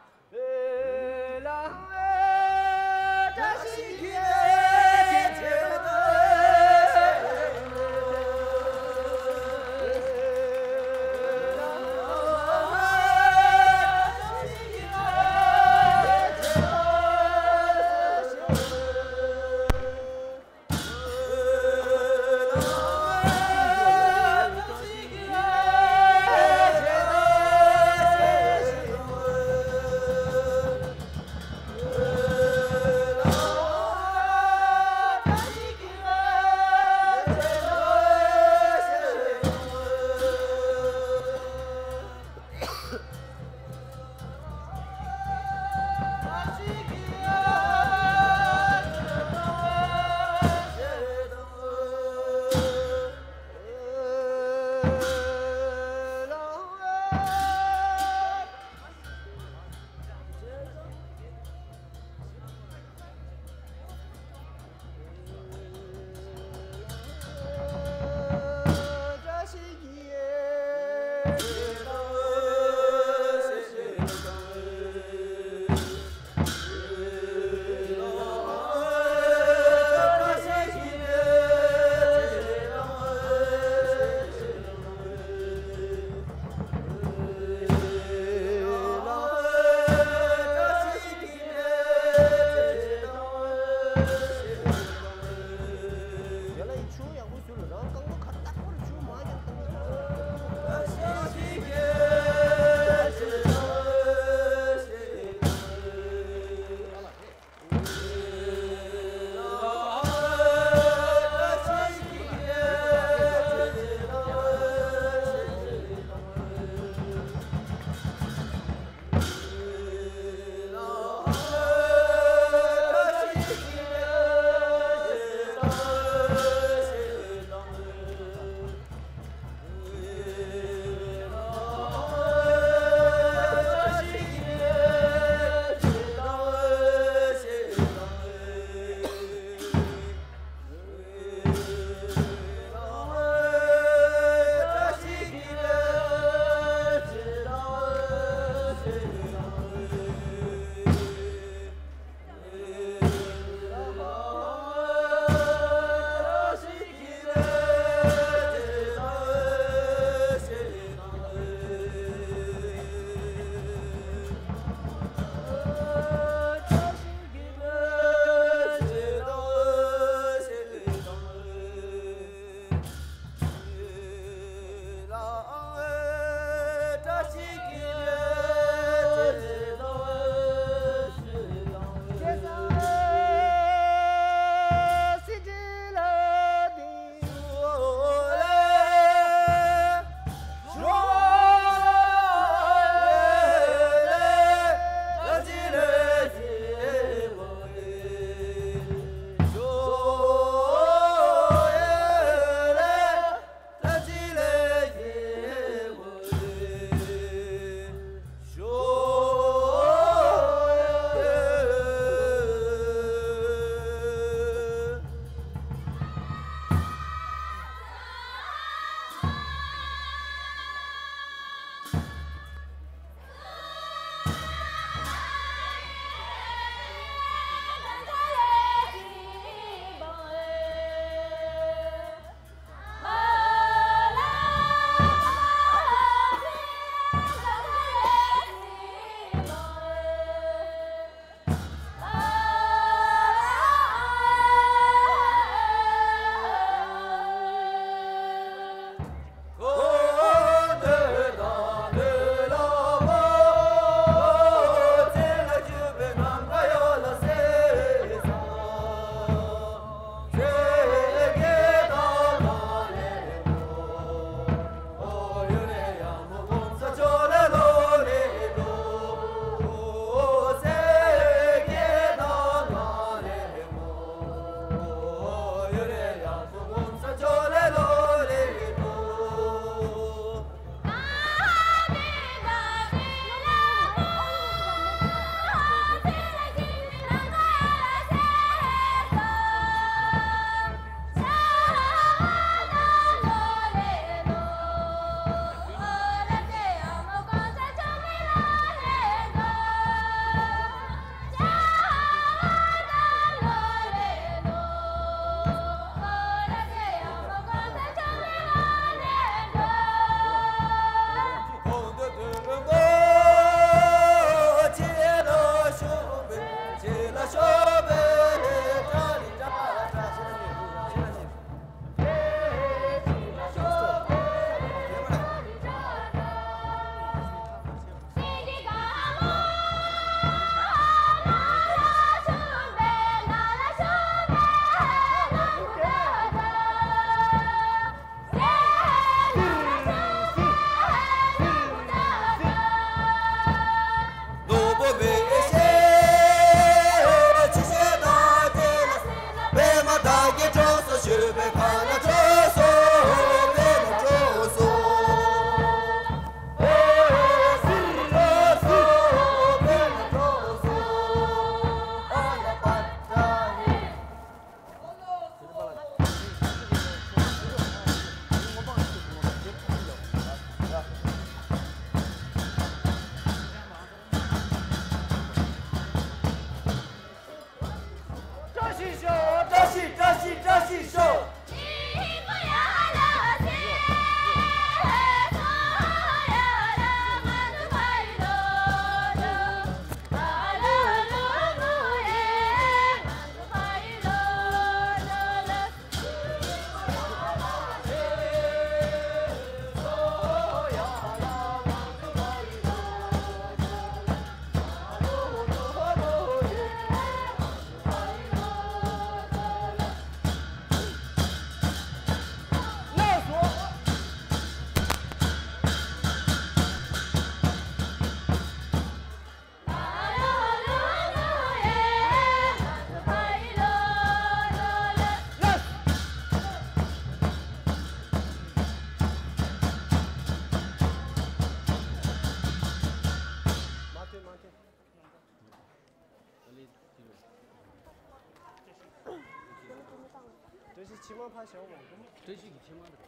ཕྱི་མ་ཕར་བཞག་དགོས། བཀྲ་ཤིས་ཀྱི་ཕྱི་མ་དང་།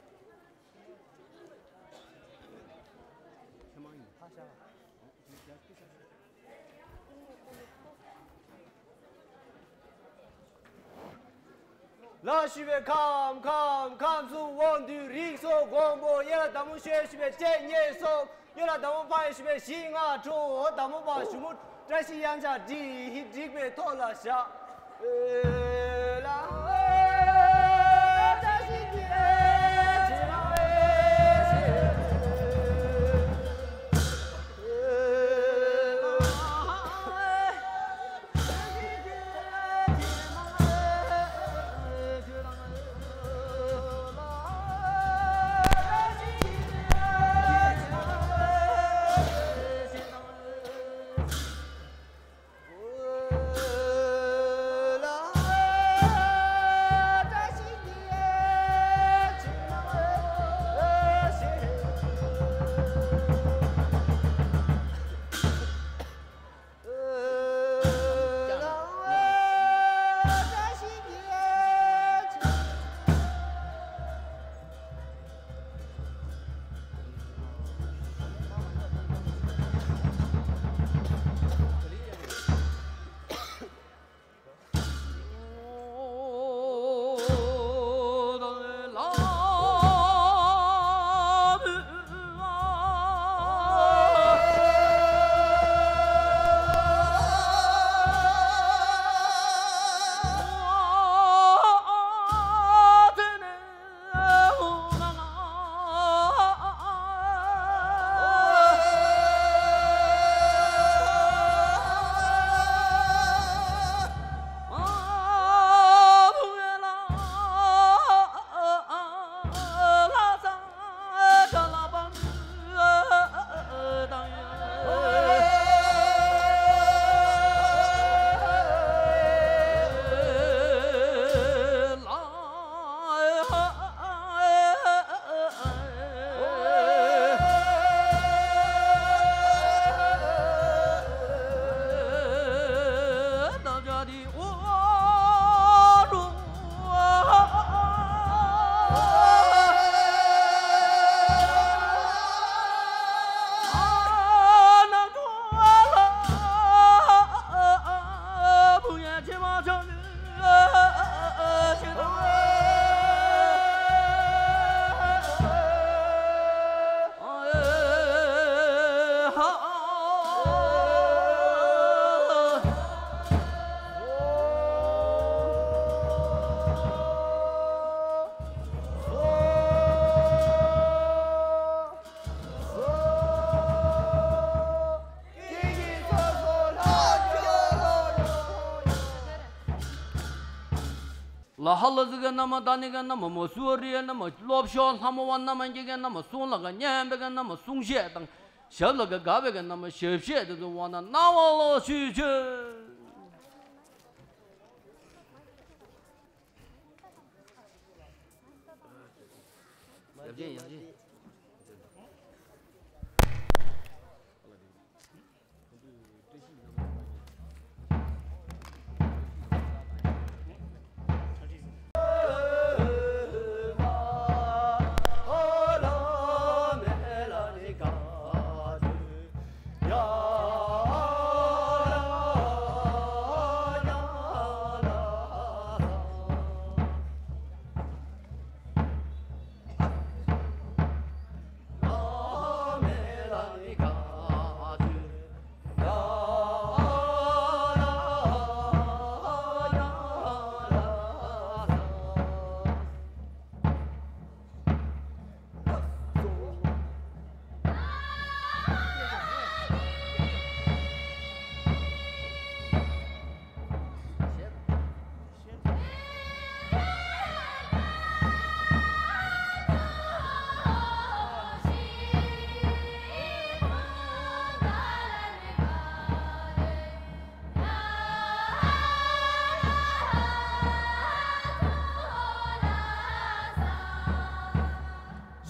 ཕྱི་མ་ཡིན། ཕར་བཞག་ལ་ཞུས་པའི་ཁམས་ཁམས་ཁམས་གསུམ་དབང་འདུས་རིགས་སོགས་མགོན་པོ་ཡ་ལ་དྭགས་མོ་ཤོད་ཞུས་པའི་ལྕེ་ཉེས་སོགས། ཡོད་ལ་དྭགས་པོ་ཕ་ཡི་ཞུ་བའི་གཞི་ང་ཁྲོ་བོ་དྭགས་པོ་པ་ཞུ་མོ་བཀྲ་ཤིས་གཡང་ཆགས་འདི་ཡི་འགྲིག་པའི་ཐོག་ལ་བཞག་ལ་ཧ་ལ་ཟི་ག་ན་མ་ད་ནི་ག་ན་མ་མོ་སུ་རི་ན་མ་ལོབ་ཤོ་ལྷ་མོ་བ་ན་མ་གི་ག་ན་མ་སུང་ལ་ག་ཉན་པ་ག་ན་མ་སུང་ཤེ་དང་ཞབས་ལ་ག་ག་བ་ག་ན་མ་ཞབས་ཤེ་དེ་ཚོ་བ་ན་ན་བ་ལོ་ཤུ་ཆུ། ཡག་ཅན་ཡག་ཅན།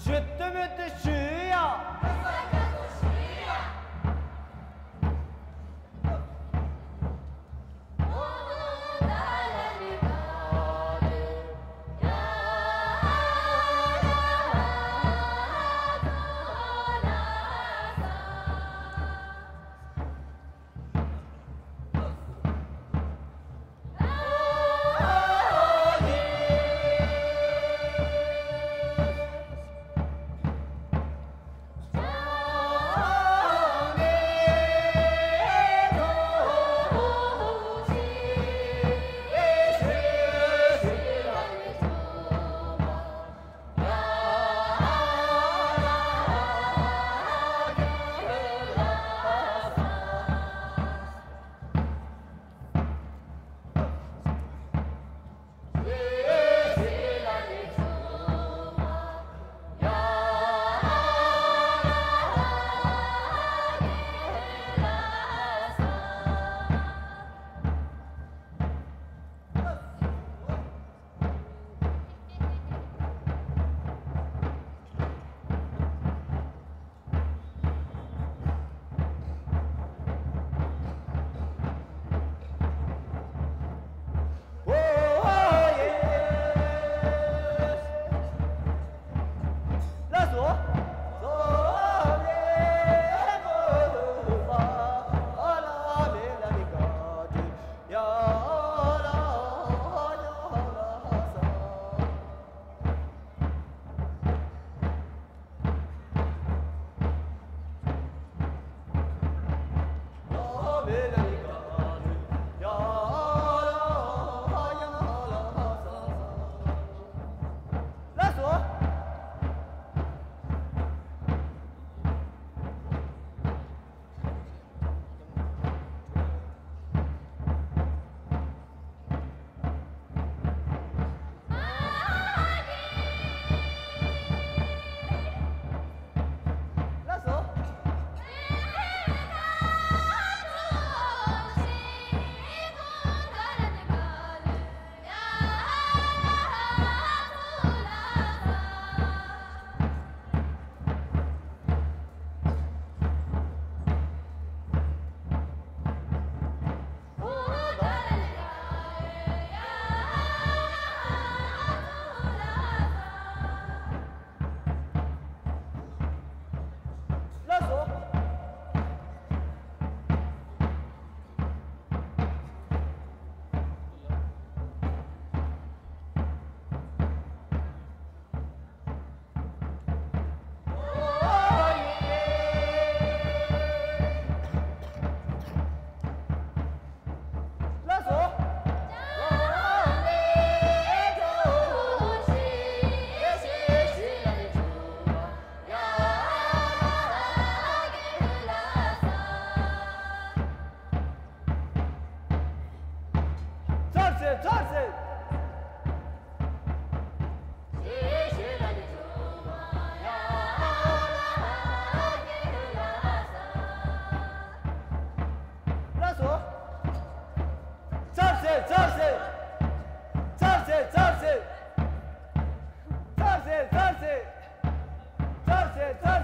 ཞུ་ཏུ་མི་ཏུ་ཞུ་ཡ།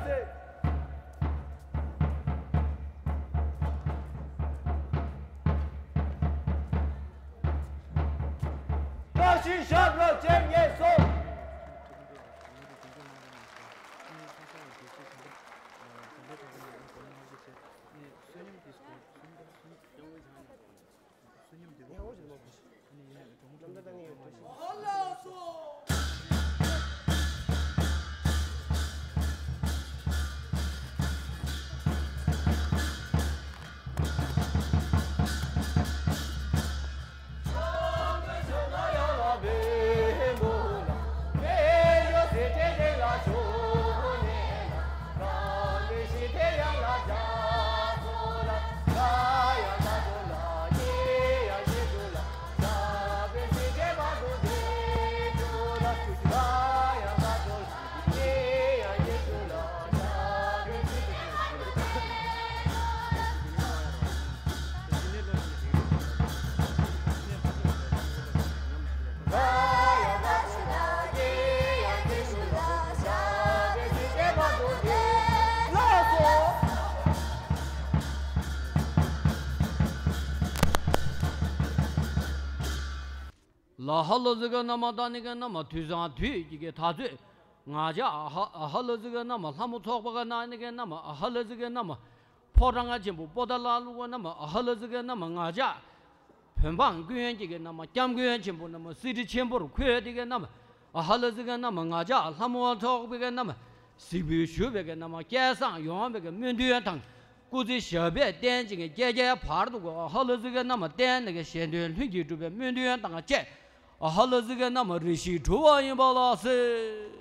བཀྲ་ཤིས་ཞབས་བྲོ་ཅན་ངེས་སོ། ལ་ཧ་ལ་ཟི་ག་ན་མ་ད་ནི་ག་ན་མ་དུས་བཟང་དུས་ཀྱི་གི་ད་ཚོད། ང་ཅག་ཨ་ཧ་ཨ་ཧ་ལ་ཟི་ག་ན་མ་ལྷ་མོ་ཚོགས་པ་ག་ན་ནི་ག་ན་མ་ཨ་ཧ་ལ་ཟི་ག་ན་མ་ཕོ་བྲང་ཆེན་པོ་པོ་ཏ་ལ་ལུ་ག་ན་མ་ཨ་ཧ་ལ་ཟི་ག་ན་མ་ང་ཅག་བོད་འབངས་ཀུན་གྱི་གི་ན་མ་སྐྱབས་མགོན་ཆེན་པོ་ན་མ་གསེར་ཁྲི་ཆེན་པོར་འཁོད་དེ་གི་ན་མ་ཨ་ཧ་ལ་ཟི་ག་ན་མ་ང་ཅག་ལྷ་མོ་ཚོགས་པའི་གི་ན་མ་གཟིགས་འབུལ་ཞུ་བའི་གི་ན་མ་སྐལ་བཟང་ཡོང་བའི་གི་སྨོན་འདུན་དང་། སྐུ་ཚེ་ཞབས་པད་བརྟན་ཅིང་བསྐལ་བརྒྱའི་བར་དུ་གོ་ཧ་ལ་ཟི་ག་ན་མ་བརྟན་ནས་གི་གཞན་དོན་ལྷུན་གྱིས་གྲུབ་པའི་སྨོན་འདུན་དང་བཅས། ཧ་ལ་ཟི་ག་ན་མ་རེ་ཞིག་གྲུབ་པ་ཡིན་པ་ལགས་སེ།